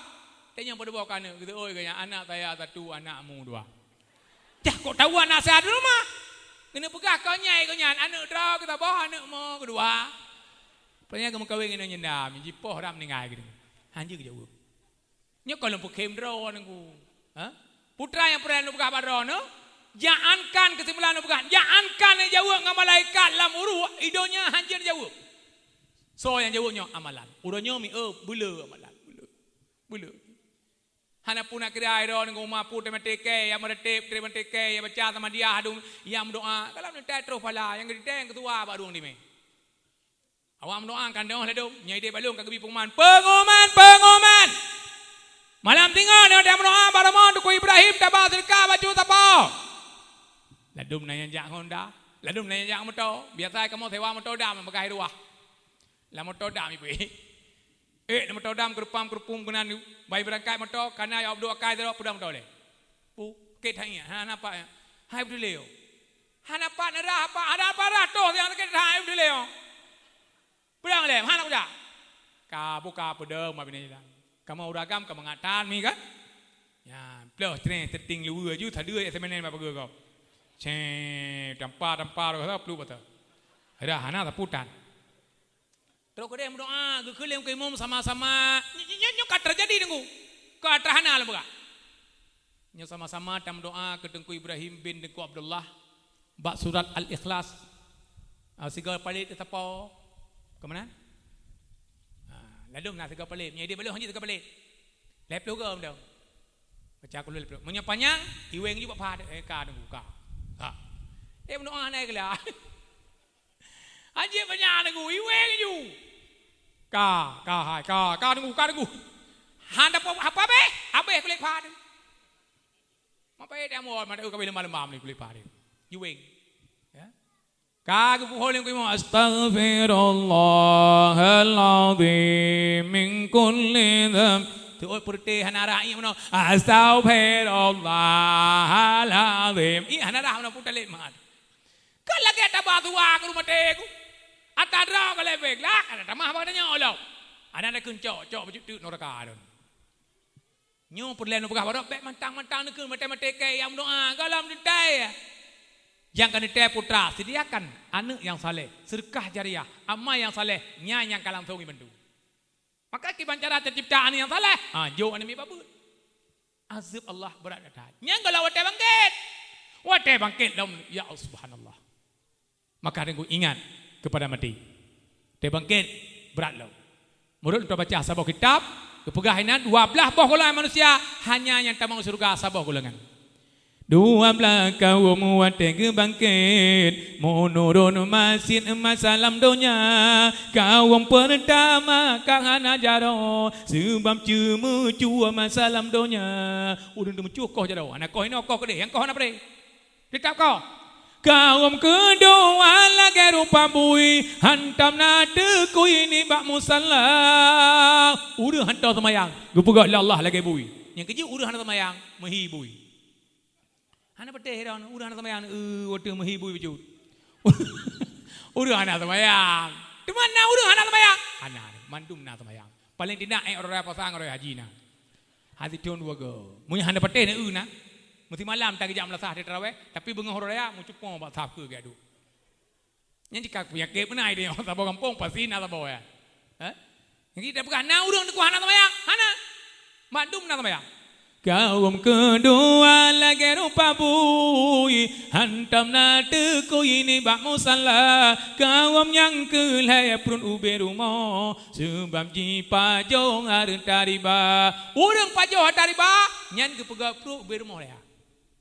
Tanya pada bawa ke anak. Kata, "Oh, katanya, anak saya satu, anakmu dua." Dah, kok tahu anak saya dulu mah? Kena peugah kau nyai, kau nyan. Anak droe kita bawa, anak mo kedua. Rupanya kamu kahwin dengan nyendam, jipoh dah meninggal gitu. Hanjeuet jaweueb. Nyoe ka lôn peukhém droeneuh ku. Ha? Putra nyang peureulèe lôn peugah bak droeneuh, jangankan keusimpulan lôn peugah, jangankan neujaweueb ngon malaikat lam uruek, i donya hanjeuet neujaweueb. Soe nyang jaweueb nyoe? Amalan. Uroe nyoe mi, eh, beuleu amalan, beuleu. Beuleu. Hana puna kira droeneuh ngon uma pu teurimong tikée, nyang meureutéb teurimong tikée, nyang baca sama dia hadung, nyang meudoa. Kalau neutai troh phala, nyang geutitée nyang keutua bak rueng dimé. Awak meudoa kan deuh ladôm, nyan idéh bak lôn ka geubi peunguman. Peunguman, peunguman! Malam singoh nyoe deuh meudoa bak rumoh Teungku Ibrahim taba seudeukah baju sapo. Ladôm na nyang jak ngon da, ladôm na nyang jak moto. Biasa kamoe sewa moto dam bagaih ruah. Lam moto dam ibu. Eh, lam moto dam keurupam-keurupum keunan bai beurangkat moto, kana ya abdu akai sidroe peudong moto lé. Pu, ket hai, hana nampak ya. Hai beudulé yo. Hana pat neurah apa, hana pat rah toh nyang sakét that, hai beudulé yo. Peudong lé, hana kuda. Ka buka peudong ma bini jalan. Kamoe ureueng agam ka meungatan mi kan? Nyan, ploh treh teuting luweue ju sadeue S M N bak pageue gob. Cé, tampa-tampa roh sa pluek bata. Dah hana saputan. Trok keudeh meudoa, geukheun lé keu imum sama-sama. Nyoe, nyoe, nyoe ka teujadi Teungku. Ka teurhana lôn peugah. Nyoe sama-sama tameudoa keu Teungku Ibrahim bin Teungku Abdullah bak surat Al-Ikhlas. Ah, sigoe palét teusapo. Keu meunan? Ah, ladôm na sigoe palét. Meunyoe idéh bak lôn hanjeuet sigoe palét. Lhèe ploh goe meudoe. Baca kulhu lhèe ploh. Meunyoe panyang, iweng ju bak pha, eh, ka Teungku, ka. Ka. Eh, meudoa hana geula. Hanjeuet panyang Teungku, iweng ju. Ka, ka hai, ka, ka Teungku, ka Teungku. Han dapeuh apa beh? Habéh kulét pha Teungku. Mapai dah mo, mata ka bilem malam ni kulét pha Teungku. Iweng. Ya. Ka geupuho lé Teungku Imum, "Astaghfirullahalazim min kulli dzanb." Teuôt peureuté hana rah ié meunoe. "Astaghfirullahalazim." Ih, hana rah meunoe putar lé mat. Ka lagèe tabah tuha keu rumoh teuku. Ata droe ka lhèe bèk lah, ka tamah bak tanyoe lom. Aneuk takheun cok, cok bacut teuk nuraka lom. Nyoe peureulèe neupeugah baroe bèk mantang-mantang neukheun maté-maté kèe nyang meudoa, gohlom teuntèe. Nyang ka neuteuntèe putra, sediakan aneuk nyang saleh, sedekah jariah, amai nyang saleh, nyan nyang ka langsông jibantu. Maka kiban cara teucipta aneuk nyang saleh, ha, jok aneuk miet bak beuet. Azeueb Allah brat that. Nyan gohlom watèe bangkét. Watèe bangkét lom, ya Allah, subhanallah. Maka Teungku ingat keupada maté. Watèe bangkét brat lom. Meunurot lôn baca saboh kitab, Geupeugah inan dua blaih boh golongan manusia, hanya nyang tamong syeuruga saboh golongan. Dua blaih kawöm watée geubangkét, meunurun masjid masa lam donya. Kawöm peurtama ka hana jaroe, seubab ceumeucue masa lam donya. Ureuëng teumeucue koh jaroe, hana koh inoe koh keudeh, nyang koh hana pré. Teutab koh. Kawöm keudua lagée rupa bui, hantom na teukui nibak musala. Ureuëng hantom seumayang, geupeugah lé Allah lagée bui. Nyang keujeuet ureuëng hana seumayang, meuhi bui. Hana patéh droe, ureuëng hana seumayang, eu, watée meuhi bui bacut. Ureuëng hana seumayang. Teuma na ureuëng hana seumayang? Hana, mandum na seumayang. Paléng tidak ék uroe raya puasa ngon uroe raya haji na. Hati thon dua go. Meunyo hana patéh na eu na. Meusi malam tageujak meulasah di taraweh, tapi beungoh uroe raya meucupo bak saf keu geuduek. Nyan jika peunyakét beuna idéh nyoe saboh gampông pasti na saboh ya. Hah? Nyang kita peugah na ureuëng teuku hana seumayang, hana. Mandum na seumayang. Kawöm keudua lagée rupa bui, hantom na teukui nibak musala. Kawöm nyang keulhée pruet ubé rumoh, seubab jipajoh hareuta riba. Ureuëng pajoh hareuta riba, nyan geupeugah pruet ubé rumoh lé.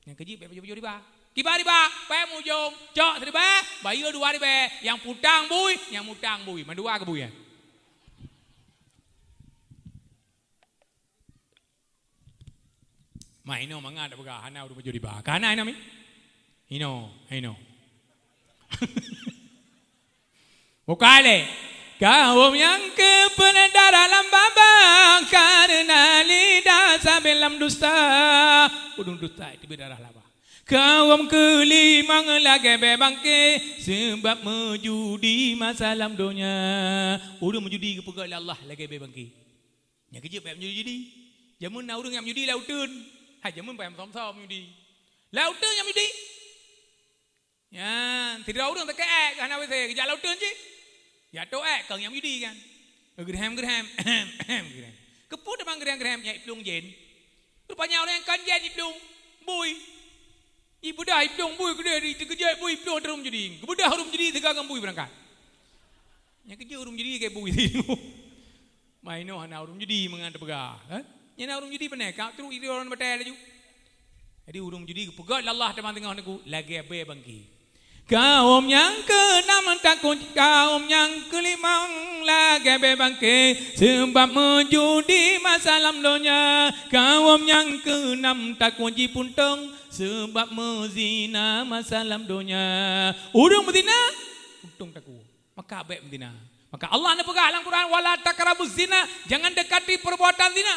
Nyang keujeuet bék pajoh-pajoh riba. Kiban riba, péng mujong, cok siribée, bayeue dua ribée, nyang putang bui, nyang mutang bui, mandua keu bui nyan. Ma inoe mangat peugah hana ureuëng pajoh riba. Ka hana inoe mi? Inoe, inoe. Bukai lé. Kawöm nyang keupeue darah lam babah, kareuna lidah sabé lam dusta. Udeueng dusta itu darah lam babah. Kawöm keulimong lagée bée bangke, seubab meujudi masa lam donya. Ureuëng meujudi geupeugah lé Allah lagée bée bangke. Nyang keujeuet bék meujudi. Jameun na ureuëng nyang meujudi lam uteuen. Hai jameun payah meusom-som meujudi. Lam uteuen nyang meujudi. Nyan, sidroe ureuëng teuka ék, hana W C, geujak lam uteuen cit. Jak tôk ék, kong nyang meujudi kan. Geurhem-geurhem, geurhem. Keupeue teuma geurhem-geurhem, nyan iplueng jén. Rupanya ureuëng nyang kon jén iplueng, bui. Ibeudah iplueng bui keudeh, di teukeujot bui iplueng ureuëng meujudi. Geubeudah ureuëng meujudi teuga ngon bui beurangkat. Nyang keujeuet ureuëng meujudi lagée bui. Ma inoe hana ureuëng meujudi mangat teupeugah, eh? Nyan na ureuëng meujudi pane, ka trok idéh ureuëng batée laju. Jadi ureuëng meujudi geupeugah lé Allah teuma teungoh niku lagée bée bangke. Kawöm nyang keunam takue, kawöm nyang keulimong lagée bée bangke, seubab meujudi masa lam donya. Kawöm nyang keunam takue jipuntong, seubab meuzina masa lam donya. Ureuëng meuzina, puntong takue. Maka bék meuzina. Maka Allah neupeugah lam Quran, "Wala taqrabuz zina," jangan dekati perbuatan zina.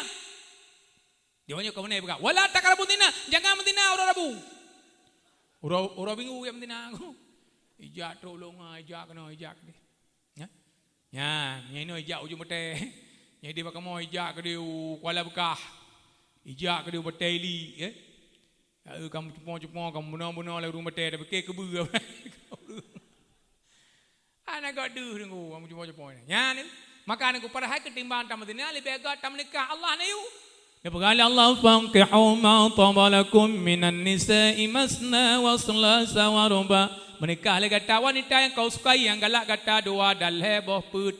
Di awak nyoe ka meunan peugah, "Wala taqrabuz zina," jangan meuzina uroe Rabu. Uroe, uroe Minggu jak meuzina. Ijak trok lôn, ijak keunoe, ijak keudeh. Ya? Nyan, nyan inoe ijak Ujong Batée. Nyan di bak kamoe ijak keudeh u Kuala Beukah. Ijak keudeh u Batée Ili, ya. Ya, kamoe cupo-cupo, kamoe bunoe-bunoe lé ureuëng batée, tapi keu keubeue. Hana göt deuh deungoe, kamoe cupo-cupo nyan. Nyan, maka deungoe padahai keutimbang tameuzina leubeh göt tameunikah Allah neuyue. Neupeugah lé Allah, "Fankihu ma taba lakum minan nisa'i masna wa thulatha wa ruba." Meunikah lé gata wanita nyang kau sukai, nyang galak gata dua dan lhée boh peuet.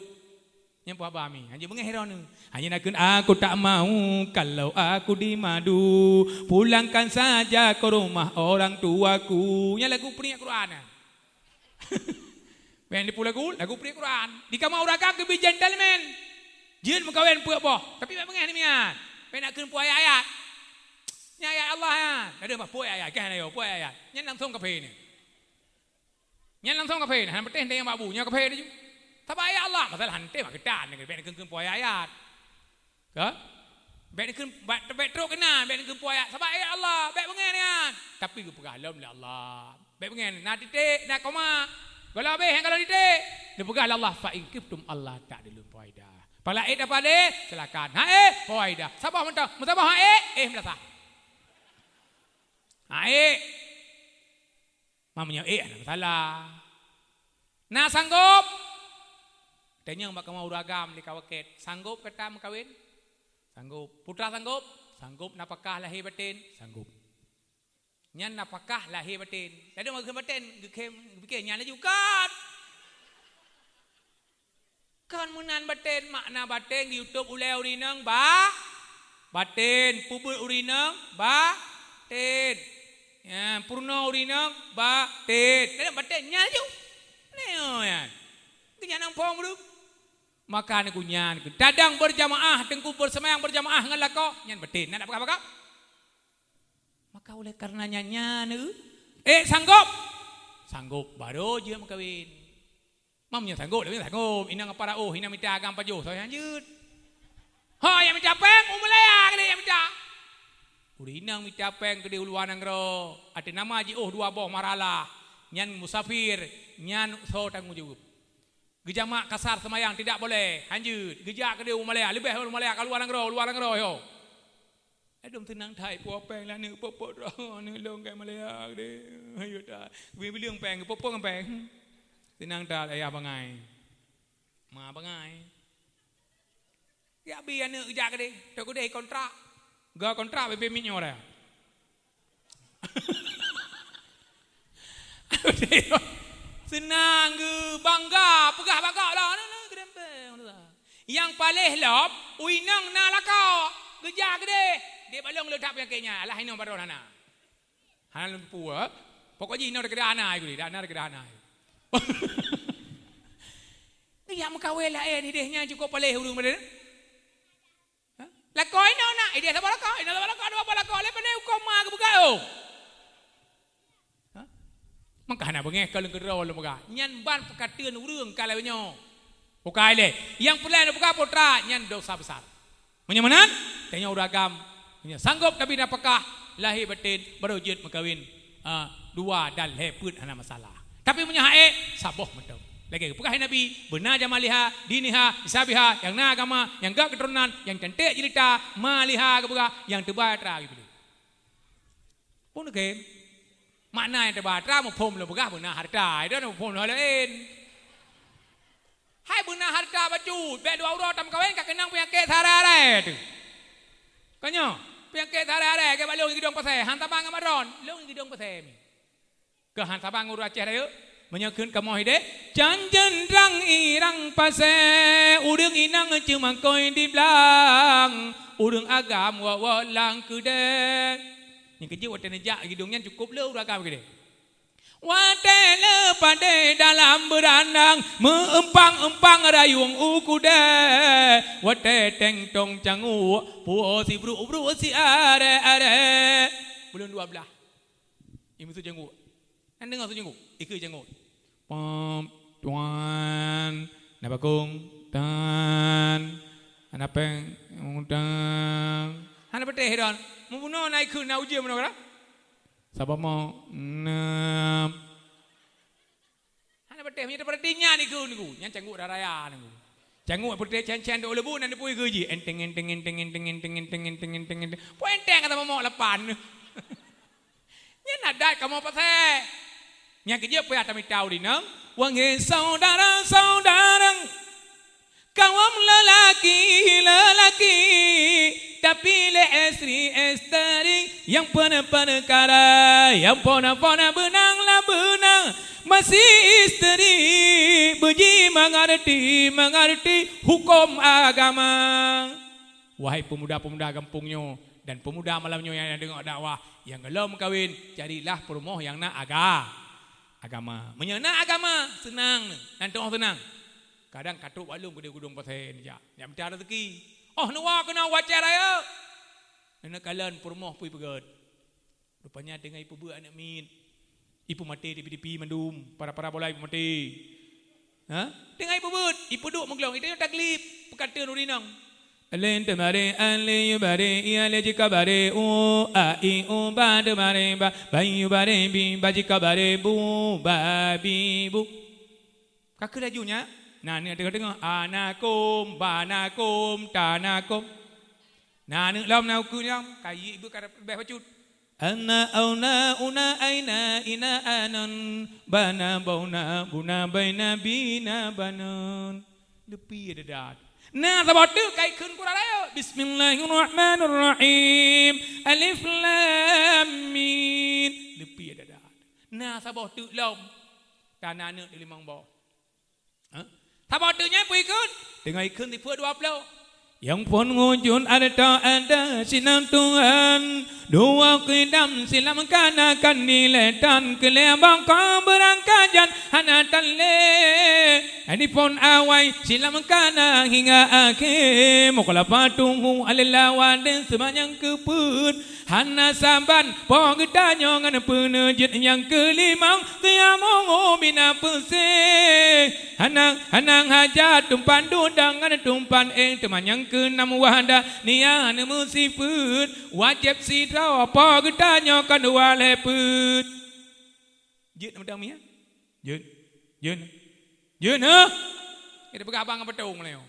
Nyang peue haba mi? Hanjeuet beungéh droeneuh. Hanya nakheun, "Aku tak mau kalau aku dimadu. Pulangkan saja ke rumah orang tuaku." Nyan lagu peuriek Quran nyan. Bék dipu lagu, lagu peuriek Quran. Di kamoe ureuëng agam keubi gentleman. Jeuet meukawen peuet boh, tapi bék beungéh namiet. Bék nakheun peue ayat-ayat. Nyan ayat Allah nyan. Ada bah peue ayat-ayat, kah na yo peue ayat-ayat. Nyan langsung kafé nyan. Nyan langsung kafé, hana patéh teuntang nyang bak bu, nyoe kafé laju. Sabab ayat Allah, masalah hana teuntang mak geutan, bék nakheun-kheun peue ayat-ayat. Ka? Bék nakheun, bék, bék trok keunan, bék nakheun peue ayat. Sabab ayat Allah, bék beungéh nyan. Tapi geupeugah lom lé Allah. Bék beungéh, na titék, na koma. Gohlom habéh nyang gohlom titék. Neupeugah lé Allah, "Fa in khiftum alla ta'dilu fawahida." Pala ék dapat deh, silakan. Ha ék, fawahida. Saboh mantong. Meusaboh ha ék, éh meulasah. Ha ék. Ma meunyoe ék hana masalah. Na sanggop? Tanyong bak kamoe ureuëng agam di Kawaket, sanggop gata meukawen? Sanggop. Putra sanggop? Sanggop nafakah lahé batén? Sanggop. Nyan nafakah lahé batén. Ladôm geukheun batén, geukheun, geupike nyan laju kan. Kon meunan baten, makna baten geuyue tôb ulèe ureueng inong ba-, baten, peubuet ureueng inong baten. Ya, peurunoe ureueng inong baten. Nyan baten nyan laju. Nyoe nyan. Keu nyan nang phôn beudu. Maka neugui nyan keu tadong beurjamaah, teungku beureuseumbahyang beurjamaah ngon lakoe, nyan baten, na peugah-peugah. Maka oleh kareuna nyan, nyan, eh, eh, sanggob. Sanggob, barô jeuet meukawen. Mam nyan sanggob, tapi sanggob. Inong apa ra'oh, inong mita agam pajoh, soe nyang jeuet. Ho, nyang mita péng, u Malaya keudéh nyang mita. Ureueng inong mita péng keudéh u luwa nanggroe, até nama jiôh dua boh maralah. Nyan musafir, nyan soe tanggong jaweueb. Geujamak kasar seumayang tidak boleh, hanjeuet. Geujak keudéh u Malaya, leubeh u Malaya, ka luwa nanggroe, luwa nanggroe, yo. Ladôm seunang that, ipo péng lé aneuk, pok-pok droe aneuk lôn ka Malaya keudéh. Ayo that. Geubri bileueng péng, geupok-pok ngon péng. Seunang that, ayah bangai. Ma bangai. Geujak bi aneuk geujak keudéh, teuh keudéh kontrak. Ga kontrak bebe minyo dah. Seunang geu, bangga, peugah bak gob lah, na, na, keudéh péng. Nyang paléh lom, u inong na lakoe, geujak keudéh. Dek balong le that peunyakét nyan, alah inong baroe hana. Hana lôn teupeu, eh. Pokok jih inoe dikeue hana ai gurée, dak na dikeue hana ai. Geujak meukawen laén idéh nyan cukôp paléh ureueng model. Ha? Lakoe inoe na, idéh saboh lakoe, inoe saboh lakoe, dua boh lakoe, lé pane huköm ma geupeugah, oh. Ha? Maka hana beungéh ka lôn keudroe lôn peugah. Nyan ban peukateuen ureueng ka lagée nyoe. Bukai lé. Nyang peureulée lôn peugah putra, nyan dosa besar. Meunyoe meunan, tanyoe ureueng agam, meunyoe sanggob tabri nafakah, lahé batén, barô jeuet meukawen, ah, dua dan lhée peuet hana masalah. Tapi meunyoe hase, saboh mantong. Lagée geupeugah Nabi, beuna jamaliha, diniha, hisabiha, nyang na agama, nyang gét keuturonan, nyang canték jeulita, maliha geupeugah, nyang teuba atra geupiléh. Phôn kém. Makna nyang teuba atra muphom lôn peugah beuna hareuta, itu muphom lôn laén. Hai beuna hareuta bacut, bék dua uroe tameukawen ka keunong peunyakét seuaré-aré teuh. Kon nyoe, peunyakét seuaré-aré, gét bak lôn i Geudong Pasé, han saban ngon Madron, lôn i Geudong Pasé mi. Keu han saban ngon ureueng Aceh Rayeuk, meunyoe kheun kamoe hidéh, janjan rang i rang pasé, ureueng inong ceumangkôi di blang, ureueng agam wot-wot lam keudée. Nyang keujeuet watée neujak i Geudong nyan cukôp le ureueng agam keudeh. Watée le padé dalam beurandang, meu-eumpang-eumpang rayueng u keudée. Watée teng tong cangguek, puwoe sibruek-bruek siaré-aré. Buleuen dua blaih. Imeuseu cangguek. Nyan deungoe sijangguek. Ikeue cangguek. Pom, tuan, na bakong, tan, hana péng, utang. Hana patéh don. Meubunoe na ikeue na ujeuen bunoe ka? Saboh mo, nem. Hana patéh, meunyoe tapeurati nyan ikeue niku. Nyan cangguek raya-raya niku. Cangguek peureute cen-cen dok leubeh nan dipui ikeue jih. Enteng, enteng, enteng. Pue enteng kata momok lapan. Nyan adat kamoe pasé. Nyang keujeuet payah tamita u inong, wahé syedara-syedara, kawom leulaki-leulaki, tapi lé istri-istri, nyang peue-peue kara, nyang phon-phon beunang lah beunang, masih istri beujimeungarti-meungarti huköm agama. Wahai peumuda-peumuda gampông nyoe dan peumuda malam nyoe nyang deungoe dakwah, nyang gohlom meukawen, carilah peurumoh nyang na aga-, agama. Meunyoe na agama, seunang, nan teungoh seunang. Kadang ka trok bak lôn keudeh Geudong Pasé neujak, neujak mita raseuki. Oh, neuwoe keunoe u Aceh Rayeuk. Neukalon peurumoh pui peugét. Rupanya teungoh ipeubeuet aneuk miet. Ipeumaté tipi-tipi mandum, para-para bola ipeumaté. Ha? Teungoh ipeubeuet, ipeuduek meuglong, ita taglib, peukateuen ureueng inong. Alen teubare, ale yubare, ia le jikabare, u, a, i, u, ba, teubare, ba, ba, yubare, bi, ba, jikabare, bu, ba, bi, bu. Ka keuh laju nyan, na aneuk teungoh-teungoh, anakom, banakom, tanakom. Na aneuk lom na ukeue lom, kayèe ibu ka leubeh bacut. Ana, auna, una, aina, ina, anon, bana, bauna, buna, baina, bina, banon. Leupie dadat. Na saboh teuk ka ikheun Quran ayo. Bismillahirrahmanirrahim. Alif Lam Mim. Leupie dadat. Na saboh teuk lom. Tan aneuk di limong boh. Ha? Saboh teuk nyan peue ikheun? Teungoh ikheun sifeuet dua ploh. Nyang phon wujud ada tak ada sinan Tuhan. Dua qidam silam kana kan diletan keu lhèe baka beurangkajan hana tan lé. Di phon awai silam kana hingga akhé. Mukhalafatuhu alal hawadits seumanyang keupeuet. Hana saban po geutanyoe ngon peuneujeuet nyang keulimong, qiyamuhu bina peusé. Hanang, hanang hajat tumpan dudang ngon tumpan éh, teuma nyang keunam wahdaniyah neumeusipeut, wajéb sidroe po geutanyoe kon dua lhèe peuet. Jeuet mantong miet? Jeuet. Jeuet. Jeuet, hah? Kita peugah abang beutôi meulayeue.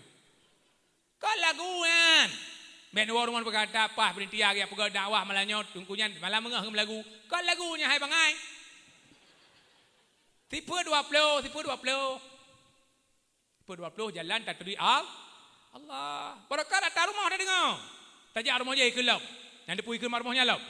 Kon lagu nyan. Bèk neuwoe rumoh peugah that paih panitia geupeugah dakwah malam nyoe, teungku nyan malam beungoh geumeu lagu. Kon lagu nyan hai bangai. Sifeuet dua ploh, sifeuet dua ploh. Sifeuet dua ploh jalan taturi Al-, Allah. Barokah atra rumoh tadeungoe. Tajak rumoh jih keu lom. Nyan teupeue keu rumoh nyan lom.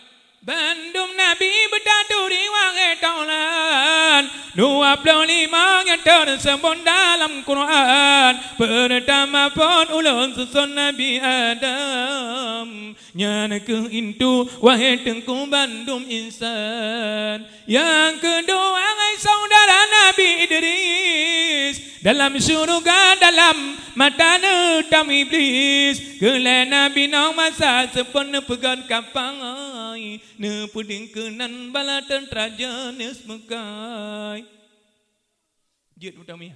Bandum nabi beutaturi wahé taulan, dua ploh lima nyang teuseubot dalam Quran. Peurtama phon ulôn suson Nabi Adam, nyan keuh intu wahé teungku bandum insan. Nyang keudua, hai saudara Nabi Idris, dalam syuruga, dalam mata neutam Iblis. Keu lhèe Nabi Nuh masa seupôt neupeugöt kapai, neupeudingkeue nan bala teuntra jeuneuh meukai. Jeuet meutamia.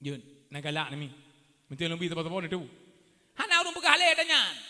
Jeuet, na galak nami. Meuteun lôn bi saboh-saboh na tu. Hana ureueng peugah lé tanyan.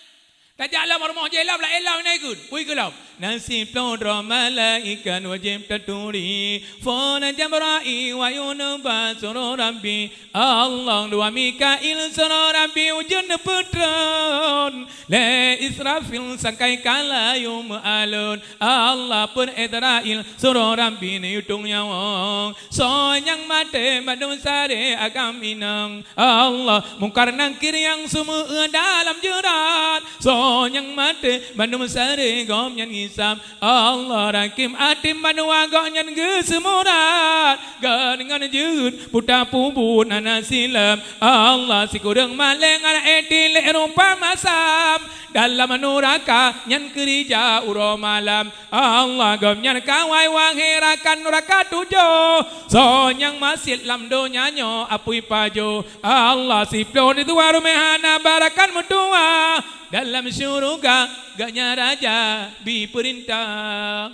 Tajak lom rumoh jih lom, laén lom na ikheun. Peue ikheun lom? Na siploh droe malaikat wajéb taturi. Phon Jabrail wahyu neuba suroh Rabbi. Allah dua Mikail suroh Rabbi ujeuen neupeutron. Lé Israfil sangkai ka layu meualon. Allah peuet Israil suroh Rabbi neuyue tueng nyawöng. Soe nyang maté bandum saré agam inong. Allah, Mungkar Nakir nyang seumeu'eue dalam jeurat. Soe nyang maté bandum saré gobnyan hisab. Allah, Rakim Atim bandua gobnyan geuseumurat. Gobnyan jeuet puta peubuet hana silap. Allah, sikureueng malée ngon éti lé rupa masam. Dalam nuraka nyan keurija uroe malam. Allah, gobnyan kawai wahé rakan nuraka tujoh. Soe nyang maksiet lam donya nyoe apui pajoh. Allah, siploh di tuha ruméh hana barakan meutuwah. Dalam syuruga gobnyan raja bi peurintah.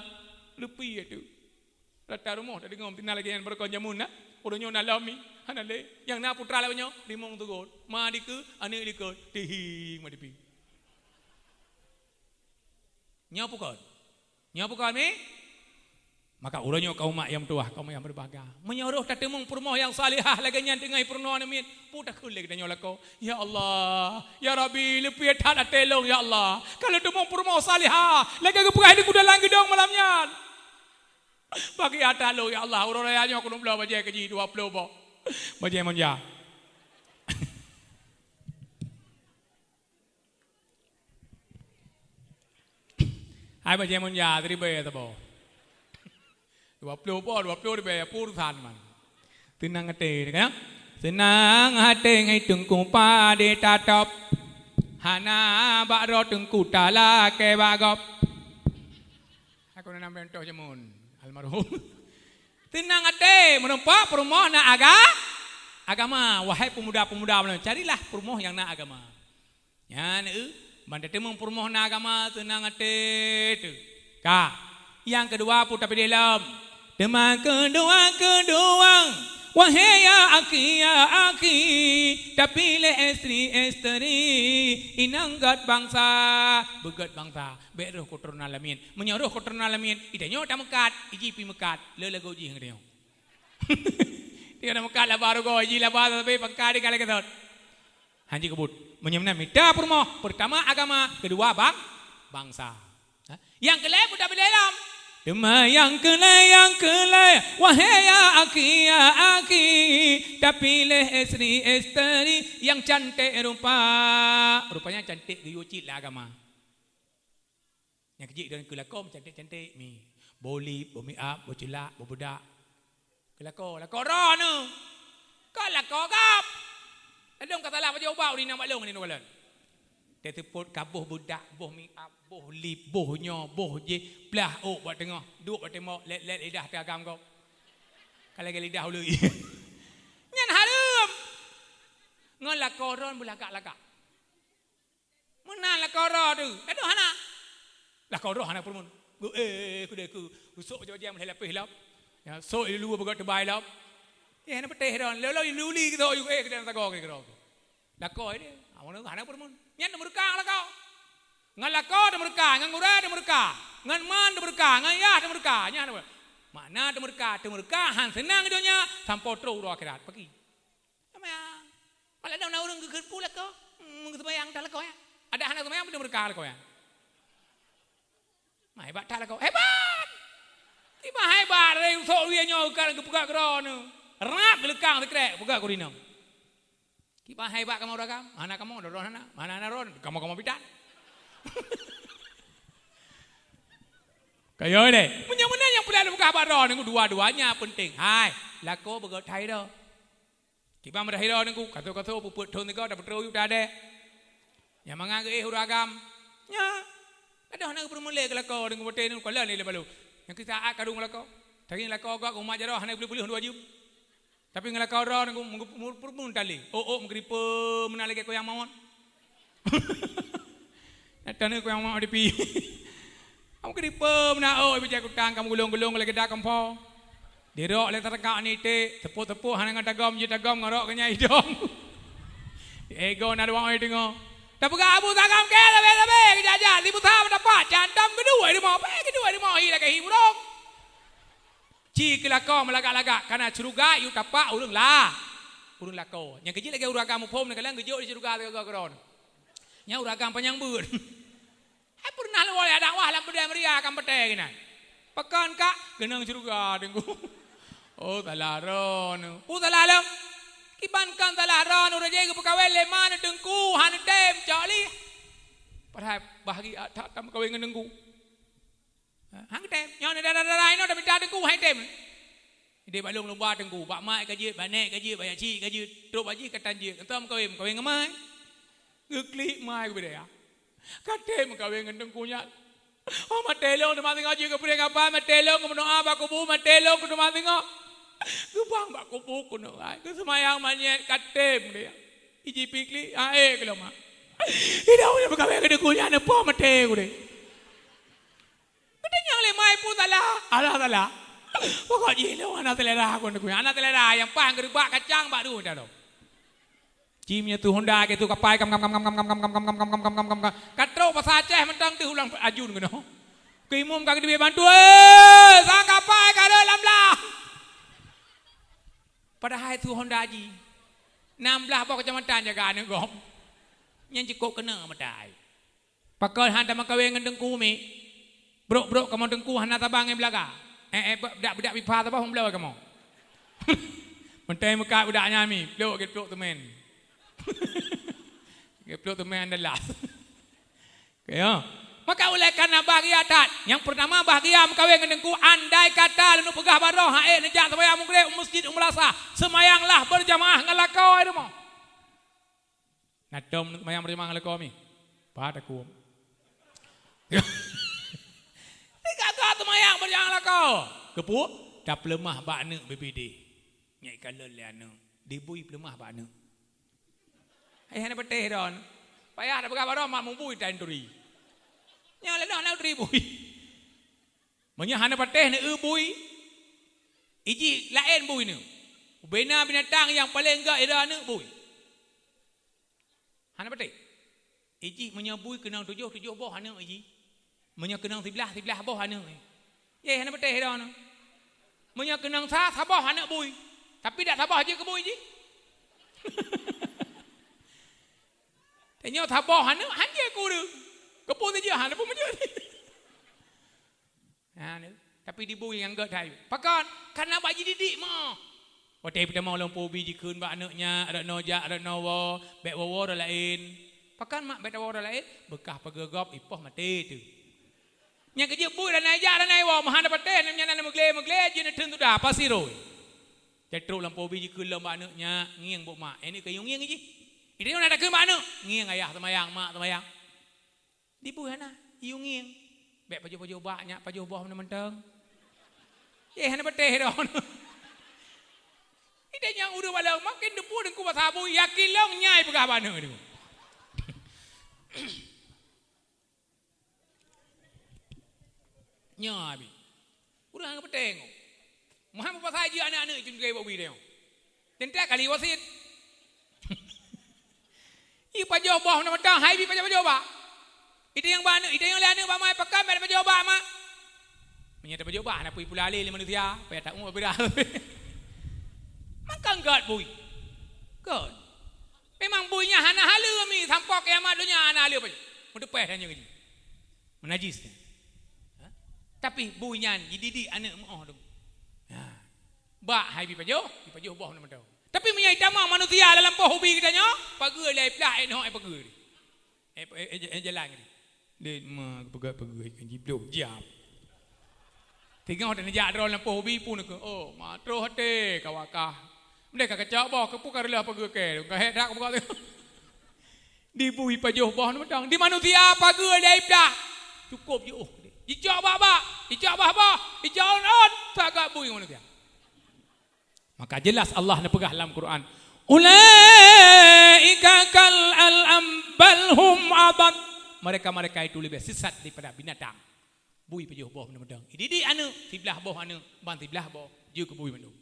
Leupie tu. Rata rumoh tadeungoe meutina lagée nyan barokon jameun na. Uroe nyoe na lom mi, hana lé. Nyang na putra lagée nyoe, limong teugol. Ma dikeue, aneuk dikeue, tihing ma dipi. Nyoe pukon. Nyoe pukon mi. Maka uroe nyoe kaum mak nyang meutuwah, kaum mak nyang beubahgia. Meunyoe roh tateumeung peurumoh nyang salihah lagée nyan teungoh peurunoe aneuk miet, peue takheun lé geutanyoe lakoe? Ya Allah, ya Rabbi, leupie that até lôn ya Allah. Ka lôn teumeung peurumoh salihah lagée geupeugah di dalam geudong malam nyan. Bagi atra lôn ya Allah, uroe raya nyoe keuneuk bloe bajée keu jih dua ploh boh. Bajée monja. Hai bajée monja, ribée saboh. Dua ploh boh, dua ploh ribée, pulusan man. Teunang até, kan? Seunang até ngai teungku padé tatop. Hana bak droe teungku talakée bak gob. Aku na nam contoh jameun almarhum. Teunang até, meureumpok peurumoh na aga-, agama. Wahai peumuda-peumuda, carilah peurumoh nyang na agama. Nyan, eu, ban tateumeung peurumoh na agama, teunang até teuh. Ka. Nyang keudua, peue tapideh lom. Teuma keudua-keudua, wahé ya akhi, ya akhi, tapiléh istri-istri, inong göt bansa, beugöt bansa, bék roh keuturonan lamiet. Meunyoe roh keuturonan lamiet, geutanyoe tameukat, iji pi meukat, le lagoe jih geutanyoe. Tiga na meukat laba rugoe, iji laba sabe pangka di galak ketot. Hanji kebut. Meunyoe meunan mita peurumoh, peurtama agama, keudua bang-, bangsa. Ha? Nyang keulhèe peue tapilée lom. Teuma nyang keulhèe, nyang keulhèe, wahé ya akhi, ya akhi, tapiléh istri-istri nyang canték rupa. Rupanya canték geuyue cit lé agama. Nyang keujeuet dan keulakoe meucanték-canték mi. Boh lip, boh make up, boh ceulak, boh beudak. Keulakoe, lakoe droe nyoe. Ka lakoe gob. Ladôm ka salah pajoh ubat ureueng inong bak lôn ngon inong kalon. Teuseupôt ka boh beudak, boh make up, boh lip, boh nyoe, boh jéh, plah ôk bak teungoh, duek bak tembok, lét-lét lidah teuagam gob. Ka lagèe lidah uleue ie. Nyan hareuem. Ngon lakoe droe beulagak-lagak. Meunan lakoe droe teuh. Ladôm hana. Lakoe droe hana peurumun. Geu, eh, kudeh ku. Gusok bajèe-bajèe meuhai lapéh lom. Ya, sok i lulu beugöt teubai lom. Eh, hana peutéh droe. Lolo i luli geutok, eh, kudeh sagoe keu droe. Lakoe deh. Awak hana peurumun. Nyan teumeureuka ngon lakoe. Ngon lakoe teumeureuka, ngon gurèe teumeureuka. Ngon man teumeureuka, ngon yah teumeureuka. Nyan teumeureuka. Makna teumeureuka, teumeureuka han seunang donya sampoe trôk uroe akhirat. Peuki. Seumayang. Malah na ureueng geukheun peue lakoe. Hmm, seumayang that lakoe, ya. Adak hana seumayang, beuna meureuka lakoe, ya. Mah, hebat that lakoe. Hebat! Kiban hebat, dari usok wie nyoe ka geupeugah keudroe nyoe. Rap geuleukang sikrek, peugah keu inong. Kiban hebat kamoe ureueng agam. Hana kamoe, droe hana. Hana, hana droe, kamoe-kamoe bidan. Kaya deh. Meunyoe meunan nyang peureulèe peugah bak droe nyoe, dua-duanya penting. Hai, lakoe beugöt that droe. Kiban meudah droe nyoe, kaso-kaso peuet thon sigoe tapeutrok yub tadek. Nyang mangat geuéh ureueng agam. Nyan. Ladôm hana geupeurumun lé keu lakoe nyoe, watèe nyoe kalon lé balo. Nyang keu saát kadung lakoe. Tapi lakoe gob keu umat jaroe hana geupeuleubeh dua jeuem. Tapi ngon lakoe droe nyoe meugeupeurumun tali. Oh, oh, meugeuripeue meunan lagèe kuyang mawöt. Nyata nyoe kuyang mawöt di pi. Kamu geuripeue meunan, oh, bijak kutang, kamu gulong-gulong lagèe da kompo. Dirok lé tareungkak nite, teupeue-teupeue hana ngon tagom, jitagom ngon rok keu nyang idong. Ego na dua oi teungoh. Tapeugah Abu Sagam ke, sabe-sabe, kejajah, si Musa meudapat, cantom keudua di moh, pe keudua di moh, hi lagèe hi burông. Ci keu lakoe meulagak-lagak, kana syeuruga yue tapak ureueng la-, ureueng lakoe. Nyang keu jih lagèe ureueng agam muphom neukalon geujok di syeuruga sigoe-goe keudroe. Nyan ureueng agam panyang beuet. Hai peureunah lôn lé dakwah lam Peureulèe Meuria, Kampetèe keunan. Pakon kak keunong syeuruga Teungku. Oh, salah droeneuh. Peue salah lom? Kiban kon salah droeneuh, ureueng jih geupeukawén lé ma neuh Teungku, hana tem cok lé. Padahai bahgia that tameukawen ngon Teungku. Ha, han tem. Nyoe dara-dara inoe tamita Teungku, han tem. Idéh bak lôn lumba Teungku, bak mak ka jeuet, bak nèk ka jeuet, bak yacik ka jeuet, trok bak jih ka tan jeuet. Enteuk meukawen, meukawen ngon mai. Geuklik mai geubri ya. Ka tem meukawen ngon Teungku nyan. Oh, maté lôn teuma singoh jih geupeudeh ngapa, maté lôn geumeudoa bak kubu, maté lôn keu teuma singoh. Geubang bak kubu keunoe ai. Geuseumayang manyét ka tem dia. Iji piklik, ae keu lôn mak. Idau nyang meukawen ngon Teungku nyan neupo maté ku deh. Geutanyong lé mai peue salah. Alah salah. Pokok jih lôn hana selera kon Teungku. Hana selera nyang paih geureubak kacang bak dua meter. Ci meunyoe su Honda ke su kapai kam kam kam kam kam kam kam kam kam kam kam kam kam kam kam kam. Ka trok basa Aceh mantong teuh ulang ajun keunoe. Keu imum ka geuteubiet bantu, "Eh, sang kapai ka rhot lam blang." Padahai su Honda jih. Nam blaih boh keucamatan jaga aneuk gob. Nyan cukôp keuneuk meutai. Pakon han tameukawen ngon Teungku mi? Brok-brok kamoe Teungku hana saban ngon beulaga. Eh, eh, beudak-beudak pipa saboh meubloe kamoe. Meuntée meukat beudak nyan mi, plok geuplok teumèn. Geuplok teumèn dalas. Oke, ya. Maka oleh karena bahagia that. Yang pertama bahagia meukawen ngon Teungku, andai kata lôn peugah baroe, hai neujak seumayang Maghrib u masjid u meulasah, seumayanglah berjamaah ngon lakoe rumoh. Na tom seumayang beureumaang lakoe mi? Pat aku. Tiga-tiga seumayang beureumaang lakoe. Keupeue? Tapeuleumah bak aneuk B B D. Nyak ikalon lé aneuk. Dibui peuleumah bak aneuk. Hai hana patéh don. Payah tapeugah baroe mak mubui tan turi. Nyak lé don aneuk turi bui. Meunyoe hana patéh neueu bui, iji laén bui neu. Ubena binatang nyang paleng gét ira aneuk bui. Hana patéh. Iji meunyoe bui keunong tujoh, tujoh boh aneuk iji. Meunyoe keunong siblaih, siblaih boh aneuk. Ye, hana patéh ira neu. Meunyoe keunong sa, saboh aneuk bui. Tapi dak saboh jeuet keu bui iji. Tanyoe saboh aneuk, han jeuet keu ureueng. Keupeue jeuet, hana peue meujeuet. Ha, ni. Tapi dibui nyang gét hai. Pakon? Karena bak jididik meu'oh. Watée peutamong lôn peubi jikheun bak aneuk nyan, adak noe jak, adak noe woe, bék woe-woe ureueng laén. Pakon mak bék tawoe ureueng laén? Beukah pageue gob ipoh maté teuh. Nyang keujeuet bui ranai jak, ranai woe, meuhan dapatéh, nyan na meuglé-meuglé, jeuet neuteun tuda, pasi roi. Trok lam poh bi jikheun lom bak aneuk, "Nyak, ngieng bak mak." Aneuk ka yue ngieng jih. Di tanyoe na takheun bak aneuk, "Ngieng ayah seumayang, mak seumayang." Di bui hana, yue ngieng. "Bèk pajoh-pajoh bak, nyak, pajoh boh mantong-mantong." Eh, hana patéh droe. Di tanyoe ureueng bak lôn, makin teupeue teungku basa bui, yakin lôn nyan peugah bak aneuk teungku. Nyoe abi. Ureueng hana geupeuteng. Muhai meupasai jih aneuk-aneuk cuntoh bak ubit nyoe. Teuntèe kali wasit. Ipajoh boh mantong-mantong, hai bi pajoh-pajoh bak. Itanyong bak aneuk, itanyong lé aneuk bak mak, "Pakon bèk pajoh bak, mak?" Meunyoe tapajoh bak, hana peue pula lé lé manusia, payah taeu bak bira. Maka gèt bui. Gèt. Memang bui nyan hana haleue mi, sampoe kiamat donya hana haleue pajoh. Meuteupèh tanyoe jih. Meunajis nyan. Ha? Tapi bui nyan jididik aneuk meu'oh tu. Ha. Bak hai bi pajoh, bi pajoh boh mantong-mantong. Tapi meunyoe itamong manusia lam poh ubi geutanyoe, pageue lé plah, eh, noh, eh, pageue. Eh, eh, eh, eh, jalan geutanyoe. Dek ma geupeugah pageue kan jibloh jam. Teungoh dan jak droe lam poh ubi pun ke, "Oh, ma troh até ka wakah." Meunan ka keucok boh, keupeue ka reuloh pageue kèe, ka hék that ka buka tu. Di bui pajoh boh mantong, di manusia pageue lé plah. Cukôp jiôh. Jicok bak-bak, jicok bah-bah, jicok ôn-ôn, sagak bui ngon manusia. Maka jelas Allah neupeugah lam Quran, "Ulaika kal an'am bal hum adall." Mereka-mereka itu lebih sesat daripada binatang. Bui pajoh boh mantong-mantong. Ididik aneuk, siblah boh aneuk, ban siblah boh, jeuet keu bui mandum.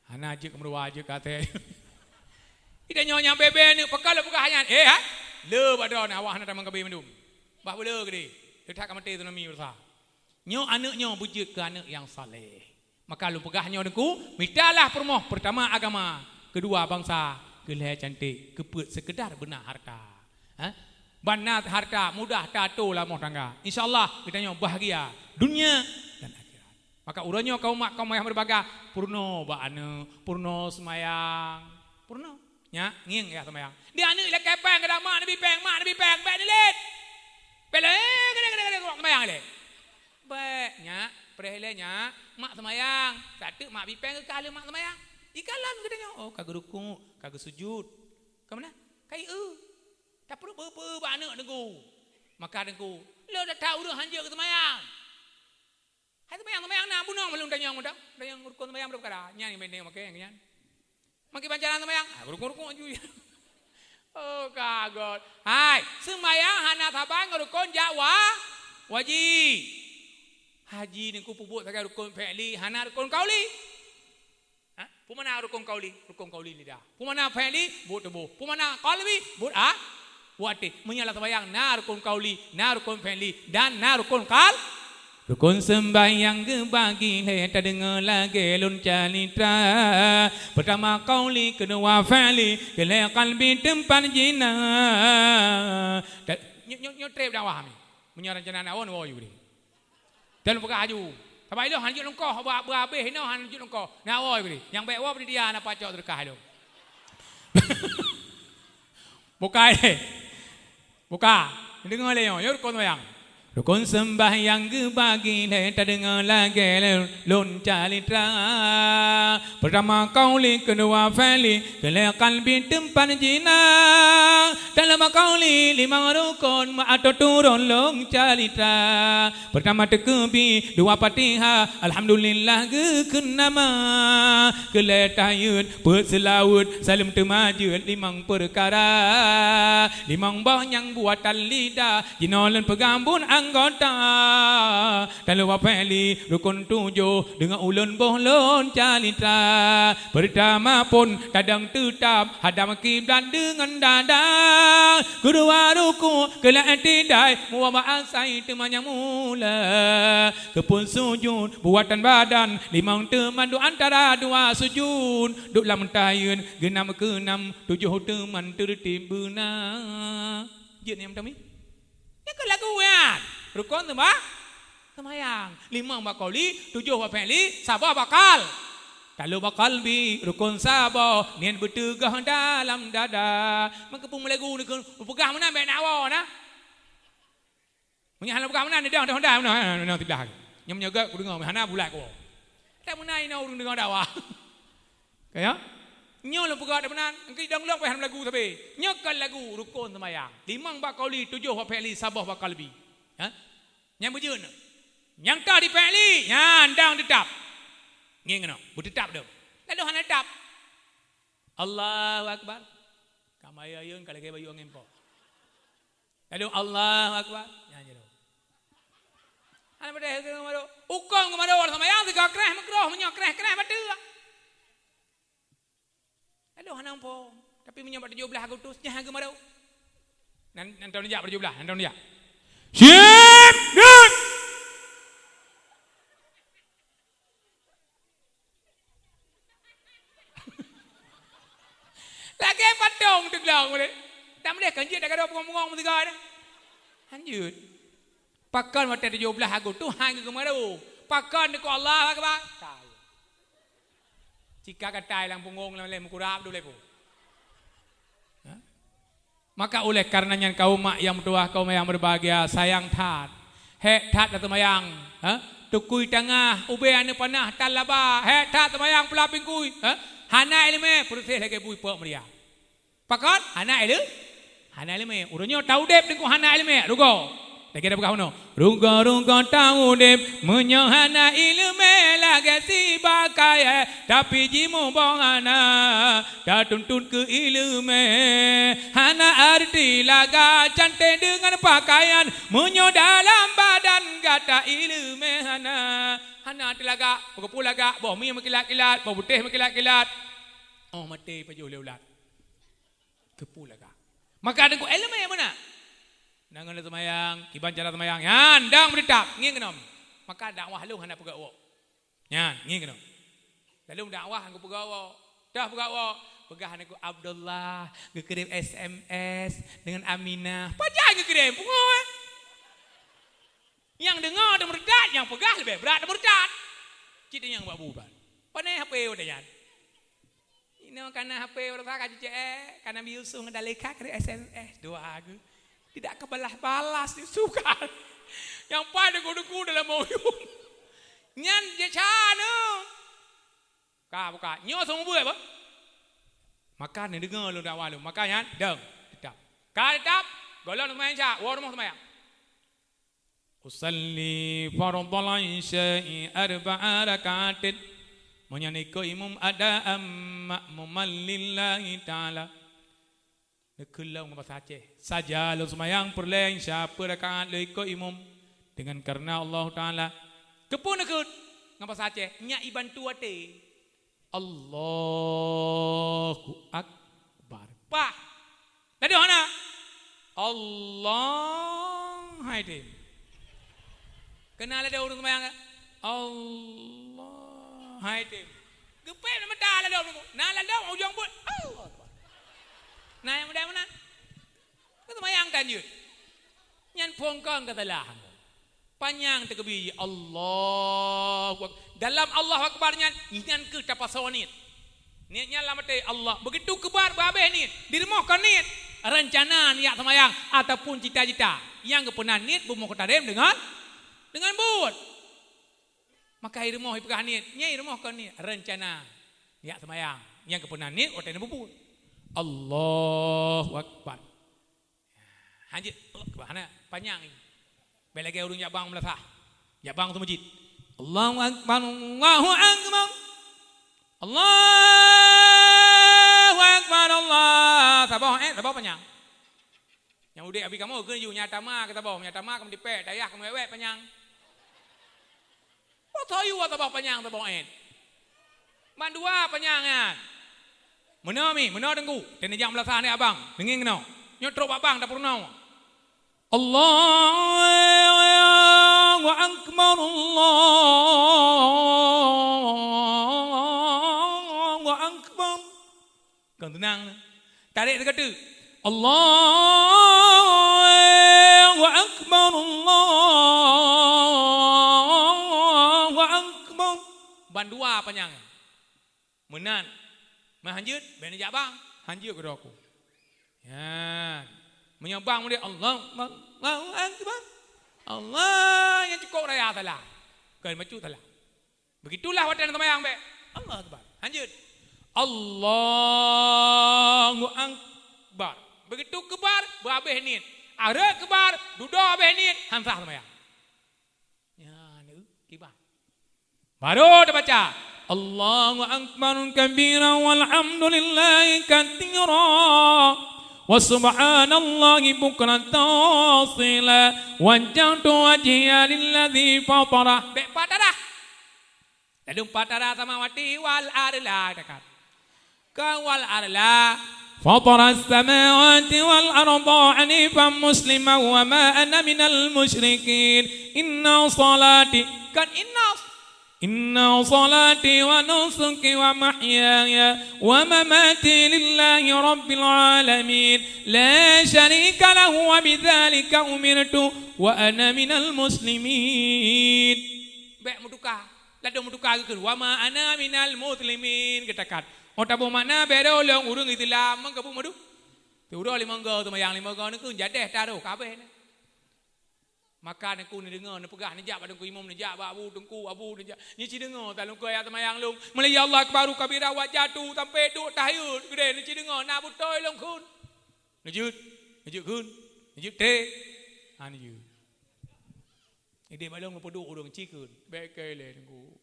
Hana jeuet keu meuruwa, jeuet keu até. Di tanyoe nyang bèe-bèe aneuk, pakon lôn peugah nyan? Eh, ha? Le bak droeneuh, awak hana tamong ka bèe mandum. Bah beu le keudéh. Teutab ka maté tsunami beurasa. Nyoe aneuk nyoe beujeuet keu aneuk nyang saleh. Maka lôn peugah nyoe teungku, mitalah peurumoh, peurtama agama, keudua bansa, keulhèe cantik, keupeuet seukeudar beuna harta. Ha? Ban na harta mudah tato lam rumoh tangga. Insya Allah geutanyoe bahgia dunia dan akhirat. Maka uroe nyoe kaum mak kaum ayah meureubaga, peurunoe bak aneuk, peurunoe seumayang. Peurunoe. Nyak, ngieng yah seumayang. Di aneuk ilakèe pèng, keuda mak neubi pèng, mak neubi pèng, bèk neulet. Bèk lé, eh, gèdè, gèdè, gèdè, seumayang lé. Bèk, nyak, preh lé nyak, mak seumayang. Sateuk mak bi pèng geukah lé mak seumayang. Ikalon geutanyoe, oh, ka geurukuk, ka geusujut. Ka meunan? Ka ieu. Tapeurunoe bak aneuk teungku. Maka teungku, le that-that ureueng hanjeuet geuseumayang. Hai seumayang, seumayang na bunoe meulôn tanyong mantong. Tanyong rukon seumayang meureupeukara. Nyan nyang penting makai nyan. Makai bancaran seumayang, ah, rukon-rukon aju. Oh, ka gèt. Hai, seumayang hana saban ngon rukon jak wa-, wajib. Haji teungku peubuet sagai rukon fi'li, hana rukon qauli. Ha? Peue makna rukon qauli? Rukon qauli lidah. Peue makna fi'li? Buet tuboh. Peue makna qalbi? Buet a-, buet até. Meunyoe lam seumayang na rukon qauli, na rukon fi'li, dan na rukon qal-, rukon seumbahyang geubagi lhèe, tadeungö lagèe lôn calitra. Peurtama qauli, keudua fi'li, keulhèe qalbi teumpat jinak. Ta-, nyoe, nyoe, nyoe trép dakwah mi. Meunyoe rencana dakwah, nyoe woe ju. Dan peugah aju. Sabab ilôn hana jeuet lungkoh, beu-, beuhabéh inoe hana jeuet lungkoh. Na woe bri. Nyang bèk woe panitia na pacok seudeukah ilôn. Buka, eh. Buka. Deungö lé nyoe, nyoe rukon seumayang. Rukon seumbahyang geubagi lhèe, tadeungö lagèe lôn calitra. Peurtama qauli, keudua fi'li, keulhèe qalbi teumpat jinak. Dalam qauli limong rukon, meuatô turôn lôn calitra. Peurtama teukeubir, dua Fatihah, alhamdulillah geukheun nama. Keulhèe tahiyat, peuet seulaweuet, saleuem teuma jeuet limong peukara. Limong boh nyang buatan lidah, jinoe lôn peugah buet anggota. Taluwa fi'li, rukon tujoh, deungö ulôn boh lôn calitra. Peurtama phôn kadang teutap, hadap kiblat deungon dada. Keudua rukuk, keulhèe i'tidai, muwah bak asai teuma nyang mula. Keuphôn sujut, buatan badan, limong teuma duek antara dua sujut. Duek lam tahiyat, geunam keunam, tujoh teuma teurtib beuna. Jeuet nyang meutamim. Nyan keuh lagu nyan. Rukon teuma seumayang. Limong bak qauli, tujoh bak fi'li, saboh bak qal-, talu bak qalbi, rukon saboh, niet beuteugah dalam dada. Maka peue meulagu ni keu peugah meunan bèk na woe na. Meunyoe hana peugah meunan, dah, dah, dah, meunan, meunan, meunan, siblah. Nyang meunyoe gèt kudeungö, hana bulat kuwoe. Tak meunan inoe ureueng deungö dakwah. Ya? Nyoe lôn peugah dah meunan, engki dong lom payah lagu sabe. Nyoe kan lagu rukon seumayang. Limong bak qauli, tujoh bak fi'li, saboh bak qalbi. Ha? Nyang beujeuet nyoe. Nyang ka di fi'li, nyan dang teutap. Ngieng keunoe, beuteutap dong. Lalu hana teutap. Allahu Akbar. Ka mayeuh-mayeuh ka lagèe bayu angén po. Lalu Allahu Akbar. Nyan jeuet. Hana padahai keu mado. Ukon keu mado, seumayang sigoe kreh meugroh, meunyoe kreh-kreh bateue. Aduh, hana muphom. Tapi meunyoe bak tujoh blaih Agustus, nyan hana geumaro. Nan, nan tahun jak bak tujoh blaih, nan tahun jak. Sip, dut! Lagèe patong teuglong uleh. Tak boleh kan jeuet dak gadôh bungong-bungong meusigoe dah. Hanjeuet. Pakon watèe tujoh blaih Agustus hai geumaro. Pakon dikeu Allahu Akbar. Kai. Cika gatai lam pungong lam lé meukurab dulé pu. Ha? Maka oleh karena nyan kaum mak yang meutuwah, kaum yang berbahagia, sayang that. Hék that taseumayang, ha? Tukui tangah, ubé aneuk panah tan laba, hék that seumayang peulaping kui, ha? Hana ileumèe, peureuseh lagèe bui pok meuria. Pakon? Hana ileu-, hana ileumèe. Uroe nyoe taudép teungku hana ileumèe, rugoe. Lagèe tapeugah bunoe, rugoe-rugoe taudép meunyoe hana ileumèe lagèe si bakayèe, tapi jimuboh hana tatuntut keu ileumèe. Hana arti lagak cantik deungon pakaian meunyoe dalam badan gata ileumèe hana. Hana arti lagak, peue lagak, boh mi meukilat-kilat, boh putéh meukilat-kilat. Oh, maté pajoh lé ulat. Keupeue lagak. Maka teungku ileumèe meunan. Nang ngon seumayang, kiban cara seumayang. Nyan, dang meuteutap, ngieng keunoe. Maka dakwah lôn hana peugah woe. Nyan, ngieng keunoe. Lalu dakwah hana peugah woe. Dah peugah woe. Peugah aneuk Abdullah, geukirém S M S dengan Aminah. Pajan geukirém, pungo, eh. Nyang deungoe teumeurutat, nyang peugah leubeh brat teumeurutat. Cit nyang bak buban. Pané H P udah nyan. Inoe kana H P ureueng ka cicék, kana biusung daleka keu S M S dua geuh. Tidak kebalas-balas, suka. Nyang pai deungon-deungon dalam oyong. Nyan je canu. Ka buka. Nyoe seumeubeuet apa? Maka neudeungoe lôn dakwah lôn. Maka nyan dong tetap. Ka tetap, gohlom seumayang Isya, woe rumoh seumayang. Usalli fardhal isya'i arba'a raka'atin. Meunyoe ikot imum adaan ma'muman lillahi ta'ala. Neukheun lom ngon basa Aceh. Saja lôn seumayang peureulèe Isya peuet rakaat lôn ikot imum deungon kareuna Allah Ta'ala. Keupeue neukheun ngon basa Aceh? Nyak ibantu até. Allahu Akbar. Pah. Ladôm hana? Allah hai tem. Keunan ladôm ureueng seumayang, Allah hai tem. Geupéb lam mata ladôm. Na ladôm ujong buet, Allahu Akbar. Na nyang mudah meunan. Ka seumayang tan jeuet. Nyan phôn kon ka salah. Panyang teukeubie, Allahu Ak-, dalam Allahu Akbar nyan, nyan keuh tapasoe niet. Niet nyan lam até Allah. Begitu keubar beuhabéh niet, dirumoh kon niet. Reuncana neujak seumayang ataupun cita-cita nyang geupeuna niet beumeukotarém deungon, deungon buet. Maka irumoh ipeugah niet, nyan irumoh kon niet. Reuncana neujak seumayang nyang geupeuna niet watèe neubeubuet. Allahu Akbar. Hanjeuet, Allah, hana panyang. Bèk lagèe ureueng jak bang meulasah. Jak bang teuh meuseujid. Allahu Akbar, Allahu Akbar. Allahu Akbar, Allah. Saboh, eh, saboh panyang. Nyang udép abi kamoe keuneuk ju, nyang tama keu saboh, nyang tama keu meudipèk, dayah keu meuwèt-wèt panyang. Peue tho yue saboh panyang saboh ét. Bandua panyang nyan. Meunoe mi, meunoe teungku. Teuneuk jak meulasah aneuk abang. Deungieng keunoe. Nyoe trok bak bang dapur nyoe. Allahu Akbar, Allahu Akbar. Kon teunang. Tarek teuka teuk. Allahu Akbar, Allahu Akbar. Bandua panyang. Meunan. Meuhanjeuet, bèk neujak bang. Hanjeuet keudroe ku. Nyan. Meunyoe bang mulai, Allahu Akbar, Allahu Akbar. Allah, nyang cukôp raya salah. Kon bacut salah. Begitulah watèe seumayang bèk. Allahu Akbar. Hanjeuet. Allahu Akbar. Begitu kebar, beuhabéh niet. Areuek kebar, dudoe habéh niet, han sah seumayang. Nyan, kiban. Baru tabaca, "Allahu akbar kabira walhamdulillahi katsira wa subhanallahi bukratan wa asila. Wajjahtu wajhiya lilladzi fatara." Bèk fatara. Ladôm fatara samawati wal ardi lah dekat. Ka wal arla. Fatara samawati wal arda hanifan muslima wa ma ana minal musyrikin. Inna salati, kan inna, inna salati wa nusuki wa mahyaya wa mamati lillahi rabbil alamin. La syarika lahu wa bidzalika umirtu wa ana minal muslimin. Bèk meutuka. Ladôm meutuka geukheun, "Wa ma ana minal muslimin," geutakat. Oh taboh makna, "Bèk droe lôn ureueng Islam," meukeubeuet madu. Siuroe limong goe seumayang, limong goe neukheun, jadeh taroh, ka abéh nyan. Maka neukheun neudeungoe, neupeugah, neujak bak teungku imum, neujak bak abu teungku, abu neujak. Nyoe ci deungoe, talungkue ayat seumayang lôn. Meulai ya Allah akbaru kabira wajatu sampai duek tahiyud, geudeh nyoe ci deungoe, na beutôi lôn kheun. Neujeuet, neujeuet kheun, neujeuet teh. Ha, neujeuet. Idéh bak lôn geupeuduek ureueng ci kheun, "Bèk keu ilèe Teungku."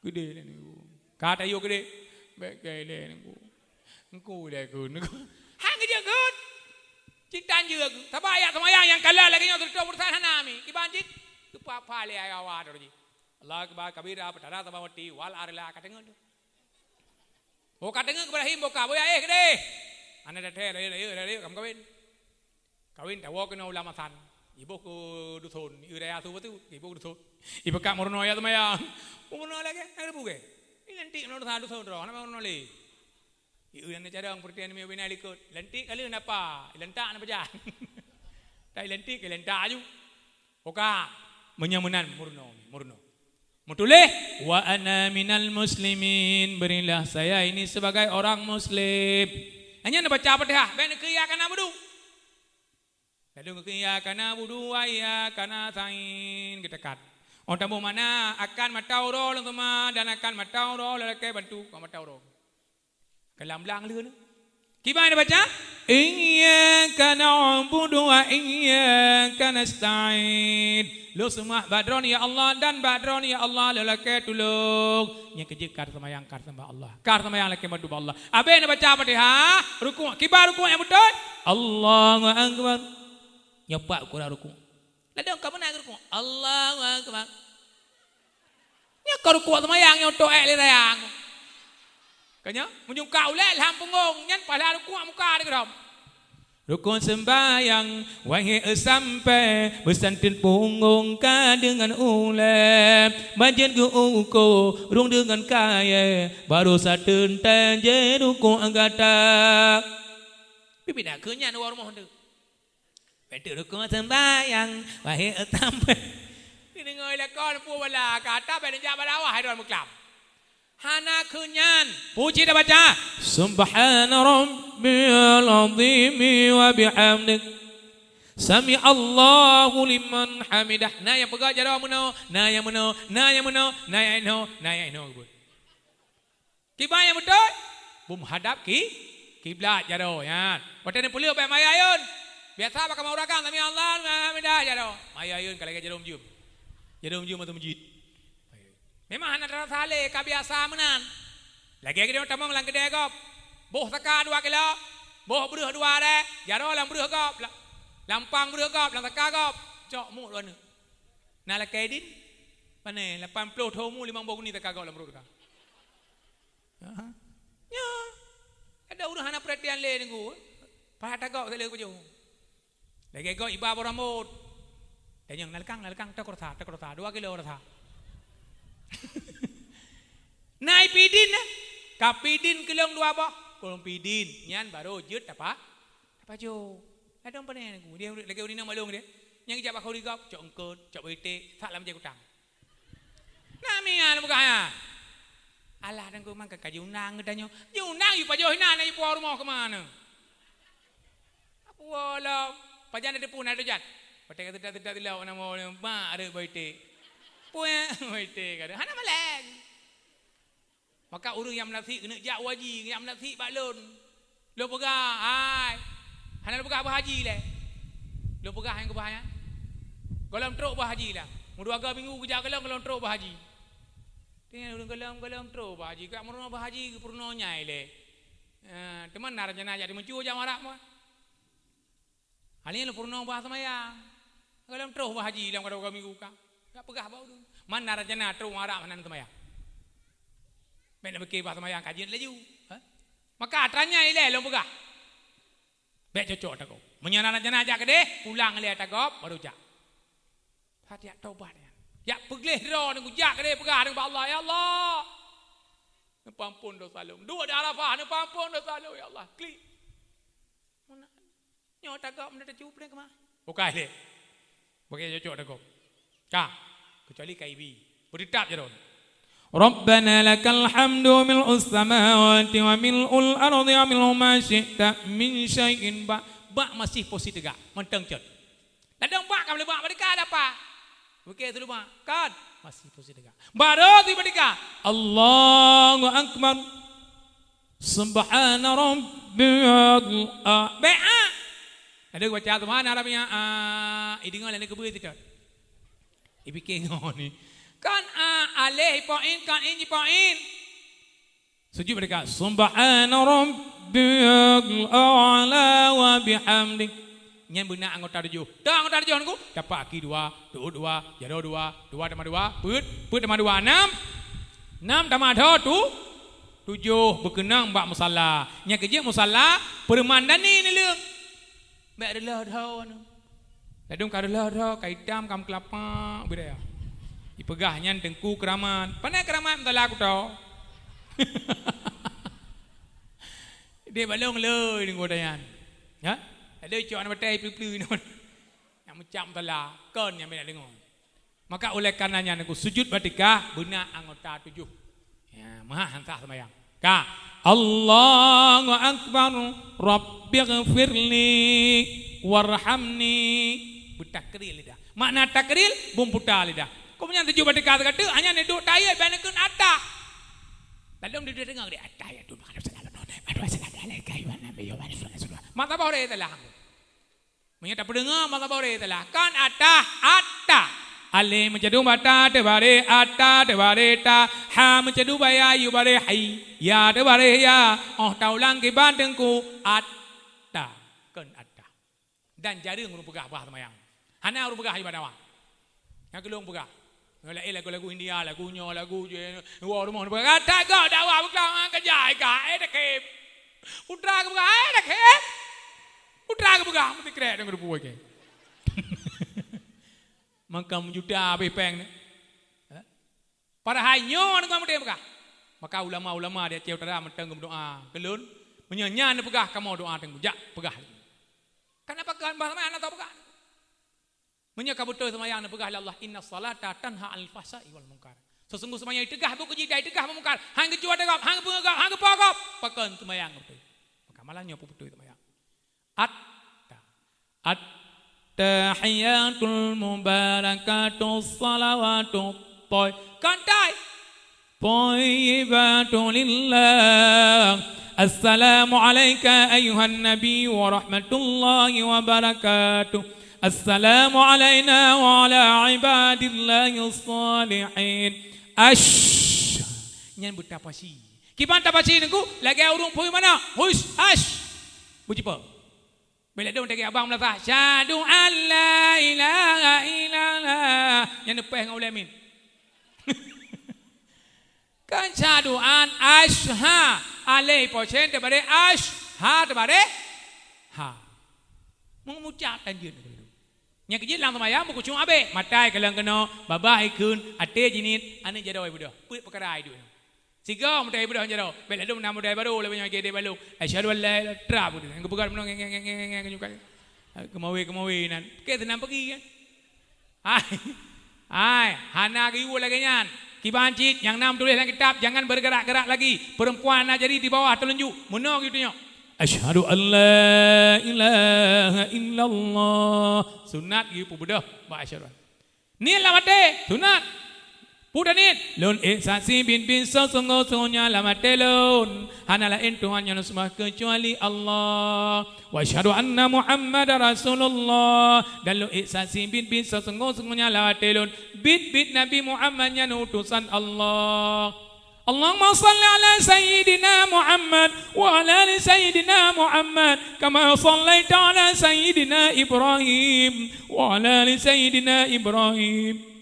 Geudeh ilèe Teungku. Ka tayue geudeh, "Bèk keu ilèe Teungku." Teungku ilèe kheun. Han geujeuet kheun. Cit tan jeuet kheun. Sabab ayat seumayang nyang kalon lagèe nyoe teututoe urosan hana mi. Kiban cit. Geupapa lé ayah awak droe jih. Allahu akbar kabira, fatara samawati wal arla, ka teungeut. Boh ka teungeut Ibrahim, boh ka, boh ya éh keudeh. Aneuk datang, rayeuk, rayeuk, rayeuk, ka meukawen. Kawen tawoe keunoe u Lamasan. Iboh keu duson, i raya su batu, iboh keu duson. Ipeugah meurunoe ayat seumayang. Meurunoe lagèe, na geupugèe. Ilantik meurunoe duson droe, hana meurunoe lé. Ieu nyang carông peureuté aneuk miet bina likot. Lantik ka lheueh napa, ilantak na pajan. Tak ilantik, ilantak aju. Boh ka, meunyoe meunan meurunoe, meurunoe. Meutuléh, "Wa ana minal muslimin," berilah saya ini sebagai orang muslim. Hanya neubaca Fatihah, bèk neukheun "Iyyaka na'budu." Lalu neukheun "Iyyaka na'budu wa iyyaka nasta'in," geutakat. Oh taboh makna, "Akan mata uroe lôn seumah dan akan mata uroe lôn lakèe bantu bak mata uroe." Keu lam blang lheueh nyoe. Kiban neubaca, "Iyyaka na'budu wa iyyaka nasta'in." Lôn seumah bak Droeneuh ya Allah dan bak Droeneuh ya Allah lôn lakèe tulông. Nyan keuh jeuet ka seumayang ka seumbah Allah. Ka seumayang lakèe bantu bak Allah. Abéh neubaca Fatihah, rukuk. Kiban rukuk nyang beutôi, Allahu Akbar. Nyoe pat ukuran rukuk. Ladôm ka meunan rukuk. Allahu Akbar. Nyoe ka rukuk seumayang nyoe tok ék lé sayang. Ka nyoe, meunyoe ka ulèe lam punggong, nyan pahala rukuk muka di keudroe. Rukuk sembahyang, wahé sampai, beusantun punggong ka deungon ulèe, bajeuet geu-uko, rhueng deungon kayèe, barô sateuntèe jeh rukuk gata. Bibi na keu nyan woe rumoh teuh. Beutôi rukuk sembahyang, wahé sampai. Deungoe lakon peue bala, ka ata bèk neujak bak dakwah hai droe meuklam. Hana keu nyan, puji tabaca, "Subhana rabbiyal azimi wa bihamdik. Sami Allahu liman hamidah." Na nyang peugah jaroe meunoe, na nyang meunoe, na nyang meunoe, na nyang inoe, na nyang inoe. Kiban nyang beutôi, beumeuhadab ki, kiblat jaroe nyan. Watèe neupeuleueh bèk mayayôn. Biasa bak kamoe ureueng agam, "Sami Allahu liman hamidah," jaroe. Mayayôn ka lagèe jaroe meujeuem. Jaroe meujeuem ateueh meujid. Memang hana tarasa lé, ka biasa meunan. Lagèe geutanyoe tamong lam keudè gob. Boh saka dua kilo, boh breueh dua rèk, jaroe lam breueh gob, la-, lam pang breueh gob, lam saka gob. Cok muet dua neuk. Na lakèe idin? Pane, lapan ploh thon mu limong boh guni teuka gob lam pruet ka. Aha. Nyo. Ada ureueng hana peuratian lé Teungku. Pahat tagok sabe pajoh. Lagèe gob iba boh rambot. Tanyong, "Na leukang, na leukang, tok rasa, tok rasa, dua kilo rasa." Na ipidin, eh. Ka pidin keu lôn dua boh. Keu lôn pidin, nyan barô jeuet tapa. Tapajoh. Ladôm pane Teungku. Dia lagèe ureueng inong mak lôn dia. Nyang ijak bak kheuri gob, cok eungkôt, cok beuiték, sak lam jai kutang. Na mian peugah nyan. Alah Teungku, mangka ka jiundang geutanyoe. Jiundang jipajoh inan, jipuwoe rumoh keu ma nyoe. Apuwoe lom. Pajan na teupeu na tujan. Watèe ka seudak-seudak tilok na mo, mak ada beuiték. Puek beuiték ada. Hana malèe. Maka ureuëng nyang meunasék keuneuk jak u haji, nyang meunasék bak lôn. Lôn peugah, hai. Hana lôn peugah bah haji lé. Lôn peugah nyang keubah nyan. Gohlom trok bah haji lah. Meudua go minggu geujak keu lôn, gohlom trok bah haji. Teuingat ureuëng gohlom, gohlom trok bah haji. Ka meurunoe bah haji, geupeurunoe nyai lé. Eh, teuma na rencana jak di Meuncu jak marak mah. Hana lôn peurunoe bah seumayang. Gohlom trok bah haji lam kadang minggu ka. Jak peugah bak ulôn. Man na rencana trok marak hana seumayang. Bèk na pike bah seumayang ka jeuet laju. Ha? Maka atra nyan ilèe lôn peugah. Bèk cocok atra gob. Meunyoe na rencana jak keudeh, pulang lé atra gob, baru jak. Hati jak tobat nyan. Jak peugleh droe nyan, jak keudeh peugah nyan bak Allah, "Ya Allah, neupeuampon dosa lôn." Duek di Arafah, "Neupeuampon dosa lôn, ya Allah." Klik. Meunan. Nyoe atra gob meunan teucue puléh keumah. Bukai lé. Bukai cocok atra gob. Ka. Keucuali ka ibi. Beuteutab jaroe. Rabbana lakal hamdu mil'us samawati wa mil'ul ardi wa mil'u ma syi'ta min syai'in ba-, bak masih posisi teuga. Mantong cot. Ladom bak ka boleh bak merdeka ada apa? Bukai tu bak. Kan? Masih posisi teuga. Baru tu merdeka. Allahu Akbar. Subhana rabbiyal a-, bèk a. Ada baca subhana rabbiyal a, ideungoe lé keubeue sitat. Ipike ngon ni. Kan a, alif ipoin, kan in ipoin. Sujud merdeka. Subhana rabbiyal a'la wa bihamdi. Nyan beuna anggota tujoh. Dah anggota tujoh nunggu. Tapak aki dua, tuut dua, jaroe dua, dua tamah dua, peuet, peuet tamah dua, nam. Nam tamah dua, tu. Tujoh, beukeunong bak musala. Nyang keujeuet musala, peureumadani neuleueng. Bèk reuloh dhoe nyoe. Ladom ka reuloh dhoe, ka itam, ka meukeulapa, bidaya. Ipeugah nyan teungku keuramat. Pane keuramat musala kuto? Dek balong loi deungoe tanyan. Ya? Ladom icok aneuk batèe pleu-pleu nyoe. Nyang meucak musala, kon nyang bèk deungoe. Maka oleh karena nyan, sujud bak teuka beuna anggota tujoh. Ya, meuhah han sah seumayang. Ka. Allahu Akbar. Rabbighfirli warhamni. Beutakril lidah. Makna takril, beuputa lidah. Kok nyan sujud bak teuka teuka, hanya neuduek tahiyat, bèk neukheun ata. Lalu dia dengar dia, "Attahiyatu." Mata bahu dia telah. Meunyoe tapeudeungoe, maka baru telah. Kan atah, atta. Alif meucadu bak ta, teubareh atta, teubareh ta. Ha meucadu bak ya, yue bareh hai. Ya teubareh ya. Óh taulang kiban teungku, atta. Kon atta. Dan jareueng ureuëng peugah bah seumayang. Hana ureuëng peugah ibadah. Nyang keulong peugah. Nyoe laén lagu-lagu India, lagu nyoe, lagu je. Wah, rumoh peugah, "Kata kau dakwah beuklong, ah, keujai ka, eh, dakhem." Putra geupeugah, "Eh, dakhem." Putra geupeugah, "Meusikrek deungon rupu ke." Maka meujuta habéh péng ni. Ha? Padahai nyoe deungon meuteumé peugah. Maka ulama-ulama di Aceh Utara mantong geumeudoá keu lôn. Meunyoe nyan neupeugah, kamoe doá teungku jak peugah. Kenapa keu hamba ramai aneuk tau peugah? Meunyoe ka beutôi seumayang neupeugah lé Allah, "Inna salata tanha 'anil fahsya'i wal munkar." Seusungguh seumayang iteugah buet keujih dan iteugah mungkar. Han geucuba dagab, han geupeugah, han geupoh gob. Pakon seumayang beutôi. Maka malam nyoe peubeutôi seumayang. At-, ta-, at-tahiyatul mubarakatus salawatut thoy-, kantai. Thayyibatu lillah. Assalamu alaika ayyuhan nabi wa rahmatullahi wa barakatuh. Assalamu alaina wa ala ibadillahis salihin. Ash. Nyan beutapasi. Kiban tapasi nunggu, lagèe ureueng phui manok. Hush, ash. Beujipa. Bila dong tagih abang meunasah, "Syahadu an la ilaha illallah." Nyan neupèh ngon ulèe min. Kan syahadu an, ash, ha. Alèh ipoh syen teubarèh ash, ha teubarèh ha. Meungucap tan jeuet. Nyang keujeuet lam seumayang beukucung abéh, matai kalon keunoe, babah ikheun, até jiniet, aneuk jaroe beudôh. Peuet peukara iduek nyoe. Sigoe meutai beudôh jaroe, bèk ladôm na meutai barô lagèe nyoe gèt balong. Asyhadu an la ilaha, trap beudôh. Nyang geupeugah bunoe ngeng, ngeng, ngeng, ngeng, ngeng, nyang ka. Keumawe, keumawe nan. Keu seunang peugi kan? Hai. Hai, hana geuyue lagèe nyan. Kiban cit nyang na meutuléh lam kitab, "Jangan bergerak-gerak lagi. Perempuan anak jari di bawah telunjuk." Meunoe geutunyok. "Asyhadu an la ilaha illallah." Sunat geupeubeudôh bak asyhadu an. Niet lam até, sunat. Peue taniet? Lôn ék saksi biet-biet seuseunggoh-seunggohnya lam até lôn, hana laén Tuhan nyang lôn seumah keucuali Allah. Wa asyhadu anna Muhammadar Rasulullah. Dan lôn ék saksi biet-biet seuseunggoh-seunggohnya lam até lôn, biet-biet Nabi Muhammad nyan utosan Allah. Allahumma shalli ala Sayyidina Muhammad wa ala ali Sayyidina Muhammad, kama shallaita ala Sayyidina Ibrahim wa ala ali Sayyidina Ibrahim.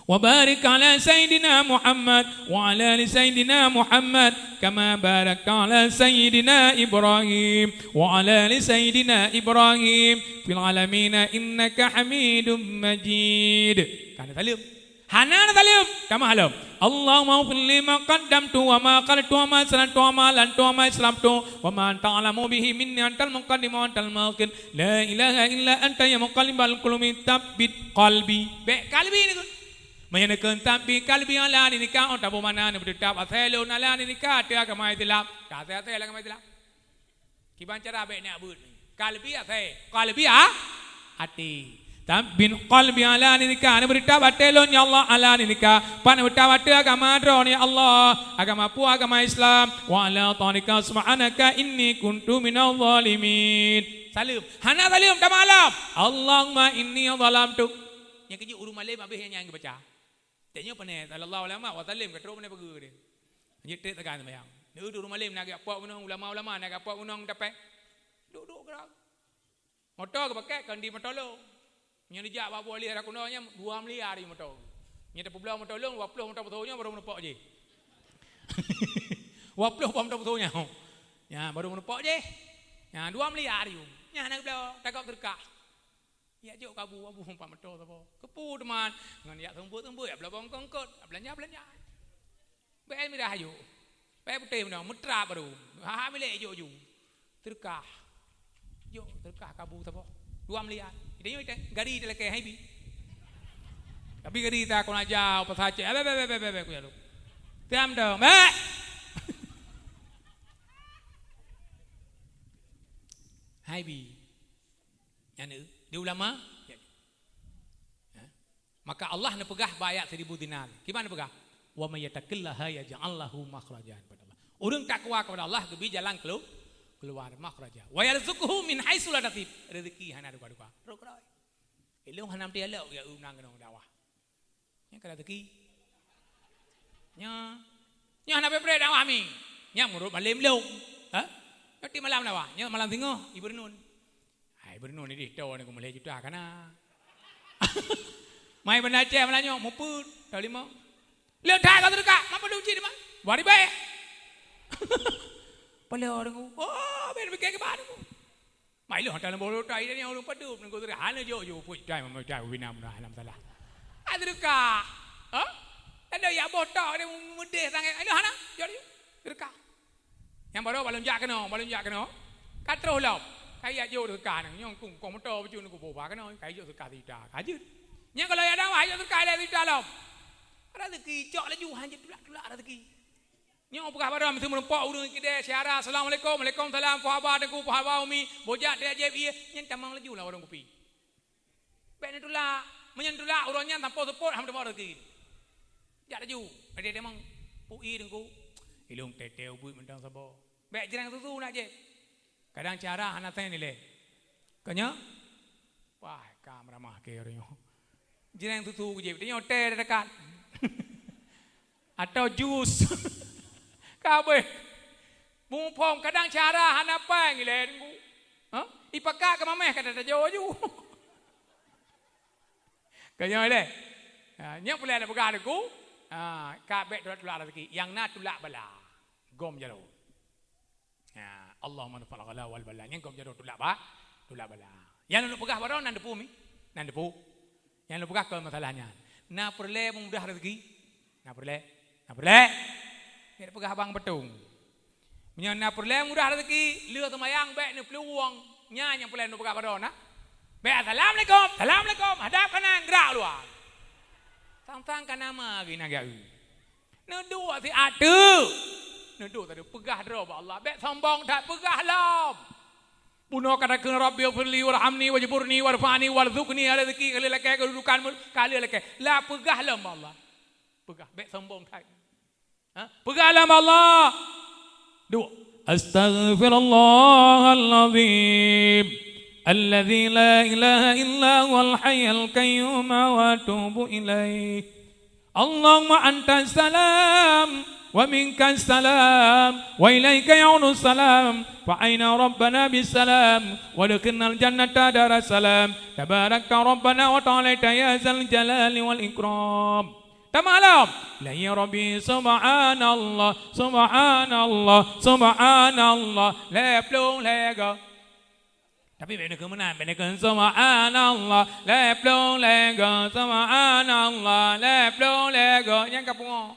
Wa barik ala Sayyidina Muhammad wa ala ali Sayyidina Muhammad, kama barakta ala Sayyidina Ibrahim wa ala ali Sayyidina Ibrahim fil alamin innaka Hamidum Majid. Kana saleuem. Hana na saleuem, tamah lom. Allahumma ighfir li ma qaddamtu wa ma akhartu wa ma asrartu wa ma a'lantu wa ma asraftu wa ma anta a'lamu bihi minni, antal muqaddim wa antal muakhir. La ilaha illa anta ya muqallibal qulubi, tsabbit qalbi. Bèk qalbi ni tu. Meunyoe neukheun tsabbit qalbi ala dinika, oh, taboh makna ni beuteutab asai lôn ala dinika ateueh agama Islam. Ka asai-asai lam agama Islam. Kiban cara bèk neubeuet. Qalbi asai, qalbi a-, até. Tsabbit qalbi ala dinika, neubeuteutab até lôn ya Allah ala dinika. Pat neubeuteutab ateueh agama droeneuh ya Allah. Agama peue? Agama Islam. Wa ala tha'atika subhanaka inni kuntu minadh dhalimin. Saleuem. Hana saleuem, tamah lom. Allahumma inni zalamtu. Nyang keujeuet ureueng malém habéh nyang geubaca. Tanyoe pane, sallallahu alaihi wasallam, ka trok pane peugah dia. Jeuet trép sagan seumayang. Neu ureueng malém na geuapok gunong, ulama-ulama na geuapok gunong tapé. Duek-duek geura. Moto geupakai kon di moto lôn. Nyoe dijak bak boh lé rakuno nyan dua miliar di moto. Nyoe tapeubloe moto lôn, dua ploh moto peuso nyoe baru meureumpok jih. Dua ploh moto peuso nyoe. Nya baru meureumpok jih. Nya dua miliar yu. Nya hana geubloe, takot teureukah. Yak jok keu abu, abu umpat moto saboh. Keupeue teuma? Ngon yak seumeubeuet-seumeubeuet, yak beulabong kongkot, yak beulanja-beulanja. Bèk mirah jok. Bèk putéh meunan, meutrap baru. Ha, ha milék jok ju. Teureukah. Jok, teureukah keu abu saboh. Dua miliar. Ide nyoe ite, gari ite lakèe haibi. Tapi gari ite kon aja, pasal cek. Bèk, bèk, bèk, bèk, bèk, bèk, kuya lu. Tiam dong, bèk. Haibi. Nyan, eh, di ulama. Ha? Maka Allah neupeugah bak ayat seribu dinar. Kiban neupeugah? "Wa may yattaqillaha yaj'al lahu makhraja." Kata Allah. Ureueng takwa kepada Allah geubri jalan kelu-, keluar, makhraja. "Wa yarzuqhu min haitsu la yahtasib." Rezeki hana duga-duga. Rot keudroe. Ilong hana meuti alok ya ureueng nang keunoe dakwah. Nyan ka rezeki. Nya. Nya hana peupreh dakwah mi. Nya meunurot malem lom. Ha? Nanti malam dakwah. Nya malam singoh, ibu renun. Hai, beureunoe nideh, toe nyoe keumeulhèe juta ka na. Mai Banda Aceh malam nyoe, mupeue, toe limong. Leuet that ka teudeukah, mampu duci teuma. Dua ribèe. Peuleue deungoe, oh, ben pike keuban deungoe. Mai lôn hantom lam boh lota, ida nyoe ureueng padub, deungoe teudeukah, hana jok-jok, puih tai, mamai tai, wina meunan, hana masalah. Ka teudeukah. Ha? Tanda ya boh tak, dia meudeh sangat. Aduh, hana, jok dia. Teudeukah. Nyang baroe balon jak keunoe, balon jak keunoe. Ka troh lom. Ka ijak jok teuka nang, nyang kungkong moto baju nunggu boba keunoe, ka ijok teuka sita, ka jeuet. Nyang kalau ijak dakwah, ijok teuka ilèe sita lom. Rezeki cok laju, hanjeuet tulak-tulak rezeki. Nyoe peugah barang meuteumeurumpok ureueng kidée syara, "Assalamualaikum." "Waalaikumsalam." "Peue haba Teungku, peue haba Umi?" Bojak teuh jép ié, nyan tamong laju lam warong kupi. Bèk neutulak. Meunyoe neutulak, uroe nyan sampoe seupôt hana meuteumé rezeki. Jak laju. Ada demang, "Ui Teungku, ilong tete ubeut mantong saboh." Bèk jirang susu nak jép. Kadang cara hana sen ilée. Kanya? Wah, ka meuramah ke ureueng nyoe. Jirang susu jép. Dia nyoe teh dekat. Atau jus. Kabeh. Muphom kadang cara hana pang ilée Teungku. Ha? Ipakat keu mameh ka tatajo ju. Keu nyoe lé. Ha, nyoe peureulèe na peugah Teungku. Ha, ka bèk tulak-tulak rezeki. Nyang na tulak bala. Gom jaroe. Ha, Allahumma dfa'il ghala wal bala. Nyan gom jaroe tulak ba-, tulak bala. Nyang lôn peugah baroe nan teupeue mi? Nan teupeue. Nyang lôn peugah kon masalah nyan. Na peureulèe meumudah rezeki? Na peureulèe? Na peureulèe? Nyan peugah abang beutong. Meunyoe na peureulèe mudah rezeki, lheueh seumayang bèk neuplueng. Nyan nyang peureulèe neupeugah baroe na. Bèk, "Assalamualaikum, assalamualaikum," hadab kanan, grak luwa. Sang-sang ka nama geuh na geu. Neuduek siat teuk. Neuduek tadi peugah droe bak Allah. Bèk sombong that, peugah lom. Bunoe ka takheun, "Rabbighfirli warhamni wajburni warfa'ni warzuqni rizqan," ka lheueh lakèe keududukan, ka lheueh lakèe. La peugah lom bak Allah. Peugah, bék sombong that. Ha? Peugah lam Allah. Dua. Astaghfirullahalazim alladzi la ilaha illa huwal hayyul qayyum wa atubu ilaih. Allahumma antas salam wa minkas salam wa ilaika ya'udus salam. Fa aina rabbana bis salam wa adkhilnal jannata daras salam. Tabarakta rabbana wa ta'alaita ya zal jalali wal ikram. Tamalam. La ya Rabbi, subhanallah, subhanallah, subhanallah. Lhèe ploh lhèe go. Tapi bék neukheun meunan, bék neukheun subhanallah, lhèe ploh lhèe go, subhanallah, lhèe ploh lhèe go. Nyan ka pungo.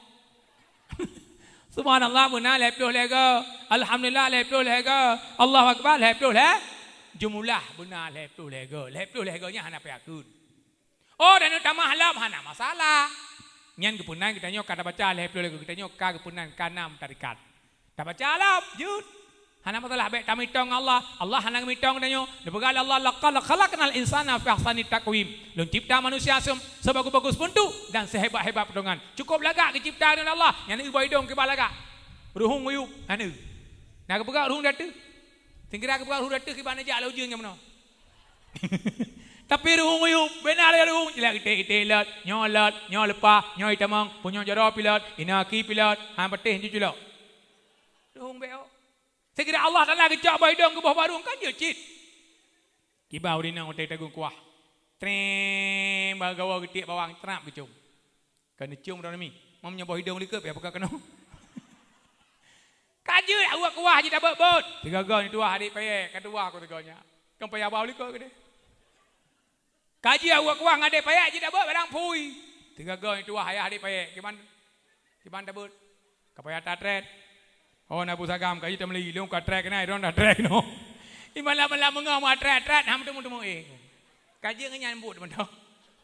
Subhanallah beuna lhèe ploh lhèe go. Alhamdulillah lhèe ploh lhèe go. Allahu akbar lhèe ploh lhèe. Jeumeulah beuna lhèe ploh lhèe go. Lhèe ploh lhèe go nyan hana payah kheun. Oh, dan tamah lom hana masalah. Nyan geupeunan geutanyoe ka tabaca lhèe ploh lhèe go, geutanyoe ka geupeunan ka nam tarikat. Tabaca lom, jeuet. Hana masalah, bék tamitong Allah. Allah hana geumitong geutanyoe. Neupeugah lé Allah, "Laqad khalaqnal insana fi ahsani taqwim." Lôn cipta manusia se-, sebagus-bagus bentuk dan sehebat-hebat potongan. Cukup lagak geucipta lé Allah. Nyan eu bak idong kiban lagak. Ruhueng uyueb, nyan eu. Na geupeugah ruhueng di ateueh. Seugira geupeugah ruhueng di ateueh kiban neujak lé ujeuen nyan meunoe. Tapi ruhueng uyueb, beuna lé ruhueng, cilak iték-iték lôt, nyoe lôt, nyoe leupah, nyoe itamong, punyueng jaroe pi lôt, inoe aki pi lôt, han patéh cucu lôt. Ruhueng bék. Seugira Allah Taala geucok bak idong geuboh bak ruhueng kan jeuet cit. Kiban ureueng inong watèe tagung kuah. Treng, bak gawa geutiek bawang, trap geucom. Ka neucom droe nami. Mam nyoe boh idong likot, ya peugah keunoe. Ka jeuet awak kuah jih tabeuet-beuet. Teugaga ni tuah adik payek, ka tuah ku teuga nyan. Kan payah bau likot keudeh. Ka jeuet awak kuah ngon adik payek jih tabeuet barang phui. Teugaga ni tuah ayah adik payek. Kiban, kiban tabeuet. Ka payah tatrét. Oh, na bu sagam ka jeuet tameuli, lôn ka trét keunan, droe dah trét keunoe. Imalam-malam meungoh meutrét-trét, ham teumeu-teumeu éh. Ka jeuet ngon nyan buet mantong.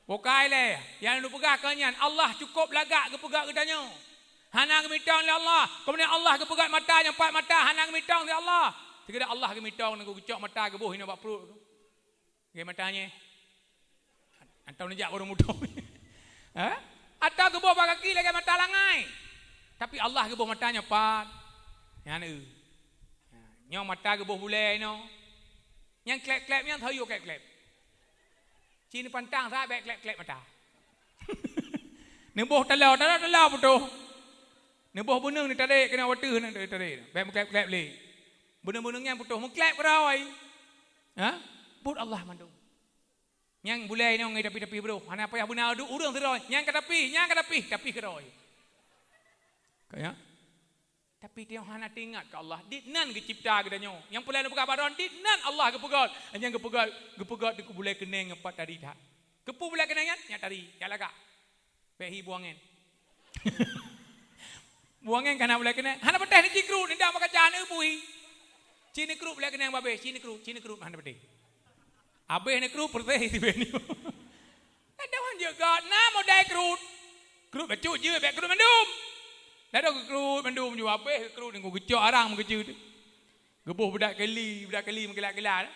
Bukai lé, nyang lôn peugah keu nyan, Allah cukôp lagak geupeugah geutanyoe. Hana geumitong lé Allah. Keumudian Allah geupeugah mata nyang pat mata, hana geumitong lé Allah. Seugeura Allah geumitong, geucok mata geuboh inoe bak pruet. Lagèe mata nyoe. Atau neujak ureueng mudong. Ha? Atau geuboh bak gaki lagèe mata langai. Tapi Allah geuboh mata nyang pat. Nyan eu. Ha, nyoe mata geuboh bulèe inoe. Nyang klep-klep nyan tayue klep-klep. Ci neupantang sabe klep-klep mata. Neuboh taloe, taloe, taloe putôh. Neuboh beuneueng neutadek keunan watèe neutadek. Bèk meuklep-klep lé. Beuneueng-beuneueng nyan putôh meuklep keudroe. Ha? Buet Allah mandum. Nyang bulèe inoe ngon tapi-tapi broh. Hana payah beuna ureueng sidroe. Nyang ka tapi, nyang ka tapi, tapi keudroe. Ka nyan? Tapi tanyoe hana teuingat keu Allah. Dit nan geucipta geutanyoe. Nyang peulai lôn peugah bak droe, dit nan Allah geupeugöt. Nyang geupeugöt, geupeugöt di bulèe keuneng ngon pat tari that. Keupeue bulèe keuneng nyan? Nyak tari, nyak lagak. Bèk hi buangén. Buangén ka na bulèe keuneng. Hana patéh neucikrut, nida meukaca aneuk bui. Ci neukrut bulèe keuneng babeh, ci neukrut, ci neukrut hana patéh. Abéh neukrut peureséh sibéh nyoe. Ladôm han jeuet göt, na modai krut. Krut bacut jeuet, bèk krut mandum. Ladôm geukrut mandum ju abéh geukrut ngon geucok arang meukeujeuet. Geuboh beudak keli, beudak keli meukilat-kilat.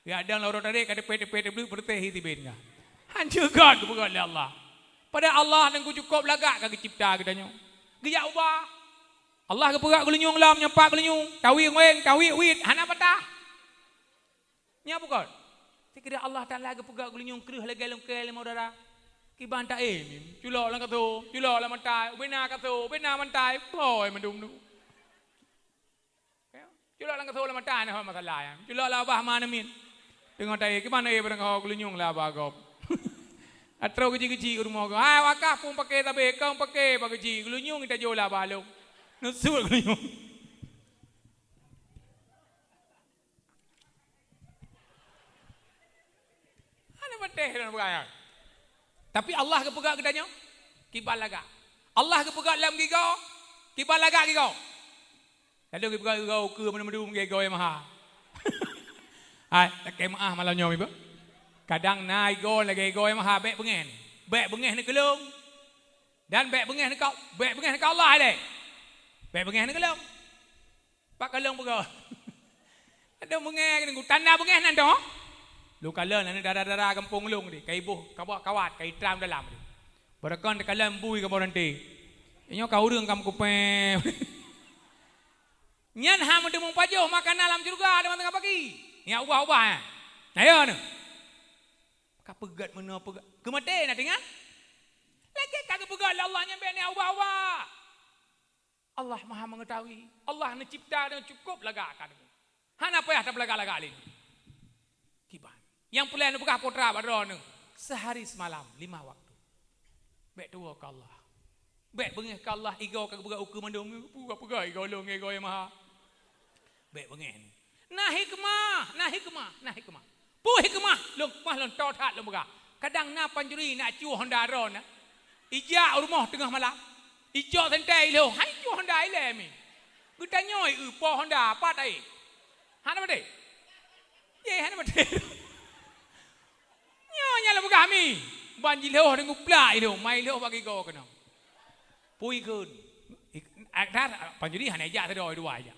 Geujak dong lam uroe tarek ka teupet-teupet teubleuk peureséh sibéh nyan. Han jeuet göt geupeugöt lé Allah. Padahai Allah nyang geucukôp lagak ka geucipta geutanyoe. Geujak ubah. Allah geupeugöt geulinyueng lom nyang pat geulinyueng, tawi weng, tawi uit, hana patah. Nyan bukon? Sikeudeh Allah Taala geupeugöt geulinyueng kreueh lagèe lungkée limong dara. Kiban taém, culok lam kasô, culok lam mantai, ubena kasô, ubena mantai, ploe mandum-dum. Culok lam kasô lam mantai, na masalah nyan. Culok lam babah ma na miet. Teungoh taém, kiban taém barang ho geulinyueng lam babah gob. Atroh keuci-keuci u rumoh gob. Hai wakah pun paké sabé, kong paké bak keuci, geulinyueng tajo lam babah lôn. Neusut geulinyueng. Hana patéh lôn peugah nyan. Tapi Allah geupeugah geutanyoe kiban lagak. Allah geupeugah lam gigoe kiban lagak gigoe. Lalu geupeugah gigoe ukeue mandum-mandum gigoe nyang maha. Hai, lakèe meu'ah malam nyoe, Ibu. Kadang na gigoe lagèe gigoe nyang maha, bèk beungèh. Bèk beungèh neukeulong. Dan bèk beungèh neuka, bèk beungèh neuka Allah lé. Bèk beungèh neukeulong. Pat ka lôn peugah. Adoh beungèh keuneuk tanda beungèh nan toh. Lôn kalon aneuk dara-dara gampông lôn deh, ka iboh kawat, kawat, ka itram dalam deh. Barokon teukalon bui kamoe ranté. Nyoe ka ureuëng ka meukupée. Nyan hana meuteumé pajoh makanan lam syeuruga teuma teungoh pagi. Nyan ubah-ubah, eh. Nah, ya, nyoe. Ka peugét meunoe peugét. Keumaté na teuingat? Lagée ka geupeugét lé Allah nyan bék na ubah-ubah. Allah Maha Mengetahui. Allah neucipta dan cukup lagak ka deungoe. Hana payah tapeulagak-lagak lé. Kiban. Nyang peureulée neupeugah putra bak droeneuh, sehari semalam, lima waktu. Bék tuwoe keu Allah. Bék beungéh keu Allah, igoe ka geupeugah ukeue mandum, peugah-peugah igoe lôn, igoe nyang maha. Bék beungéh. Na hikmah, na hikmah, na hikmah. Peue hikmah? Lôn keumah lôn toe that lôn peugah. Kadang na pancuri na cuh honda droeneuh. Ijak u rumoh teungoh malam. Icok sentée ilhong, hai cuh honda ilée mi. Geutanyoe i po honda, pat ai. Hana maté. Ye, hana maté. Nyoe nyang lôn peugah mi. Ban jilhoh deungon plak ilhong, mai ilhong bagi goe keunoe. Pui kheun. Ik-, ak-, dar, pancuri hana ijak sidroe, dua ijak.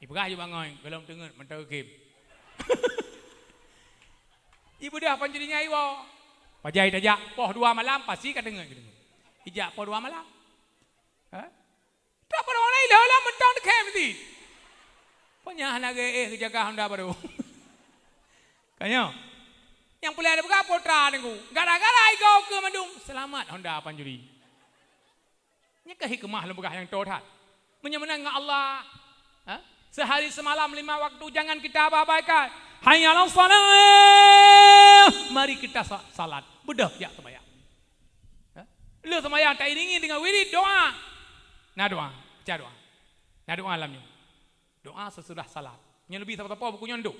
Ipeugah ju bangai, gohlom teungeut mantong game. Ibeudôh pancuri nyan iwoe. Pajan tajak poh dua malam, pasti ka teungeut. Ijak poh dua malam. Ha? Tak pernah orang lain lah, lah mentang dekat mesti. Pokoknya hana ge eh jaga honda baru. Kanya. Yang pula ada peugah putra nengku. Gara-gara igoe ukeue mandum, selamat honda pancuri. Nyan keuh hikmah lôn peugah nyang toe that. Meunyoe meunan ngon Allah, ha? Sehari semalam lima waktu jangan kita abaikan. Hayya 'alas shalah. Mari kita sa-, salat. Beudôh jak seumayang. Ha? Lheueh seumayang tairingi deungon wirid doa. Na doa, baca doa. Na doa lam nyoe. Doa sesudah salat. Nyoe leubeh sapo-sapo buku nyoe duek.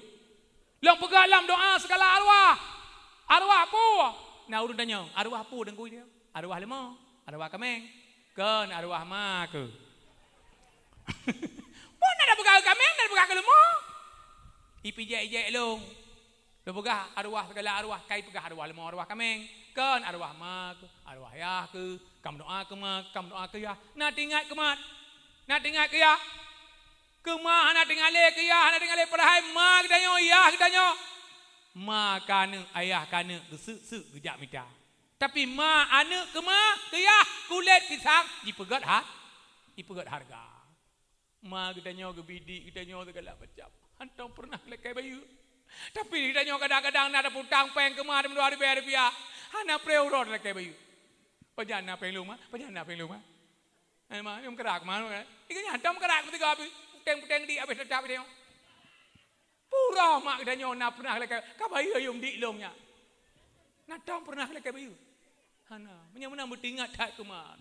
Lôn peugah lam doa sigala arwah. Arwah peue? Na ureuëng tanyong, arwah peue Teungku nyoe? Arwah leumô, arwah kaméng, kon arwah ma keuh. Peue na peugah keu kaméng, na peugah keu leumô? Ipijak-ijak lôn. Lôn peugah arwah, sigala arwah, kai peugah arwah leumô, arwah kaméng. Kon arwah ma keuh, arwah yah keuh, ka meudoa keu ma, ka meudoa keu yah. Na teuingat keu ma, na teuingat keu yah. Keu ma hana teuingat lé, keu yah hana teuingat lé, padahai ma geutanyoe, yah geutanyoe. Ma keu aneuëk, ayah keu aneuëk, geuseuk-seuk geujak mita. Tapi ma aneuëk keu ma, keu yah, kulét pisang jipeugét ha-, jipeugét hareuga. Ma geutanyoe geubidik, geutanyoe sigala macam. Hantom peureunah lakée bayeue. Tapi geutanyoe kadang-kadang na taputang péng keu ma dua ribée rupiah. Hana preh uroe lakée bayeue. Pajan na péng lôn ma? Pajan na péng lôn ma? Hai ma, nyoe meukarak ma, eh? Iga nyan hantom meukarak meusigoe pih. Puteng-puteng di abéh teutap geutanyoe. Pura mak geutanyoe na peureunah lakée, ka bayeue yum dik lôn nyan. Na tom peureunah lakée bayeue? Hana. Meunyoe meunan beuteuingat that keu ma.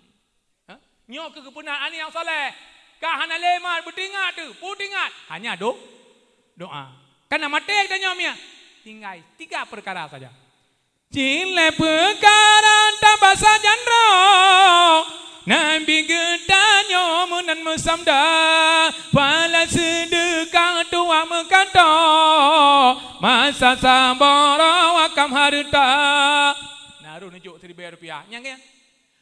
Ha? Nyoe keuh geupeuna aneuëk nyang saleh. Ka hana lé ma beuteuingat teuh, peue teuingat? Hanya do-, doa. Kana maté geutanyoe miet. Tinggai tiga perkara saja. Cit lé peukara tabasa janroe, Nabi geutanyoe meunan meusabda, "Pahala seudeukah tuha meukato, masa saboh roh wakam hareuta." Na roh neujok siribée rupiah. Nyang keu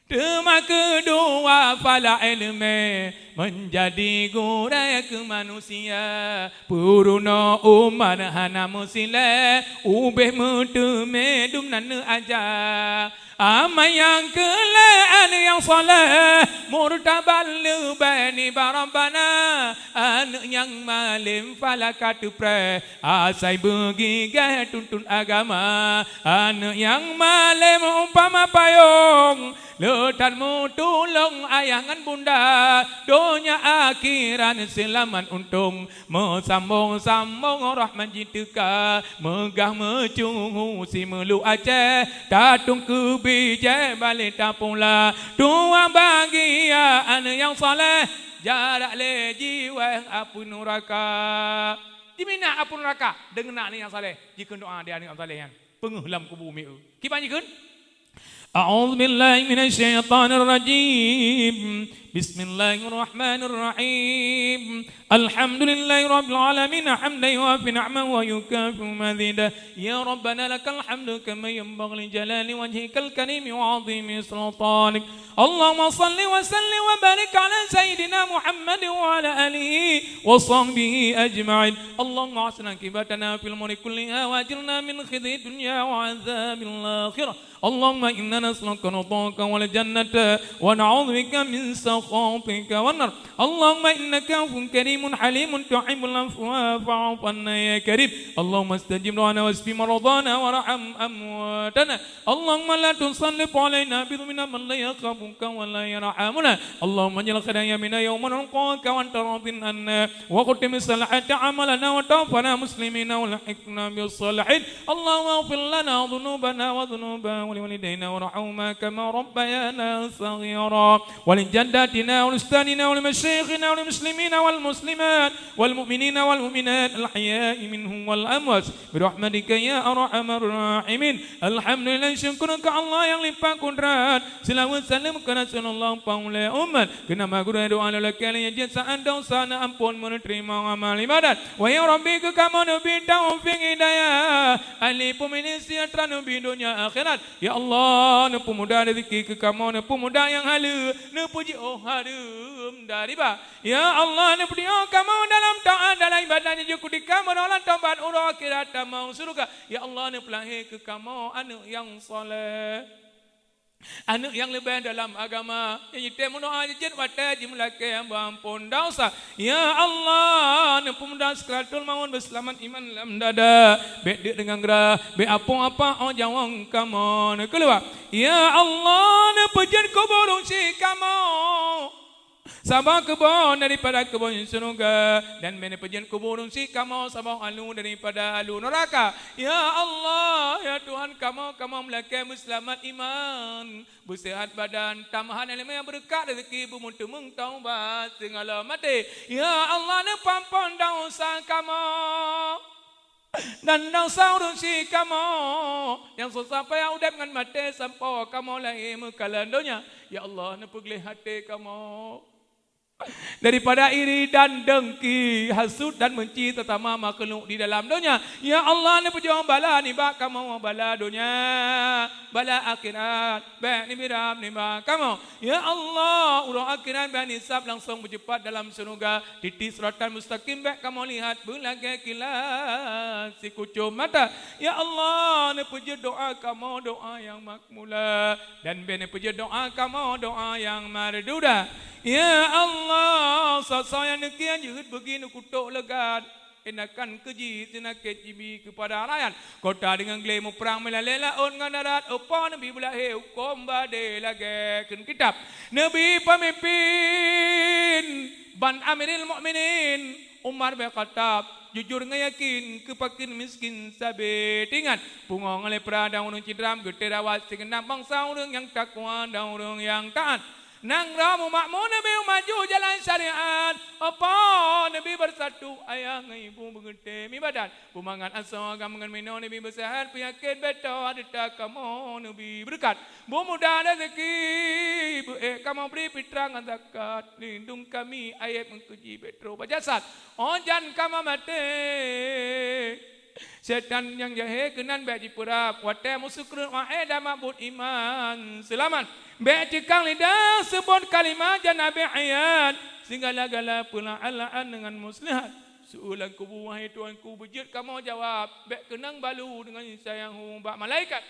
Teuma keudua, phala iéleumé meunjadi gurée keu manusia. Peurunoe umat hana meusilée, ubéh meuteumé dum nan neuaja. Ama nyang keu lhée aneuëk nyang saleh, murtabat leubeh nibak Rabbana. Aneuëk nyang malém phala ka teupreh, asai beugigée tuntut agama. Aneuëk nyang malém umpama payong, le that meutulông ayah ngon bunda, donya akhirat seulamat untông. Meusambông-sambông rahmat jiteuka, meugah meucuhu simeuluk Aceh, tatông keu bijéh balé tapula. Tuha bahagia aneuëk nyang saleh, jarak lé jiwéh apui nuraka. Jiminah apui nuraka deungon aneuëk nyang saleh, jikheun doa di aneuëk nyang saleh nyan. Peungeuh lam kubu mieu. Kiban jikheun? أعوذ بالله من الشيطان الرجيم. بسم الله الرحمن الرحيم. الحمد لله رب العالمين، حمدا يوافي نعمه ويكافئ مزيده. يا ربنا لك الحمد كما ينبغي لجلال وجهك الكريم وعظيم سلطانك. اللهم صل وسلم وبارك على سيدنا محمد وعلى آله وصحبه أجمعين. اللهم أحسن عاقبتنا في الأمور كلها وأجرنا من خزي الدنيا وعذاب الآخرة. اللهم إنا نسألك رضاك والجنة ونعوذ بك من سخطك. سخطك والنار. اللهم إنك عفو كريم حليم تحب العفو فاعف عنا يا كريم. اللهم استجب دعانا واشف مرضانا وارحم أمواتنا. اللهم لا تسلط علينا بذنوبنا من لا يخافك ولا يرحمنا. اللهم اجعل خير أيامنا يوم نلقاك وأنت راض عنا، واختم بالصالحات أعمالنا، وتوفنا مسلمين والحقنا بالصالحين. اللهم اغفر لنا ذنوبنا وذنوب والدينا وارحمهما كما ربيانا صغيرا، ولجداتنا ولأستاذنا ولمشايخنا وللمسلمين والمسلمات والمؤمنين والمؤمنات الأحياء منهم والأموات برحمتك يا أرحم الراحمين. Alhamdulillah, syukur keu Allah nyang limpah kudrat. Seulaweuet saleuem keu Rasulullah, panghulée umat. Keu nama gurée doa lôn lakée lôn jeuet saát desya, na amphon meuneuteurima amal ibadat. Wahai Rabbi, keu kamoe neubi taufik hidayah, ahli peumilih seujahteura neubi donya akhirat. Ya Allah, neupeumudah rezeki keu kamoe, neupeumudah nyang haleue, neupeujiôh hareuem dari ba. Ya Allah, neupeudiyeu kamoe dalam taát, dalam ibadat, neujeuet keu kamoe dalam tobat, uroe akhirat tamong syeuruga. Ya Allah, neupeulahé keu kamoe aneuëk nyang saleh, aneuëk nyang leubeh dalam agama, nyang jitem meudoá jeuet watée jimeulakée hamba amphon desya. Ya Allah, neupeumudah sakaratul maut beuseulamat iman lam dada, bék deuk deungon grah, bék apong apa óh nyawöng kamoe neukeuluwa. Ya Allah, neupeujeuet kubu ureuëng syik kamoe saboh keubon daripada keubon syeuruga, dan bék neupeujeuet kubu ureuëng syik kamoe saboh aleue daripada aleue neuraka. Ya Allah, ya Tuhan kamoe, kamoe meulakée beuseulamat iman, beuseuhat badan, tambahan ileumé, beureukat rezeki, beumeuteumeung taubat singoh lom maté. Ya Allah, neupeuamphon desya kamoe dan desya ureuëng syik kamoe nyang susah payah udeb ngon maté sampoe kamoe lahé meukalon donya. Ya Allah, neupeugleh até kamoe daripada iri dan dengki, hasut dan benci sesama makhluk di dalam donya. Ya Allah, neupeujoh bala nibak kamoe, bala donya, bala akhirat, bék neubri rab nibak kamoe. Ya Allah, uroe akhirat bék neusab langsong meuceupat dalam syeuruga, titis siratan mustaqim bék kamoe lihat beulagée kilat sikucom mata. Ya Allah, neupeujeuet doá kamoe doá nyang makbula, dan bék neupeujeuet doá kamoe doá nyang marduda. Ya Allah, soe-soe nyang neukian jeuhet beugi neukutok leugat, indakan keuji seunakét jibi keupada rakyat. Kota deungon glé muprang meulalée laôt ngon darat, upo neubi beulahé huköm badée lagée kheun kitab. Neubi peumimpén ban Amiril Mukminin Umar bin Khattab, jujur ngon yakin, keu pakin miskin sabe teuingat. Pungo ngon lepra dan ureuëng cidram geuteurawat, sigeunab bansa ureuëng nyang takwa dan ureuëng nyang taát. Nanggroe meumakmu neubi maju jalan syariat, upo neubi beusatu ayah ngon ibu beugeutem ibadat. Beumangat asoe agam ngon minoe neubi beuseuhat, peunyakét beutôi deurita kamoe neubi beureukat. Beumudah rezeki, beu-ék kamoe bri fitrah ngon zakat, lindong kami ayeb ngon keuji bék troh bak jasad. Óh jan kamoe maté, syetan nyang jahé keunan bék jipeurab. Watée meuseukreut wae dan mabot iman seulamat, bék ceukang lidah seubot kalimat jan Nabi hayat, sigala-gala peulaa-laan deungon muslihat. Seuulang kubu, wahai Tuhanku, beujeuet kamoe jawab, bék keunong balu deungon sayang hu bak malaikat.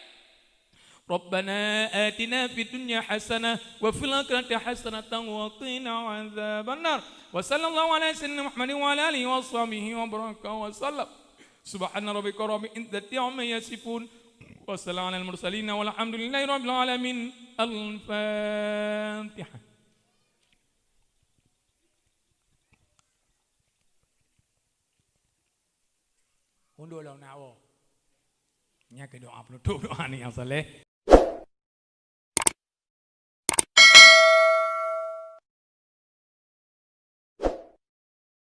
Rabbana atina fid dunya hasanah wa fil akhirati hasanatan wa qina adzabannar. Wa sallallahu ala sayyidina Muhammadin wa ala alihi wa sahbihi wa baraka wa sallam. Subhana rabbika rabbil izzati amma yasifun. Wa salamun alal mursalin walhamdulillahi rabbil alamin. Al-Fatihah. Undue lom na woe. Nyan keuh doa penutup, doa aneuk nyang saleh.